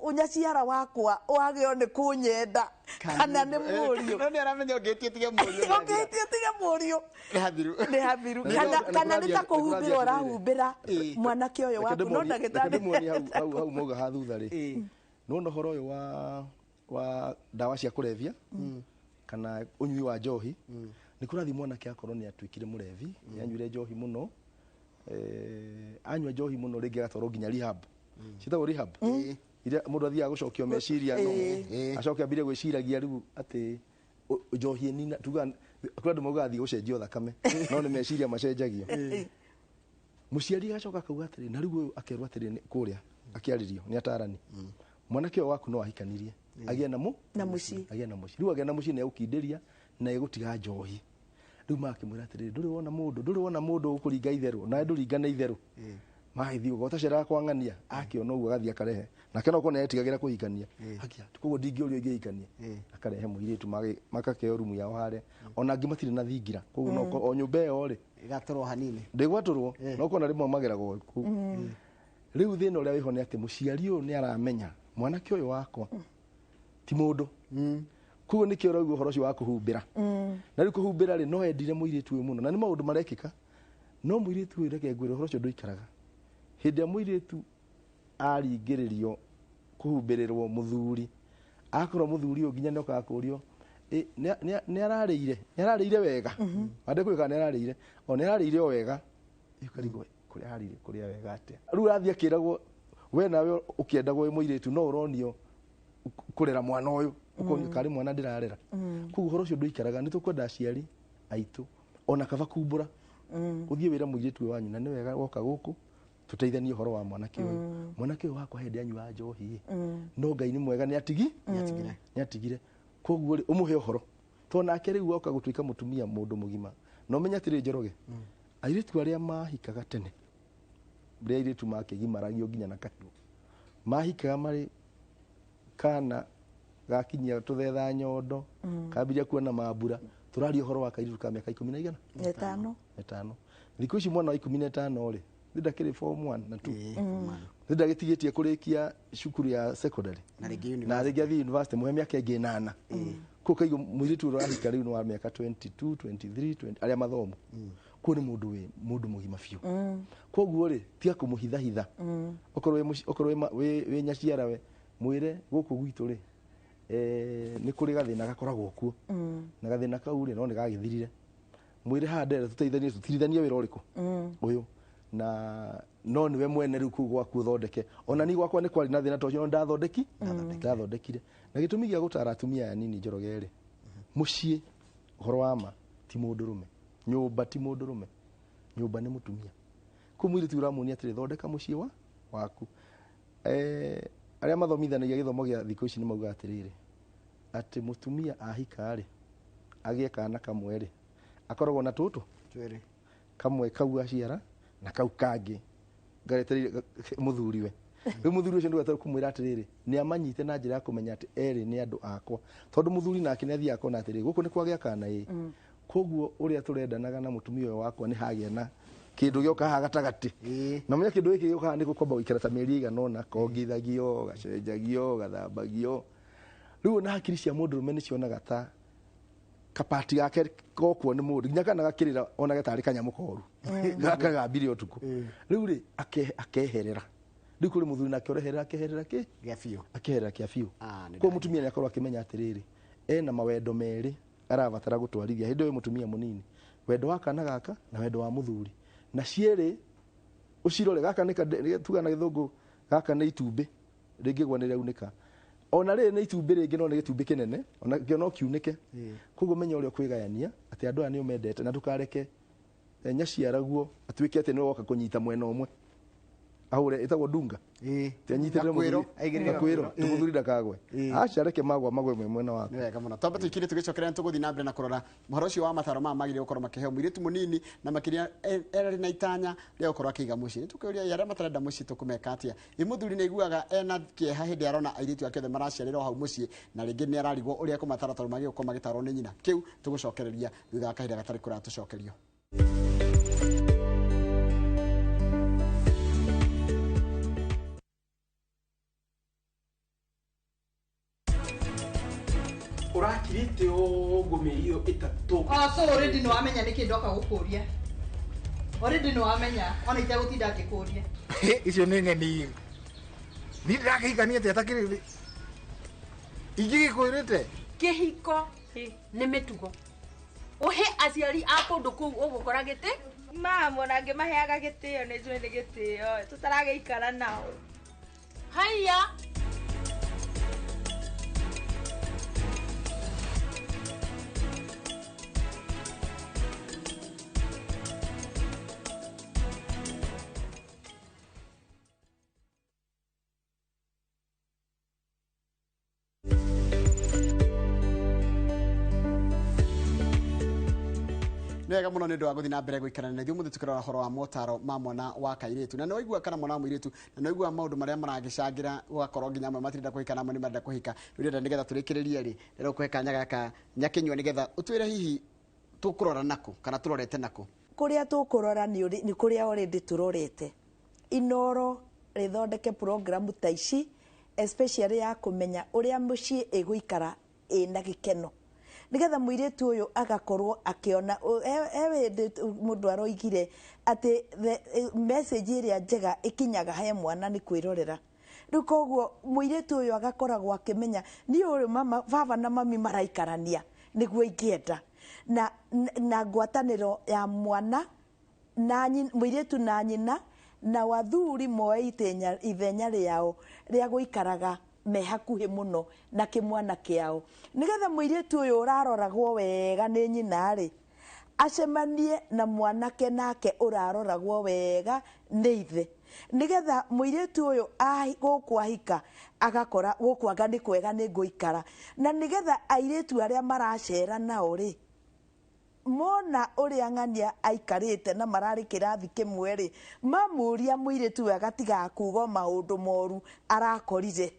ũnyaciara wakwa wagĩo nĩ kũnyenda kana nĩ mũriũ no nĩ aramenya ũngĩtie tige mũriũ ũngĩtie tige mũriũ nĩ hathiru nĩ hathiru kana nĩ ta kũhumbĩra ũrahumbĩra mwanake ũyũ waku no ndagĩtarĩ hau mauga ha thutha rĩ nĩwona ũhoro ũyũ wa ndawa cia kũrebia kana ũnyui wa njohi nĩ kũrathiĩ mwanake akorwo nĩ atuĩkire mũrebi nĩ anyuire njohi mũno anyua njohi mũno rĩngĩ agatwarwo nginya rehab ciĩtagwo rehab iria mũndũ athiaga gũcokio meciria no acoke ambire gwĩciragia rĩu atĩ njohi ĩnina tuga kũrĩ andũ maugaga athiĩ gũcenjio thakame no nĩ meciria macenjagio mũciari agacoka akauga atĩrĩ na rĩu ũyũ akerwo atĩrĩ kũrĩa akĩarĩrio nĩ atarani mwanake ũyũ waku no ahikanirie agĩe na mũciĩ agĩe na mũciĩ rĩu agĩe na mũciĩ nĩ egũkindĩria na egũtiga njohi rĩu makĩmwĩra atĩrĩrĩ ndũrĩ wona mũndũ ndũrĩ wona mũndũ ũkũringa itherũ nawe ndũringane itherũ magĩthiĩ ũguo ũtaceraga kwang'ania akĩona ũguo agathiĩ akarehe nake no korwo nĩetigagĩra kũhikania akia koguo ndingĩũrio ingĩhikania akarehe mũirĩtu makakeo rumu yao harĩa ona angĩ matirĩ na thingira koguo no o nyũmba ĩyo rĩ ĩgatũrwo hanini ndĩgwatũrwo no kona rĩmwe mageragwo kũu rĩu thĩna ũrĩa wĩho nĩ atĩ mũciari ũyũ nĩ aramenya mwanake ũyũ wakwa ti mũndũ koguo nĩkĩo ũraigua ũhoro ũcio wa kũhumbĩra na rĩu kũhumbĩra rĩ no endire mũirĩtu ũyũ mũno na nĩ maũndũ marekĩka no mũirĩtu ũyũ reke ngwĩre ũhoro ũcio ndũikaraga hĩndĩ ĩrĩa mũirĩtu aringĩrĩrio kũhumbĩrĩrwo mũthuri akorwo mũthuri ũyũ nginya nĩokaga kũrio nĩ ararĩire wega andĩkũĩ kana nĩ ararĩire o nĩ ararĩire o wega ũkarigwo kũrĩa ararĩire kũrĩa wega atĩa rĩu ũrathiĩ akĩragwo we nawe ũkĩendagwo wĩ mũirĩtu no ũronio kũrera mwana ũyũ ũkonio karĩ mwana ndĩrarera koguo ũhoro ũcio ndũikaraga nĩ tũkwenda aciari aitũ ona kaba kumbũra ũthiĩ wĩra mũirĩtu ũyũ wanyu na nĩ wega woka gũkũ tũteithanie ũhoro wa mwanake ũyũ mwanake ũyũ wakwa hĩndĩ anyuaga njohi no Ngai nĩ mwega nĩ atigire koguo rĩ ũmũhe ũhoro tondũ nake rĩu oka gũtuĩka mũtumia mũndũ mũgima na ũmenye atĩrĩ Njoroge airĩtu arĩa mahikaga tene rĩrĩa airĩtu makĩgimaragio nginya na kahiũ mahikaga marĩ kana gakinyia tũthetha nyondo kambiria kuona mambura tũraria ũhoro wa kairĩtu ka mĩaka 15 thikũ ici mwana wa 15 rĩ Ndakĩrĩ form 1 na 2. Ndagĩtigĩtie kũrĩkia cukuru ya secondary. Na rĩngĩ Na rĩngĩ athiĩ university mũhe mĩaka ĩngĩ 8. Kũu kaigua mũirĩtu ũrĩa ũrahika rĩu nĩ wa mĩaka 22, 23, 20 arĩa mathomo. Kũu nĩ mũndũ wĩ mũndũ mũgima biũ. Koguo rĩ tiga kũmũhithahitha. Okorwo wĩ wĩ nyaciara we mwĩre gũkũ gwitũ rĩ nĩ kũrĩ gathĩna gakoragwo kuo. Na gathĩna kau rĩ no nĩ gagĩthirire. Mwĩre haha ndĩrenda tũteithanie tũtirithanie wĩra ũrĩkũ ũyũ na no niwe mwene rĩu kũu gwaku ũthondeke. Ona ni gwakwa nĩ kwarĩ na thĩna ta ũcio no ndathondekire. Na gĩtũmi gĩa gũtara atumia aya nini Njoroge rĩ, mũciĩ ũhoro wa ma ti mũndũrũme, nyũmba ti mũndũrũme, nyũmba nĩ mũtumia. Kũu mũirĩtu ũramuonia atĩrĩ, thondeka mũciĩ waku. Arĩa mathomithanagia gĩthomo gĩa thikũ ici nĩ maugaga atĩrĩrĩ, atĩ mũtumia ahika rĩ, agĩe kana kamwe rĩ, akoragwo na tũtũ twĩrĩ, kamwe kau aciara na kau kangĩ garetereire mũthuriwe. Rĩu mũthuri ũcio nĩwe kũmwĩra atĩrĩrĩ, nĩ amanyite na njĩra ya kũmenya atĩ erĩ nĩ andũ akwa, tondũ mũthuri nake nĩ athiaga akona atĩrĩrĩ, gũkũ nĩ kwagĩa kana ĩ. Koguo ũrĩa tũrendanaga na mũtumia ũyũ wakwa nĩ hagĩa na kĩndũ gĩoka haha gatagatĩ. Na menya kĩndũ gĩkĩ gĩoka haha nĩ gũkwamba gũikara ta mĩeri ĩigana ũna, kongithagio, gacenjagio, gathambagio. Rĩu ona hakiri cia mũndũrũme nĩ cionaga ta kapati gake kokwo nĩ mũndũ nginya kana gakĩrĩra onage tarĩ kanyamũ koru gaka gambire ũtukũ. Rĩu rĩ akeherera. Rĩu kũrĩ mũthuri nake ũreherera akeherera kĩ gĩa biũ, akeherera kĩa biũ. Koguo mũtumia nĩ akorwo akĩmenya atĩrĩrĩ, ena mawendo merĩ arabatara gũtwarithia hĩndĩ ĩyo mũtumia mũnini, wendo wa kana gaka na wendo wa mũthuri. Na cierĩ ũcirore, gaka nĩ tuga na gĩthũngũ, gaka nĩ itumbĩ rĩngĩgwa nĩ rĩaunĩka. Ona rĩrĩ nĩ itumbĩ rĩngĩ no nĩ gĩtumbĩ kĩnene, ona kĩo no kiunĩke. Koguo menya ũrĩa ũkwĩgayania atĩ andũ aya nĩ ũmendete, na ndũkareke nyaciaraguo atuĩke atĩ nĩwe woka kũnyita mwena ũmwe. Ahũre ĩtagwo ndunga. Ti anyitĩrĩre mũthuri. Gakwĩro, ti mũthuri ndakagwe. Aca reke magwa magwe mwena waku. Nĩ wega mũno. Twambe tũikire tũgĩcokerera tũgũthiĩ na mbere na kũrora ũhoro ũcio wa mataro maya magĩrĩire gũkorwo makĩheo mũirĩtu mũnini na makĩria arĩ na itanya rĩa gũkorwo akĩiga mũciĩ. Nĩ tũkĩũria arĩa matarenda mũciĩ tũkũmeka atĩa. Ĩ mũthuri nĩ aiguaga ena kĩeha hĩndĩ arona airĩtu ake othe maraciarĩrwo hau mũciĩ na rĩngĩ nĩ ararigwo ũrĩa ekũmatara tondũ magĩrĩirwo gũkorwo magĩtarwo nĩ nyina. Kĩu tũgũcokereria thutha wa kahinda gatarĩ kũraya tũcokerio. Urakirite ũguo mĩeri ĩyo ĩtatũ. So already nĩ wamenya nĩkĩ ndoka gũkũria. Already nĩ wamenya ona itegũtinda ngĩkũria. Icio nĩ ng'eni. Niĩ ndĩrakĩhikania atĩa atakĩrĩ ingĩgĩkwĩrĩte? Kĩhiko nĩ mĩtugo. Ũhe aciari a kũndũ kũu ũgũkora gĩtĩ? Mama ona ngĩmaheaga gĩtĩo nĩ njũĩ nĩ gĩtĩo tũtaragĩikara nao. Haiya. Wega muno nĩ ũndũ wa gũthiĩ na mbere gũikarania na ithuĩ ũmũthĩ tũkĩrora ũhoro wa motaro ma mwana wa kairĩtu. Na nĩ waigua kana mwana wa mũirĩtu, na nĩ waigua maũndũ marĩa maragĩcangĩra gũgakorwo nginya amwe matirenda kũhika na amwe nĩ marenda kũhika. Rĩu ndĩrenda nĩgetha tũrĩkĩrĩrie rĩ, ndĩrenda gũkũhe kanya gaka Nyakĩnyua nĩgetha ũtwĩre hihi tũkũrora nakũ kana tũrorete nakũ. Kũrĩa tũkũrora nĩ kũrĩa already tũrorete. Inoro rĩthondeke programu ta ici especially ya kũmenya ũrĩa mũciĩ ĩgũikara ĩna gĩkeno. Nigetha mũirĩtu ũyũ agakorwo akĩona he hĩndĩ mũndũ aroigire atĩ message ĩrĩa njega ĩkinyaga he mwana nĩ kwĩrorera. Rĩu koguo mũirĩtu ũyũ agakoragwo akĩmenya niĩ ũyũ mama baba na mami maraikarania nĩguo ingĩenda. Na ngwatanĩro ya mwana na mũirĩtu na nyina na wathuri moe ithenya rĩao rĩa gũikaraga me hakuhĩ mũno na kĩmwana kĩao. Nĩgetha mũirĩtu ũyũ ũraroragwo wega nĩ nyina rĩ, acemanie na mwanake nake ũraroragwo wega nĩ ithe. Nĩgetha mũirĩtu ũyũ gũkũ ahika agakora gũkũ anga nĩ kwega nĩ ngũikara. Na nĩgetha airĩtu arĩa maracera nao rĩ, mona ũrĩa ng'ania aikarĩte na mararĩ kĩrathi kĩmwe rĩ, mamũria mũirĩtu ũyũ agatigaga kuga maũndũ moru arakorire.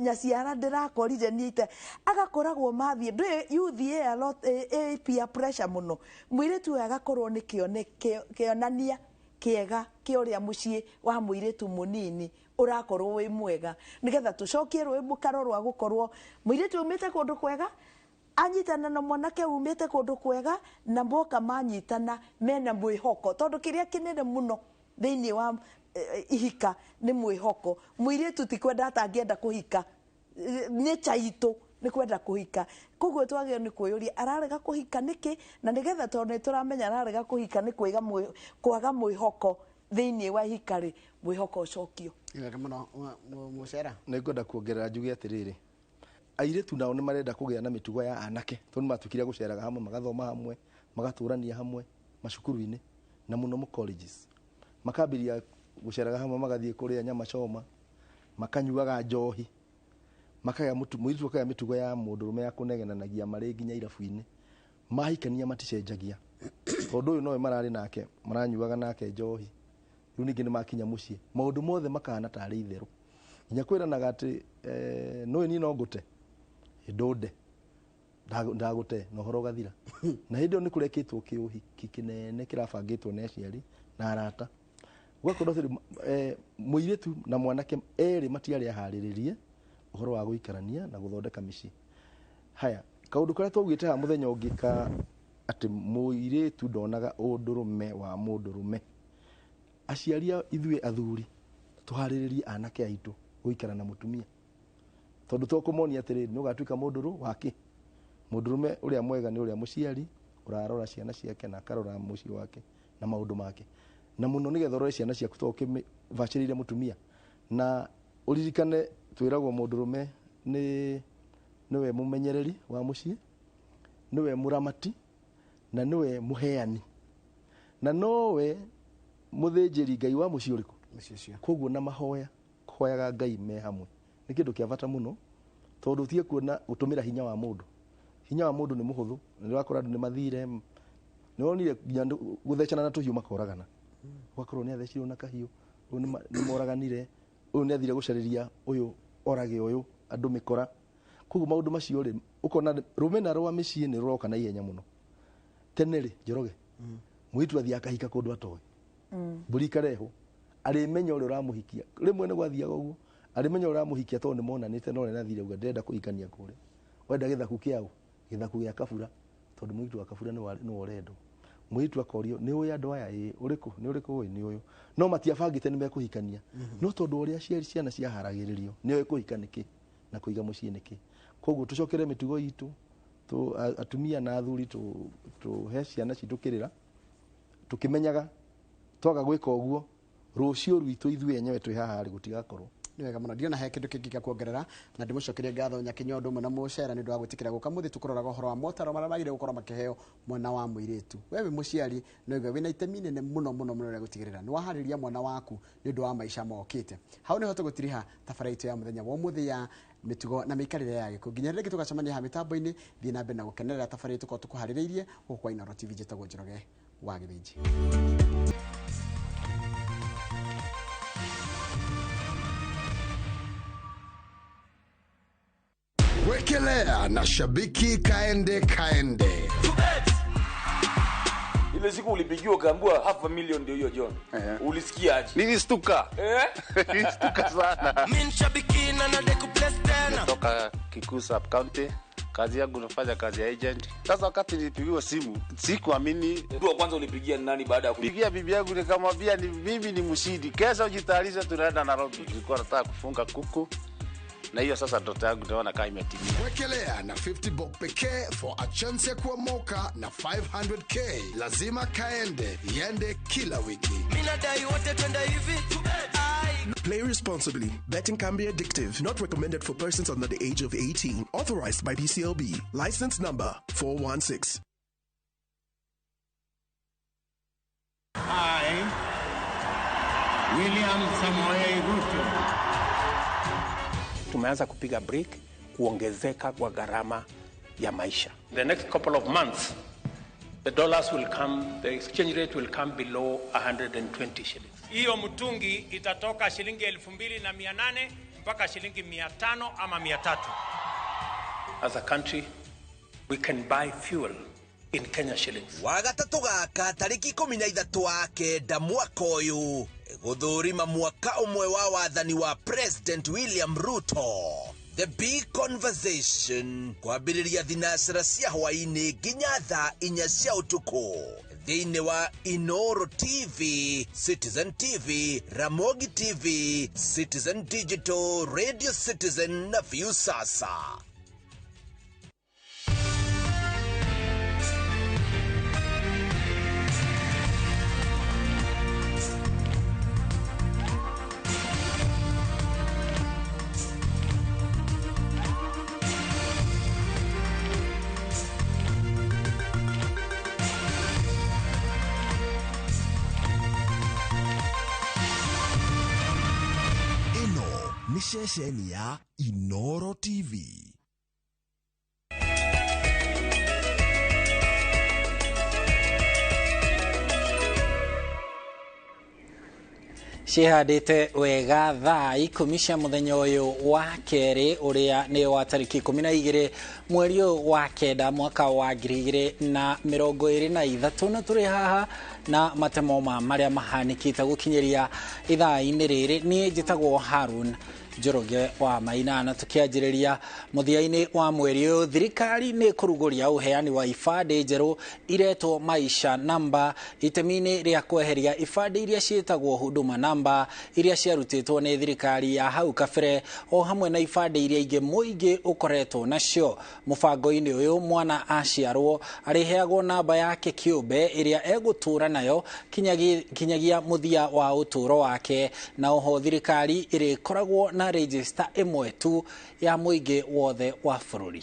Nyaciara ndĩrakorire niĩ agakoragwo mathiĩ ndũĩ youth ĩ a lot ĩ peer pressure mũno. Mũirĩtu ũyũ agakorwo nĩ kĩonania kĩega kĩa ũrĩa mũciĩ wa mũirĩtu mũnini ũrakorwo wĩ mwega, nĩgetha tũcokie rũĩ mũkaro rwa gũkorwo mũirĩtu umĩte kũndũ kwega anyitana na mwanake umĩte kũndũ kwega, na moka manyitana mena mwĩhoko, tondũ kĩrĩa kĩnene mũno thĩinĩ wa ihika nĩ mwĩhoko. Mũirĩtu ti kwenda atangĩenda kũhika, nĩ chaitũ nĩ kwenda kũhika. Koguo twagĩrĩirwo nĩ kwĩyũria ararega kũhika nĩkĩ, na nĩgetha tondũ nĩ tũramenya ararega kũhika nĩ kwaga mwĩhoko thĩinĩ wa ihika rĩ, mwĩhoko ũcokio. Wega mũno Mũcera. Nĩngwenda kuongerera njuge atĩrĩrĩ, airĩtu nao nĩ marenda kũgĩa na mĩtugo ya anake, tondũ nĩ matuĩkire gũceraga hamwe, magathoma hamwe, magatũrania hamwe macukuru-inĩ na mũno mu colleges, makambĩrĩria gũceraga hamwe, magathiĩ kũrĩa nyama choma, makanyuaga njohi, makagĩa mũirĩtu akagĩa mĩtugo ya mũndũrũme ya kũnegenanagia marĩ nginya irabu-inĩ. Mahikania maticenjagia, tondũ ũyũ nowe mararĩ nake, maranyuaga nake njohi, rĩu ningĩ nĩ makinya mũciĩ maũndũ mothe makahana tarĩ itherũ, nginya kwĩranaga atĩ nũĩ niĩ no ngũte ndũnde ndagũte na ũhoro ũgathira. Na hĩndĩ ĩyo nĩ kũrekĩtwo kĩũhiki kĩnene kĩrabangĩtwo nĩ aciari na arata, gũgakorwo atĩ mũirĩtu na mwanake erĩ matiarĩ aharĩrĩrie ũhoro wa gũikarania na gũthondeka mĩciĩ. Haya, kaũndũ karĩa twaugĩte haha mũthenya ũngĩ ka atĩ mũirĩtu ndonaga ũndũrũme wa mũndũrũme, aciari ithuĩ athuri tũharĩrĩrie anake aitũ gũikara na mũtumia, tondũ tũkũmonia atĩrĩrĩ nĩ ũgatuĩka mũndũrũ wake. Mũndũrũme ũrĩa mwega nĩ ũrĩa mũciari ũrarora ciana ciake na akarora mũciĩ wake na maũndũ make, na mũno nĩgetha ũrore ciana ciaku to ũkĩbacĩrĩire mũtumia. Na ũririkane twĩragwo mũndũrũme nĩwe mũmenyereri wa mũciĩ, nĩwe mũramati, na nĩwe mũheani, na nowe mũthĩnjĩri Ngai wa mũciĩ ũrĩkũ. Koguo na mahoya kũhoyaga Ngai me hamwe nĩ kĩndũ kĩa bata mũno, tondũ ũtige kuona gũtũmĩra hinya wa mũndũ. Hinya wa mũndũ nĩ mũhũthũ, na nĩ ũrakora andũ nĩ mathire, nĩ wonire nginya gũthecana na tũhiũ makoragana, ũgakorwo nĩ athecirwo na kahiũ, ũyũ nĩ moraganire, ũyũ nĩ athire gũcarĩria ũyũ orage ũyũ, andũ mĩkora. Koguo maũndũ macio rĩ, ũkona rũmena rwa mĩciĩ nĩ rũroka na ihenya mũno. Tene rĩ, Njoroge, mũirĩtu athiaga akahika kũndũ atoĩ, mbũri ikarehwo, arĩmenya ũrĩa ũramũhikia. Rĩmwe nĩ gwathiaga ũguo, arĩmenya ũrĩa ũramũhikia tondũ nĩ monanĩte na ũrĩa athire uga ndĩrenda kũhikania kũrĩa, wenda gĩthaku kĩaũ, gĩthaku gĩa kabura, tondũ mũirĩtu wa kabura nĩwe ũrendwo. Mũirĩtu akorio nĩ ũĩ andũ aya, ĩ ũrĩkũ, nĩ ũrĩkũ ũĩ, nĩ ũyũ, no matiabangĩte nĩ mekũhikania, no tondũ ũrĩa aciari ciana ciaharagĩrĩrio nĩ oĩ kũhika nĩkĩ na kũiga mũciĩ nĩkĩ. Koguo tũcokere mĩtugo itũ, atumia na athuri tũhe ciana citũ kĩrĩra, tũkĩmenyaga twaga gwĩka ũguo rũciũ rwitũ ithuĩ enyewe twĩ haha rĩ gũtigakorwo. Nĩ wega mũno, ndiona he kĩndũ kĩngĩ gĩa kuongerera, na ndĩmũcokerie ngatho Nyakinyua ũndũ ũmwe na Mũcera nĩ ũndũ wa gwĩtĩkĩra gũka mũthĩ tũkũroraga ũhoro wa motaro marĩa magĩrĩire gũkorwo makĩheo mwana wa mũirĩtu. We wĩ mũciari no ũigue wĩna itemi inene mũno mũno mũno rĩa gũtigĩrĩra nĩ waharĩria mwana waku nĩ ũndũ wa maica mokĩte. Hau nĩho tũgũtiriha tabarĩra itũ ya mũthenya wa ũmũthĩ ya mĩtugo na mĩikarĩre ya gĩkũyũ. Nginya rĩrĩa tũgacemania haha mĩtambo-inĩ, thiĩ na mbere na gũkenerera tabarĩra tũkorwo tũkũharĩrĩirie gũkũ kwa Inooro TV. Njĩtagwo Njoroge wa Gĩthĩnji. Wekelea na shabiki kaende kaende. Ile siku ulipigiwa ukaambiwa 500,000 ndio hiyo John. Ulisikia aje? Nilistuka. Nilistuka sana. Mimi shabiki na nadeku bless tena. Kutoka Kikuyu Sub County. Kazi yangu nafanya kazi ya agent. Sasa wakati nilipigiwa simu, sikuamini. Mtu wa kwanza ulipigia ni nani baada ya kupigia bibi yangu nikamwambia ni mimi ni mshindi. Kesho jitayarishe tunaenda Nairobi. Nilikuwa nataka kufunga kuku. Na hiyo sasa ndoto yangu naona kama imetimia. Wekelea na 50 bob pekee for a chance ya kuomoka na 500k. Lazima kaende, iende kila wiki. Mimi nadai wote twende hivi. Play responsibly. Betting can be addictive. Not recommended for persons under the age of 18. Authorized by BCLB. License number 416. I, William Samoei Ruto. Tumeanza kupiga break kuongezeka kwa gharama ya maisha. The next couple of months, the dollars will come, the exchange rate will come below 120 shillings. Hiyo mtungi itatoka shilingi 2,800 mpaka shilingi 500 ama 300. As a country, we can buy fuel In Kenya shillings. Wagatatũ gaka tarĩki 13 wa kenda mwaka ũyũ gũthũrima mwaka ũmwe wa wathani wa President William Ruto. The Big Conversation kwambĩrĩria thinacara cia hwaĩ-inĩ nginya thaa 4 cia ũtukũ thĩinĩ wa Inoro TV, Citizen TV, Ramogi TV, Citizen Digital, Radio Citizen na Viusasa. Ceceni ya Inoro TV. Cihandĩte wega thaa 10 cia mũthenya ũyũ wa kerĩ ũrĩa nĩ wa tarĩki 12 mweri ũyũ wa kenda mwaka wa 2023 na tũrĩ haha na matemo ma marĩa mahanĩkĩte gũkinyĩria ithaa-inĩ rĩrĩ. Niĩ njĩtagwo Harun Njoroge wa Maina na tukianjĩrĩria mũthia-inĩ wa mweri ũyũ thirikari nĩ kũrugũria ũheani wa ibandĩ njerũ iretwo Maisha Namba itemi-inĩ rĩa kweheria ibandĩ iria ciĩtagwo Huduma Namba iria ciarutĩtwo nĩ thirikari ya hau kabere o hamwe na ibandĩ iria ingĩ mũingĩ ũkoretwo nacio. Mũbango-inĩ ũyũ mwana aciarwo arĩheagwo namba yake kĩũmbe ĩrĩa egũtũra nayo kinyagia mũthia wa ũtũũro wake, na oho thirikari ĩrĩkoragwo na register ĩmwe tu ya mũingĩ wothe wa bũrũri.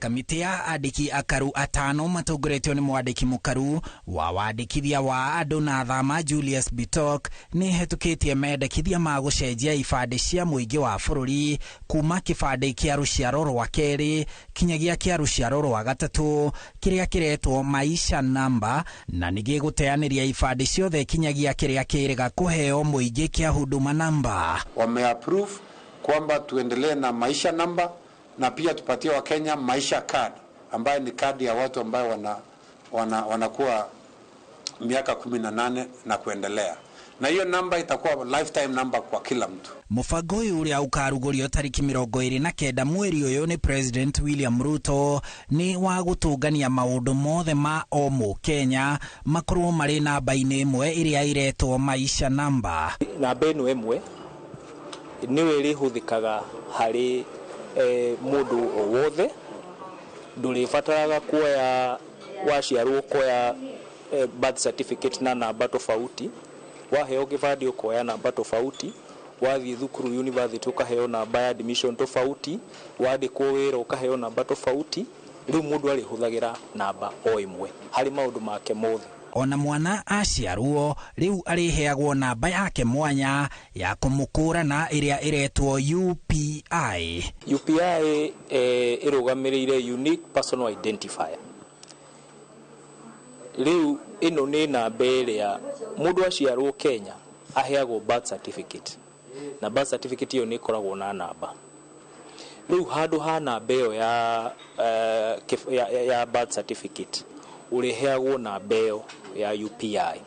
Kamĩtĩ ya andĩki akaru atano matongoretio nĩ mwandĩki mũkaru wa wandĩkithia wa andũ na thama Julius Bitok nĩ hetũkĩtie mendekithia ma gũcenjia ibandĩ cia mũingĩ wa bũrũri kuma kĩbandĩ kĩa rũciaro rwa kerĩ kinyagia kĩa rũciaro rwa gatatũ kĩrĩa kĩretwo Maisha Namba, na nĩ gĩgũteanĩria ibandĩ ciothe kinyagia kĩrĩa kĩrĩga kũheo mũingĩ kĩa Huduma Namba. Wameapprove kwamba tuendelee na Maisha Namba na pia tupatie wa Kenya Maisha Card ambayo ni kadi ya watu ambayo wanakuwa miaka 18 na kuendelea, na hiyo namba itakuwa lifetime number kwa kila mtu. Mũbango ũyũ ũrĩa ũkarugũrio tarĩki 29 mweri ũyũ nĩ President William Ruto nĩ wa gũtũngania maũndũ mothe ma o mũkenya makorwo marĩ namba-inĩ ĩmwe ĩrĩa iretwo Maisha Namba. Namba ĩno ĩmwe nĩyo ĩrĩhũthĩkaga harĩ mũndũ o wothe, ndũrĩbataraga kuoya waciarwo kuoya birth certificate na namba tofauti, waheo kĩbandĩ ũkoya namba tofauti, wathiĩ thukuru university ũkaheo namba ya admission tofauti, wandĩkwo wĩra ũkaheo namba tofauti. Rĩu mũndũ arĩhũthagĩra namba o ĩmwe harĩ maũndũ make mothe. Ona mwana aciarwo rĩu arĩheagwo namba yake mwanya ya kũmũkũrana ĩrĩa ĩretwo UPI. UPI ĩrũgamĩrĩire Unique Personal Identifier. Rĩu ĩno nĩ namba ĩrĩa mũndũ aciarwo Kenya aheagwo birth certificate, na birth certificate ĩyo nĩ ĩkoragwo na namba. Rĩu handũ ha namba ĩyo ya birth certificate ũrĩheagwo namba ĩyo ya UPI.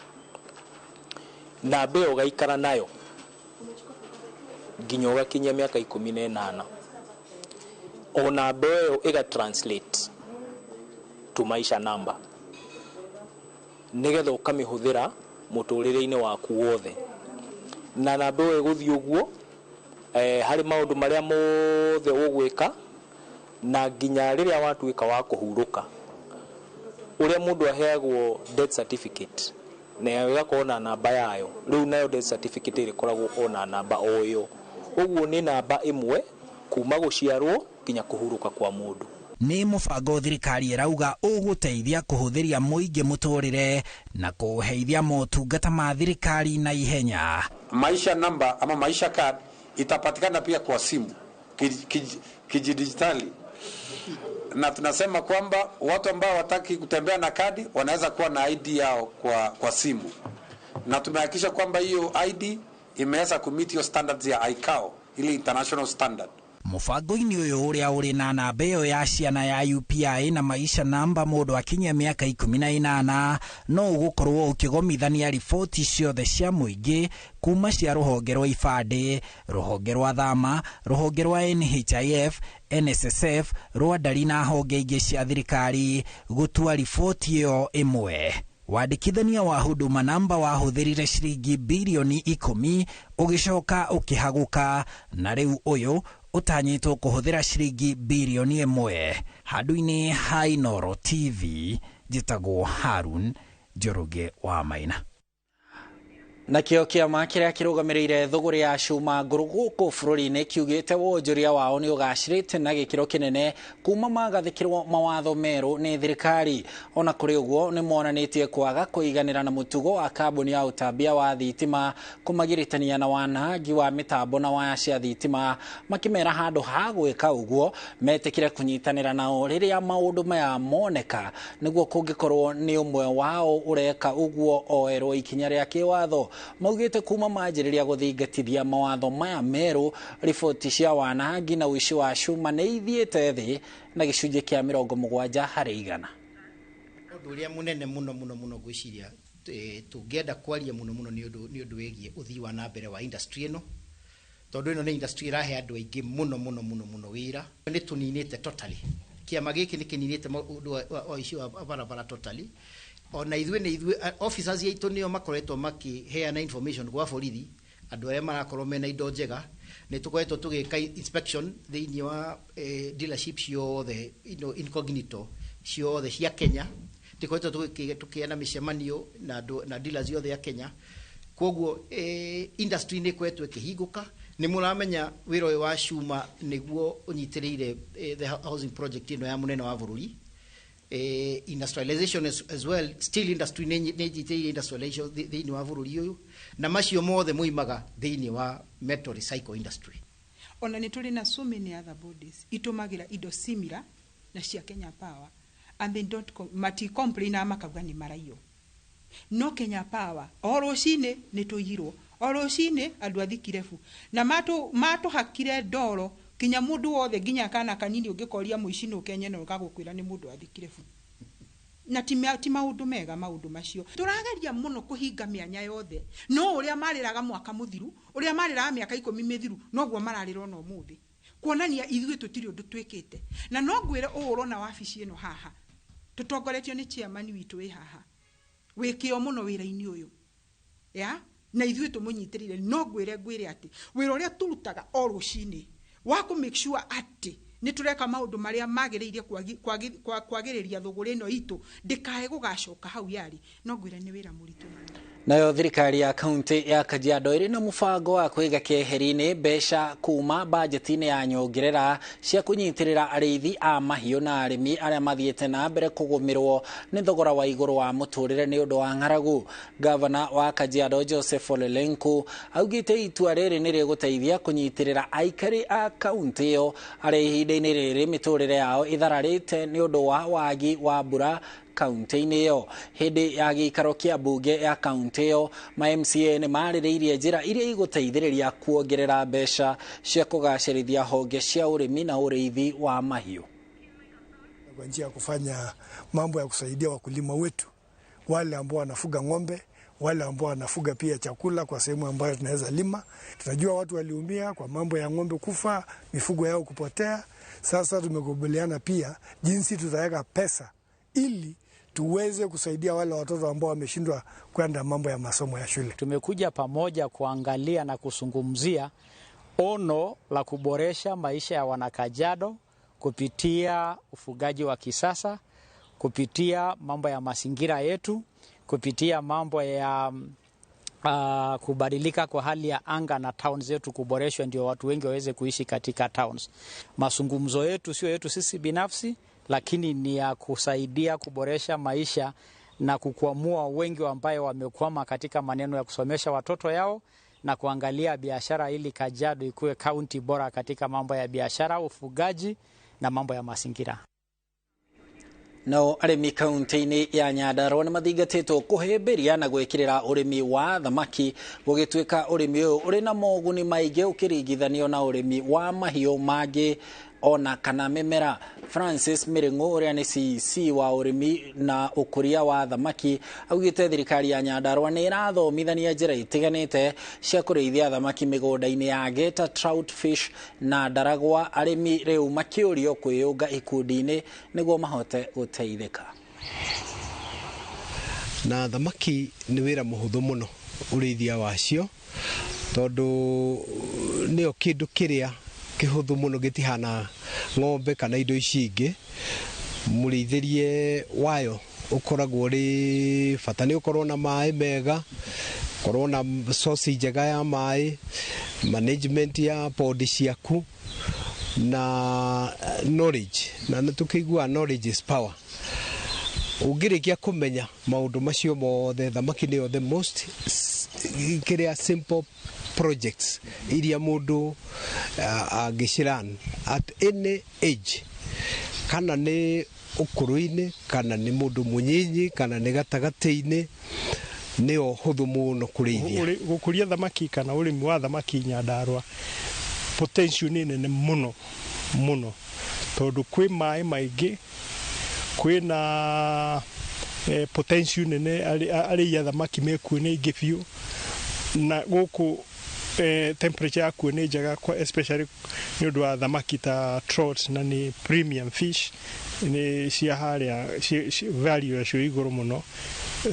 Namba ĩyo ũgaikara nayo nginya ũgakinyia mĩaka 18. O namba ĩyo ĩga translate to Maisha Namba nĩgetha ũkamĩhũthĩra mũtũrĩre-inĩ waku wothe. Na namba ĩyo ĩgũthiĩ ũguo harĩ maũndũ marĩa mothe ũgwĩka na nginya rĩrĩa watuĩka wa kũhurũka. Ũrĩa mũndũ aheagwo death certificate na ĩgakorwo na namba yayo, rĩu nayo death certificate ĩrĩkoragwo o na namba o ĩyo. Ũguo nĩ namba ĩmwe kuma gũciarwo nginya kũhurũka kwa mũndũ. Nĩ mũbango thirikari ĩrauga ũgũteithia kũhũthĩria mũingĩ mũtũrĩre na kũheithia motungata ma thirikari na ihenya. Maisha Namba ama Maisha Card itapatikana pia kwa simu kijidijitali, na tunasema kwamba watu ambao wataki kutembea na kadi wanaweza kuwa na ID yao kwa simu, na tumehakikisha kwamba hiyo ID imeweza kumeet hiyo standards ya ICAO, ile international standard. Mũbango-inĩ ũyũ ũrĩa ũrĩ na namba ĩyo ya ciana ya UPI na maisha namba mũndũ akinyia mĩaka 18 no ũgũkorwo ũkĩgomithania riboti ciothe cia mũingĩ kuma cia rũhonge rwa ibandĩ, rũhonge rwa thama, rũhonge rwa NHIF, NSSF, rwa ndari na honge ingĩ cia thirikari gũtua riboti ĩyo ĩmwe. Wandĩkithania wa Huduma Namba wahũthĩrire ciringi birioni 10 ũgĩcoka ũkĩhagũka na rĩu ũyũ ũtanyĩtwo kũhũthĩra ciringi birioni 1. Handũ-inĩ ha Inooro TV njĩtagwo Harun Njoroge wa Maina. Nakĩo kĩama kĩrĩa kĩrũgamĩrĩire thũgũrĩ ya cuma ngũrũ gũkũ bũrũri-inĩ kiugĩte wonjoria wao nĩ ũgacĩrĩte na gĩkĩro kĩnene kuma magathĩkĩrwo mawatho merũ nĩ thirikari. Ona kũrĩ ũguo nĩ monanĩtie kwaga kũiganĩra na mũtugo wa kambuni ya ũtambia wa thitima kũmagiritania na wanangi wa mĩtambo na waya cia thitima, makĩmera handũ ha gwĩka ũguo metĩkĩre kũnyitanĩra nao rĩrĩa maũndũ maya moneka, nĩguo kũngĩkorwo nĩ ũmwe wao ũreka ũguo oerwo ikinya rĩa kĩwatho. Maugĩte kuma manjĩrĩria gũthingatithia mawatho maya merũ, riboti cia wanangi na ũici wa cuma nĩ ithiĩte thĩ na gĩcunjĩ kĩa 70 harĩ igana. Ũndũ ũrĩa mũnene mũno mũno mũno ngwĩciria tũngĩenda kwaria mũno mũno nĩ ũndũ wĩgiĩ ũthii wa na mbere wa industry ĩno, tondũ ĩno nĩ industry ĩrahe andũ aingĩ mũno mũno mũno mũno wĩra. Nĩ tũninĩte totally, kĩama gĩkĩ nĩ kĩninĩte ũndũ wa ũici wa barabara totally. Ona ithuĩ nĩ ithuĩ officers aitũ nĩo makoretwo makĩheana information gwa borithi andũ arĩa marakorwo mena indo njega. Nĩ tũkoretwo tũgĩka inspection thĩinĩ wa dealership ciothe, incognito ciothe cia Kenya. Tũkoretwo tũkĩana mĩcemanio na dealers yothe ya Kenya. Koguo industry nĩ ĩkoretwo ĩkĩhingũka. Nĩ mũramenya wĩra ũyũ wa cuma nĩguo ũnyitĩrĩire the housing project ĩno ya mũnene wa bũrũri. Industrialization as well, steel industry nĩ ĩnyitĩrĩire industrialization thĩinĩ wa bũrũri ũyũ, na macio mothe moimaga thĩinĩ wa metal recycle industry. Ona nĩ tũrĩ na so many other bodies itũmagĩra indo similar na cia Kenya Power, and they don't mati complain makauga nĩ maraiywo. No Kenya Power o rũcinĩ nĩ tũiyirwo, o rũcinĩ andũ a Thikirebu na matũhakire ndoro kinya mũndũ wothe, nginya kana kanini ũngĩkoria mũici nũ Kenya no gagũkwĩra nĩ mũndũ wa Thikirebu. Na ti maũndũ mega maũndũ macio. Tũrageria mũno kũhinga mĩanya yothe, no ũrĩa marĩraga mwaka mũthiru, ũrĩa marĩraga mĩaka 10 mĩthiru, noguo mararĩra ona ũmũthĩ, kuonania ithuĩ tũtirĩ ũndũ twĩkĩte. Na no ngwĩre ũũ ũrona wabici ĩno haha tũtongoretio nĩ chairman witũ wĩ haha, wĩ kĩo mũno wĩra-inĩ ũyũ ya na ithuĩ tũmũnyitĩrĩire. No ngwĩre atĩ wĩra ũrĩa tũrutaga o rũcinĩ wa kũ make sure atĩ nĩ tũreka maũndũ marĩa magĩrĩire kwagĩrĩria thũgũrĩ ĩno itũ ndĩkae gũgacoka hau yarĩ, no ngwĩre nĩ wĩra mũritũ. Nayo thirikari ya kaunti ya Kajiado ĩrĩ na mũbango wa kũiga keheri-inĩ mbeca kuma bajeti-inĩ ya nyongerera cia kũnyitĩrĩra arĩithi a mahiũ na arĩmi arĩa mathiĩte na mbere kũgũmĩrwo nĩ thogora wa igũrũ wa mũtũrĩre nĩ ũndũ wa ng'aragu. Gavana wa Kajiado Joseph Ole Lenku augĩte itua rĩrĩ nĩ rĩgũteithia kũnyitĩrĩra aikari a kaunti ĩyo arĩa ihinda-inĩ rĩrĩ mĩtũrĩre yao ĩthararĩte nĩ ũndũ wa wagi wa mbura kaunti-inĩ ĩyo. Hĩndĩ ya gĩikaro kĩa mbunge ya kaunti ĩyo, ma MCA nĩ marĩrĩirie njĩra iria igũteithĩrĩria kuongerera mbeca cia kũgacĩrithia honge cia ũrĩmi na ũrĩithi wa mahiũ. Kwa njia ya kufanya mambo ya kusaidia wakulima wetu, wale ambao wanafuga ng'ombe, wale ambao wanafuga pia chakula kwa sehemu ambayo tunaweza lima. Tunajua watu waliumia kwa mambo ya ng'ombe kufa, mifugo yao kupotea. Sasa tumekubaliana pia jinsi tutaweka pesa ili tuweze kusaidia wale watoto ambao wameshindwa kwenda mambo ya masomo ya shule. Tumekuja pamoja kuangalia na kuzungumzia ono la kuboresha maisha ya wanakajiado kupitia ufugaji wa kisasa, kupitia mambo ya mazingira yetu, kupitia mambo ya kubadilika kwa hali ya anga na towns zetu kuboreshwa ndio watu wengi waweze kuishi katika towns. Mazungumzo yetu sio yetu sisi binafsi, lakini ni ya kusaidia kuboresha maisha na kukwamua wengi ambao wamekwama katika maneno ya kusomesha watoto yao na kuangalia biashara ili Kajiado ikuwe county bora katika mambo ya biashara, ufugaji na mambo ya mazingira. Nao arĩmi kaunti-inĩ ya Nyandarua nĩ mathingatĩtwo kũhĩmbĩria na gwĩkĩrĩra ũrĩmi wa thamaki, gũgĩtuĩka ũrĩmi ũyũ ũrĩ na moguni maingĩ ũkĩringithanio na ũrĩmi wa mahiũ mangĩ ona kana mĩmera. Francis Mĩrĩng'ũ ũrĩa nĩ CEC wa ũrĩmi na ũkũria wa thamaki augĩte thirikari ya Nyandarua nĩ ĩrathomithania njĩra itiganĩte cia kũrĩithia thamaki mĩgũnda-inĩ ya Geta Trout Fish na Ndaragwa, arĩmi rĩu makĩũrio kwĩyũnga ikundi-inĩ nĩguo mahote gũteithĩka. Na thamaki nĩ wĩra mũhũthũ mũno ũrĩithia wacio, tondũ nĩyo kĩndũ kĩrĩa kĩhũthũ mũno, gĩtihana ng'ombe kana indo ici ingĩ. Mũrĩithĩrie wayo ũkoragwo ũrĩ bata nĩ ũkorwo na maĩ mega, ũkorwo na source njega ya maĩ, management ya pond ciaku na knowledge, na nĩ tũkĩiguaga knowledge is power. Ũngĩrĩkia kũmenya maũndũ macio mothe, thamaki nĩyo the most kĩrĩa simple projects iria mũndũ angĩciran at any age, kana nĩ ũkũrũ-inĩ, kana nĩ mũndũ mũnyinyi, kana nĩ gatagatĩ-inĩ, nĩyo hũthũ mũno kũrĩithia. Gũkũria thamaki kana ũrĩmi wa thamaki Nyandarua potential nĩ nene mũno mũno, tondũ kwĩ maĩ maingĩ, kwĩna potential nene, arĩi a thamaki mekuo nĩ aingĩ biũ, na gũkũ temperature yakuo nĩ njega, especially nĩ ũndũ wa thamaki ta trout, na nĩ premium fish, nĩ cia harĩa value yacio igũrũ mũno.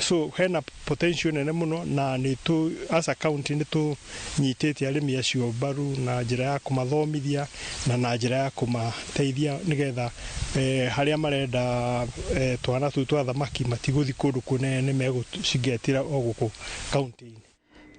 So hena potential nene mũno, na nĩ tũ as a county nĩ tũnyitĩte arĩmi acio mbaru na njĩra ya kũmathomithia na njĩra ya kũmateithia, nĩgetha harĩa marenda twana tũu twa thamaki matigũthiĩ kũndũ kũnene, megũcingetĩra o gũkũ kaunti-inĩ.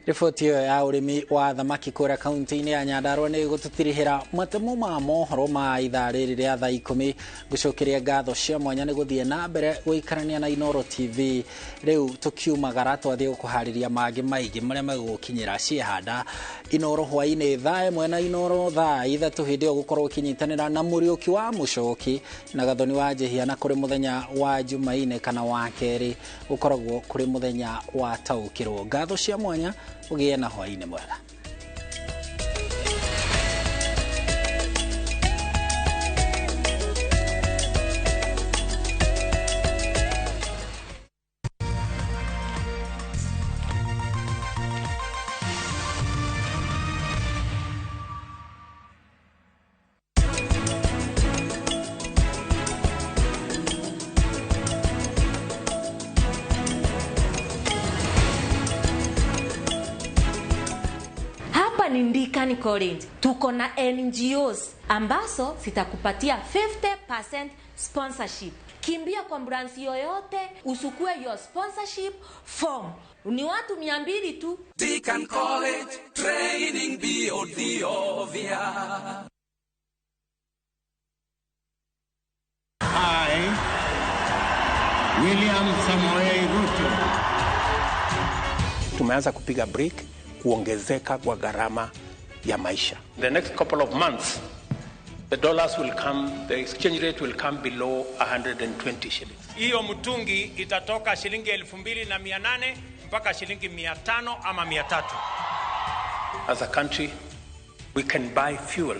Riboti ĩyo ya ũrĩmi wa thamaki kũrĩa kaunti-inĩ ya Nyandarua nĩ ĩgũtũtirihĩra matemo ma mohoro ma ithaa rĩrĩ rĩa thaa 10. Ngũcokeria ngatho cia mwanya nĩ gũthiĩ na mbere gũikarania na Inooro TV. Rĩu tũkiumagara twathiĩ gũkũharĩria mangĩ maingĩ marĩa megũgũkinyĩra ciehanda Inooro hwaĩ-inĩ thaa 1 na Inooro thaa 3, hĩndĩ ĩyo gũkorwo ũkĩnyitanĩra na Mũriũki wa Mũcoki na Gathoni wa Njĩhia, na kũrĩ mũthenya wa Jumaine kana wa kerĩ gũkoragwo kũrĩ mũthenya wa taũkĩrwo. Ngatho cia mwanya, ũgĩe na hwaĩ-inĩ mwega. Ndikani College tuko na NGOs ambazo zitakupatia 50% sponsorship. Kimbia kwa branch yoyote usukue your sponsorship form. Ni watu 200 tu. Deacon College, training beyond the obvious. I, William Samoei Ruto. Tumeanza kupiga break kuongezeka kwa gharama ya maisha. The next couple of months, the dollars will come, the exchange rate will come below 120 shillings. Hiyo mtungi itatoka shilingi 2800 mpaka shilingi 500 ama 300. As a country, we can buy fuel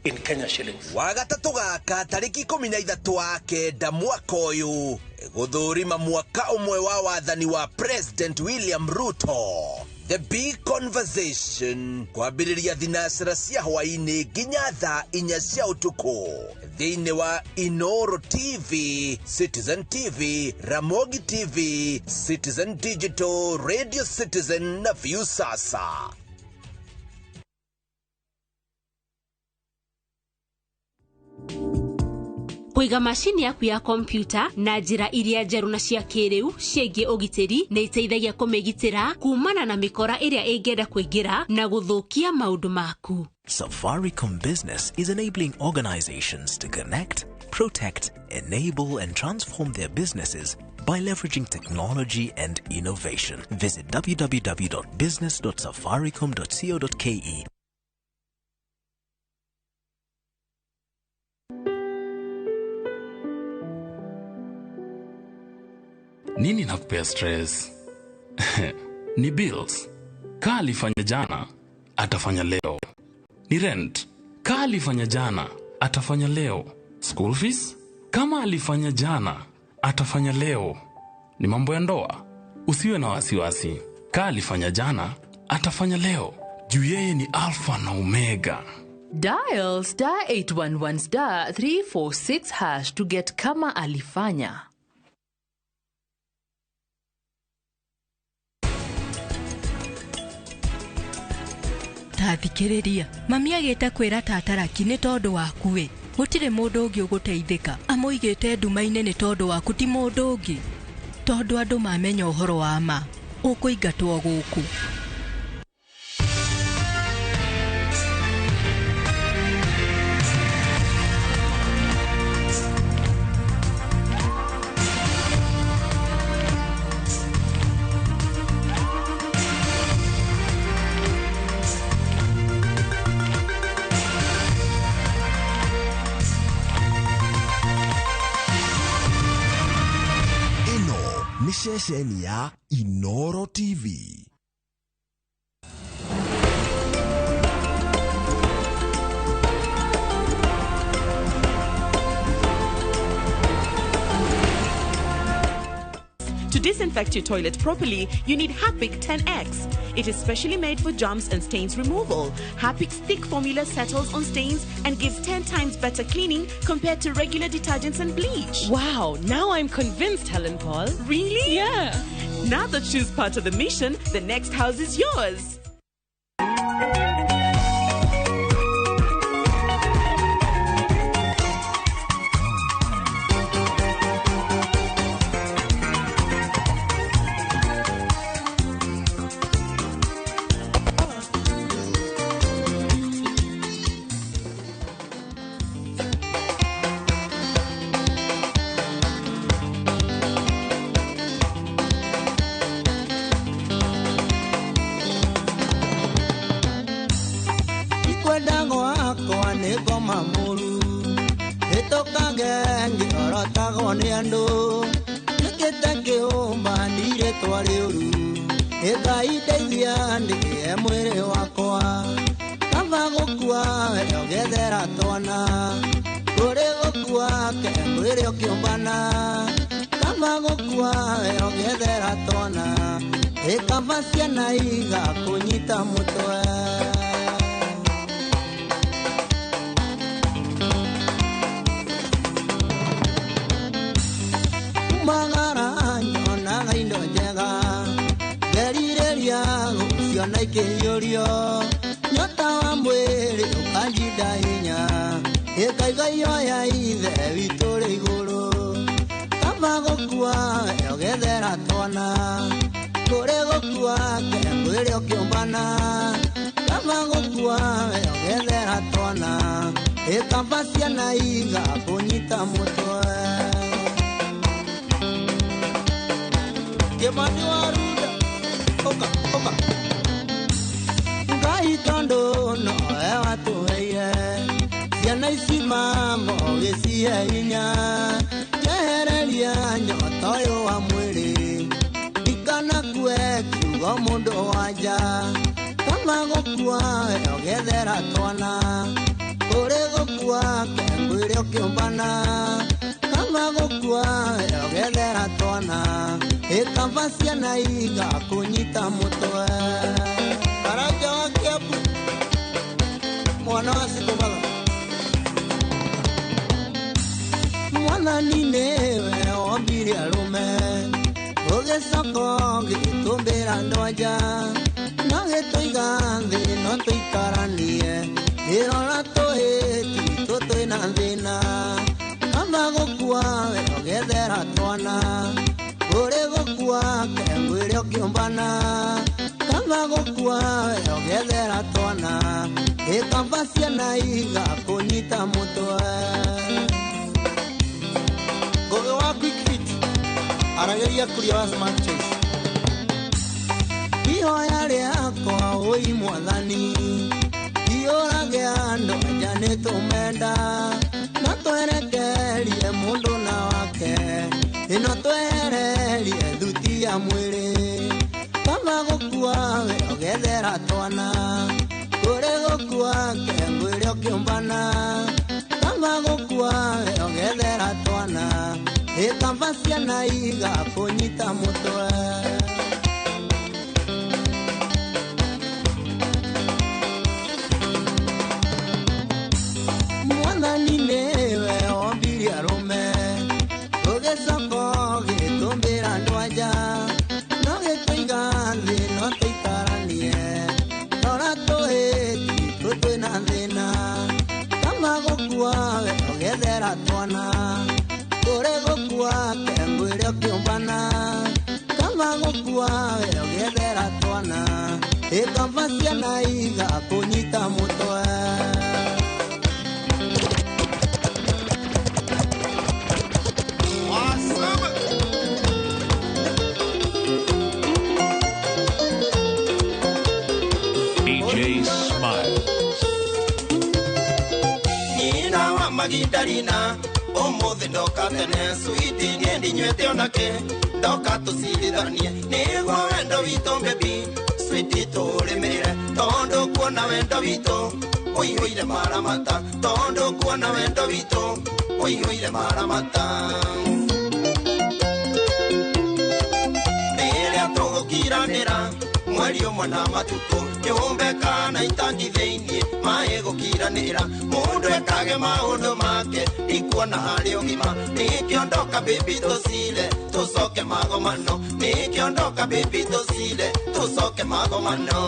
in Kenya shillings. Wagatatũ gaka tarĩki 13 wa kenda mwaka ũyũ gũthũrima mwaka ũmwe wa wathani wa President William Ruto. The Big Conversation kwambĩrĩria thinacera cia hwaĩ-inĩ nginya thaa 4 cia ũtukũ thĩinĩ wa Inooro TV, Citizen TV, Ramogi TV, Citizen Digital, Radio Citizen na Viusasa. Kũiga macini yaku ya kompyuta na njĩra iria njerũ na cia kĩrĩu ciĩgiĩ ũgitĩri nĩ iteithagia kũmĩgitĩra kumana na mĩkora ĩrĩa ĩngĩenda kũingĩra na gũthũkia maũndũ maku. Safaricom Business is enabling organizations to connect, protect, enable and transform their businesses by leveraging technology and innovation. Visit www.business.safaricom.co.ke. Nini nakupea stress? Ni bills. Kaa alifanya jana, atafanya leo. Ni rent. Kaa alifanya jana, atafanya leo. School fees? Kama alifanya jana, atafanya leo. Ni mambo ya ndoa. Usiwe na wasiwasi. Kaa alifanya jana, atafanya leo. Juu yeye ni Alpha na Omega. Dial star 811 star 346 hash to get Kama Alifanya. Ta thikĩrĩria, mami agĩte kwĩra tata Raki nĩ tondũ waku ĩ. Gũtirĩ mũndũ ũngĩ ũgũteithĩka. Amũigĩte nduma-inĩ nĩ tondũ waku ti mũndũ ũngĩ. Tondũ andũ mamenya ũhoro wa ma, ũkũingatwo gũkũ. Ĩno nĩ ceceni ya Inoro TV. To disinfect your toilet properly, you need Harpic 10X. It is specially made for germs and stains removal. Harpic's thick formula settles on stains and gives 10 times better cleaning compared to regular detergents and bleach. Wow, now I'm convinced, Helen Paul. Really? Yeah. Now that she's part of the mission, the next house is yours. Ikwenda gwakwa nĩ ngoma mũru ĩtũkage ngĩorotagwo nĩ andũ njũkĩte ngĩũmba ndirĩtwa rĩũru ĩngai ndeithia ndĩe mwĩrĩ wakwa kaba gũkua we ũgethera twana kũrĩ gũkua ke mwĩrĩ ũkĩũmbana kaba gũkua we ũgethera twana ĩkaba ciana igakũnyita mũtwe. Magara nyonaga indo njega ngerirĩria gũciona ikĩiyũrio nyota wa mwĩrĩ ũkanjinda hinya ĩkaiga ioya ithe witũ rĩ igũrũ kaba gũkua we ũgethera twana kũrĩ gũkua ke mwĩrĩ ũkĩũmbana kaba gũkua we ũgethera twana ĩkaba ciana igakũnyita mũtwe. Kimani wa Ruda, oka oka. Ngai tondũ nowe watũheire ciana ici mambo ũgĩcihe hinya njehereria nyota ũyũ wa mwĩrĩ ndikanakue kiugo mũndũ wanja kaba gũkua we ũgethera twana kũrĩ gũkua ke mwĩrĩ ũkĩũmbana kaba gũkua we ũgethera twana ĩkaba ciana igakũnyita mũtwe. Karanja wa Kiambu mwana wa Sikobatha mwathani nĩwe wombire arũme ũgĩcoka ũgĩtũmbĩra andũ anja no gĩtũiga thĩ no tũikaranie ĩrora tũhĩti tũ twĩna thĩna kaba gũkua we ũgethera twana kũrĩ gũkua ke mwĩrĩ ũkĩũmbana kaba gũkua we ũgethera twana ĩkaba ciana igakũnyita mũtwe. Ngũgĩ wa Quick Fit arageria kũria wa Smart Choice. Ihoya rĩakwa ũi mwathani iũrage andũ anja nĩtũmenda no twerekerie mũndũ na wake ĩno twehererie mwĩrĩ kama gũkua we ũgethera twana kũrĩ gũkua kengwĩre ũkĩũmbana kama gũkua we ũgethera twana ĩkamba ciana igakũnyita mũtwe. Mwathani nĩwe ombire arũme ũgĩcoka ũgĩtũmbĩra andũ anja no gĩtũiga thĩ no tũikaranie rora tũhĩti tũ twĩna thĩna kama gũkua we ũgethera twana kũrĩ gũkua kengwĩre ũkĩũmbana kama gũkua we ũgethera twana ĩkamba ciana igakũnyita mũtwe. DJ Smiles. Nina wa magindarina umuthi ndoka tene switi nie ndinywete onake ndoka tucirithanie niguo wendo witũ baby switi tũrĩmĩre tondũ kuona wendo witũ ũiyũire maramata tondũ kuona wendo witũ ũiyũire maramata rĩrĩa tũgũkiranĩra mweri ũmwe na matukũ nyũmbe kana itangi thĩiniĩ maĩ gũkiranĩra mũndũ ekage maũndũ make ndikuona harĩ ũgima nĩkĩo ndoka baby tũcire tũcoke magomano nĩkĩo ndoka baby tũcire tũcoke magomano.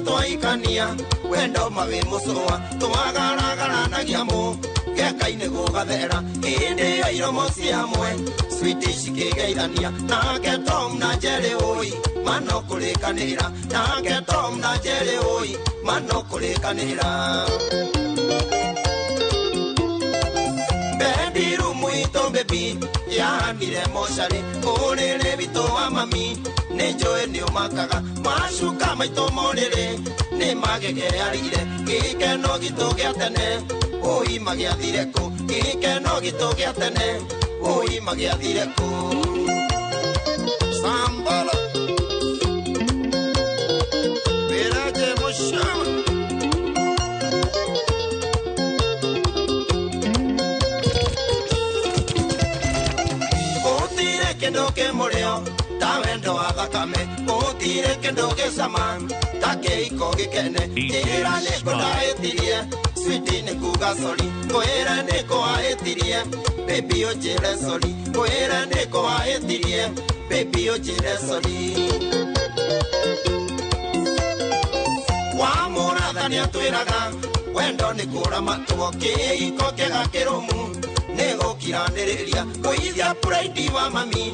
Twaikania wendo mawe mucoa twagaragaranagia mu geka-inĩ gũgathera hĩndĩ ĩyo iromo ciamwe switi cikĩgeithania nake Tom na Jerry ũi mano kũrĩkanĩra nake Tom na Jerry ũi mano kũrĩkanĩra bedroom itũ baby yahanire mocarĩ ũrĩrĩ witũ wa mami nĩ njũĩ nĩ ũmakaga macuka maitũ morĩrĩ nĩ magegearire gĩkeno gitũ gĩa tene ũi magĩathire kũ gĩkeno gitũ gĩa tene ũi magĩathire kũ. Sambala Beraje Mushama Gũtirĩ kĩndũ kĩ mũrĩo ta wendo wa thakame gũtirĩ kĩndũ gĩcama ta kĩiko gĩkene njĩra nĩkũ ndahĩtirie switi nĩ kuga sori ngwĩre nĩkũ wahĩtirie baby ũnjĩre sori ngwĩre nĩkũ wahĩtirie baby ũnjĩre sori. Wa mũratha nĩatwĩraga wendo nĩ kũramatwo kĩiko kĩega kĩrũmu nĩ gũkiranĩrĩria kũithia pride wa mami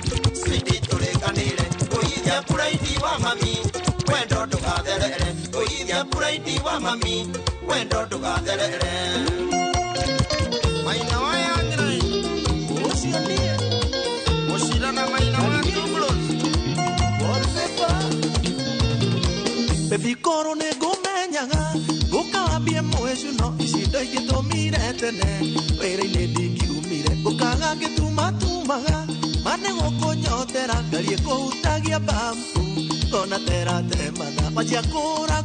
switi tũrĩkanĩre kũithia pride wa mami wendo ndũgatherere kũithia pride wa mami wendo ndũgatherere. Maina wa Yangirai ũcio niĩ mũcira na maina wa Tublos Baby koro nĩ ngũmenyaga ngũkawambie mwĩcu no ici ndaingĩtũmire tene wĩra-inĩ ndingiumire ngũkaga ngĩtumatumaga ma nĩ gũkũnyotera ngarie kũhutagia bambu ngona teratemana manjia kũra.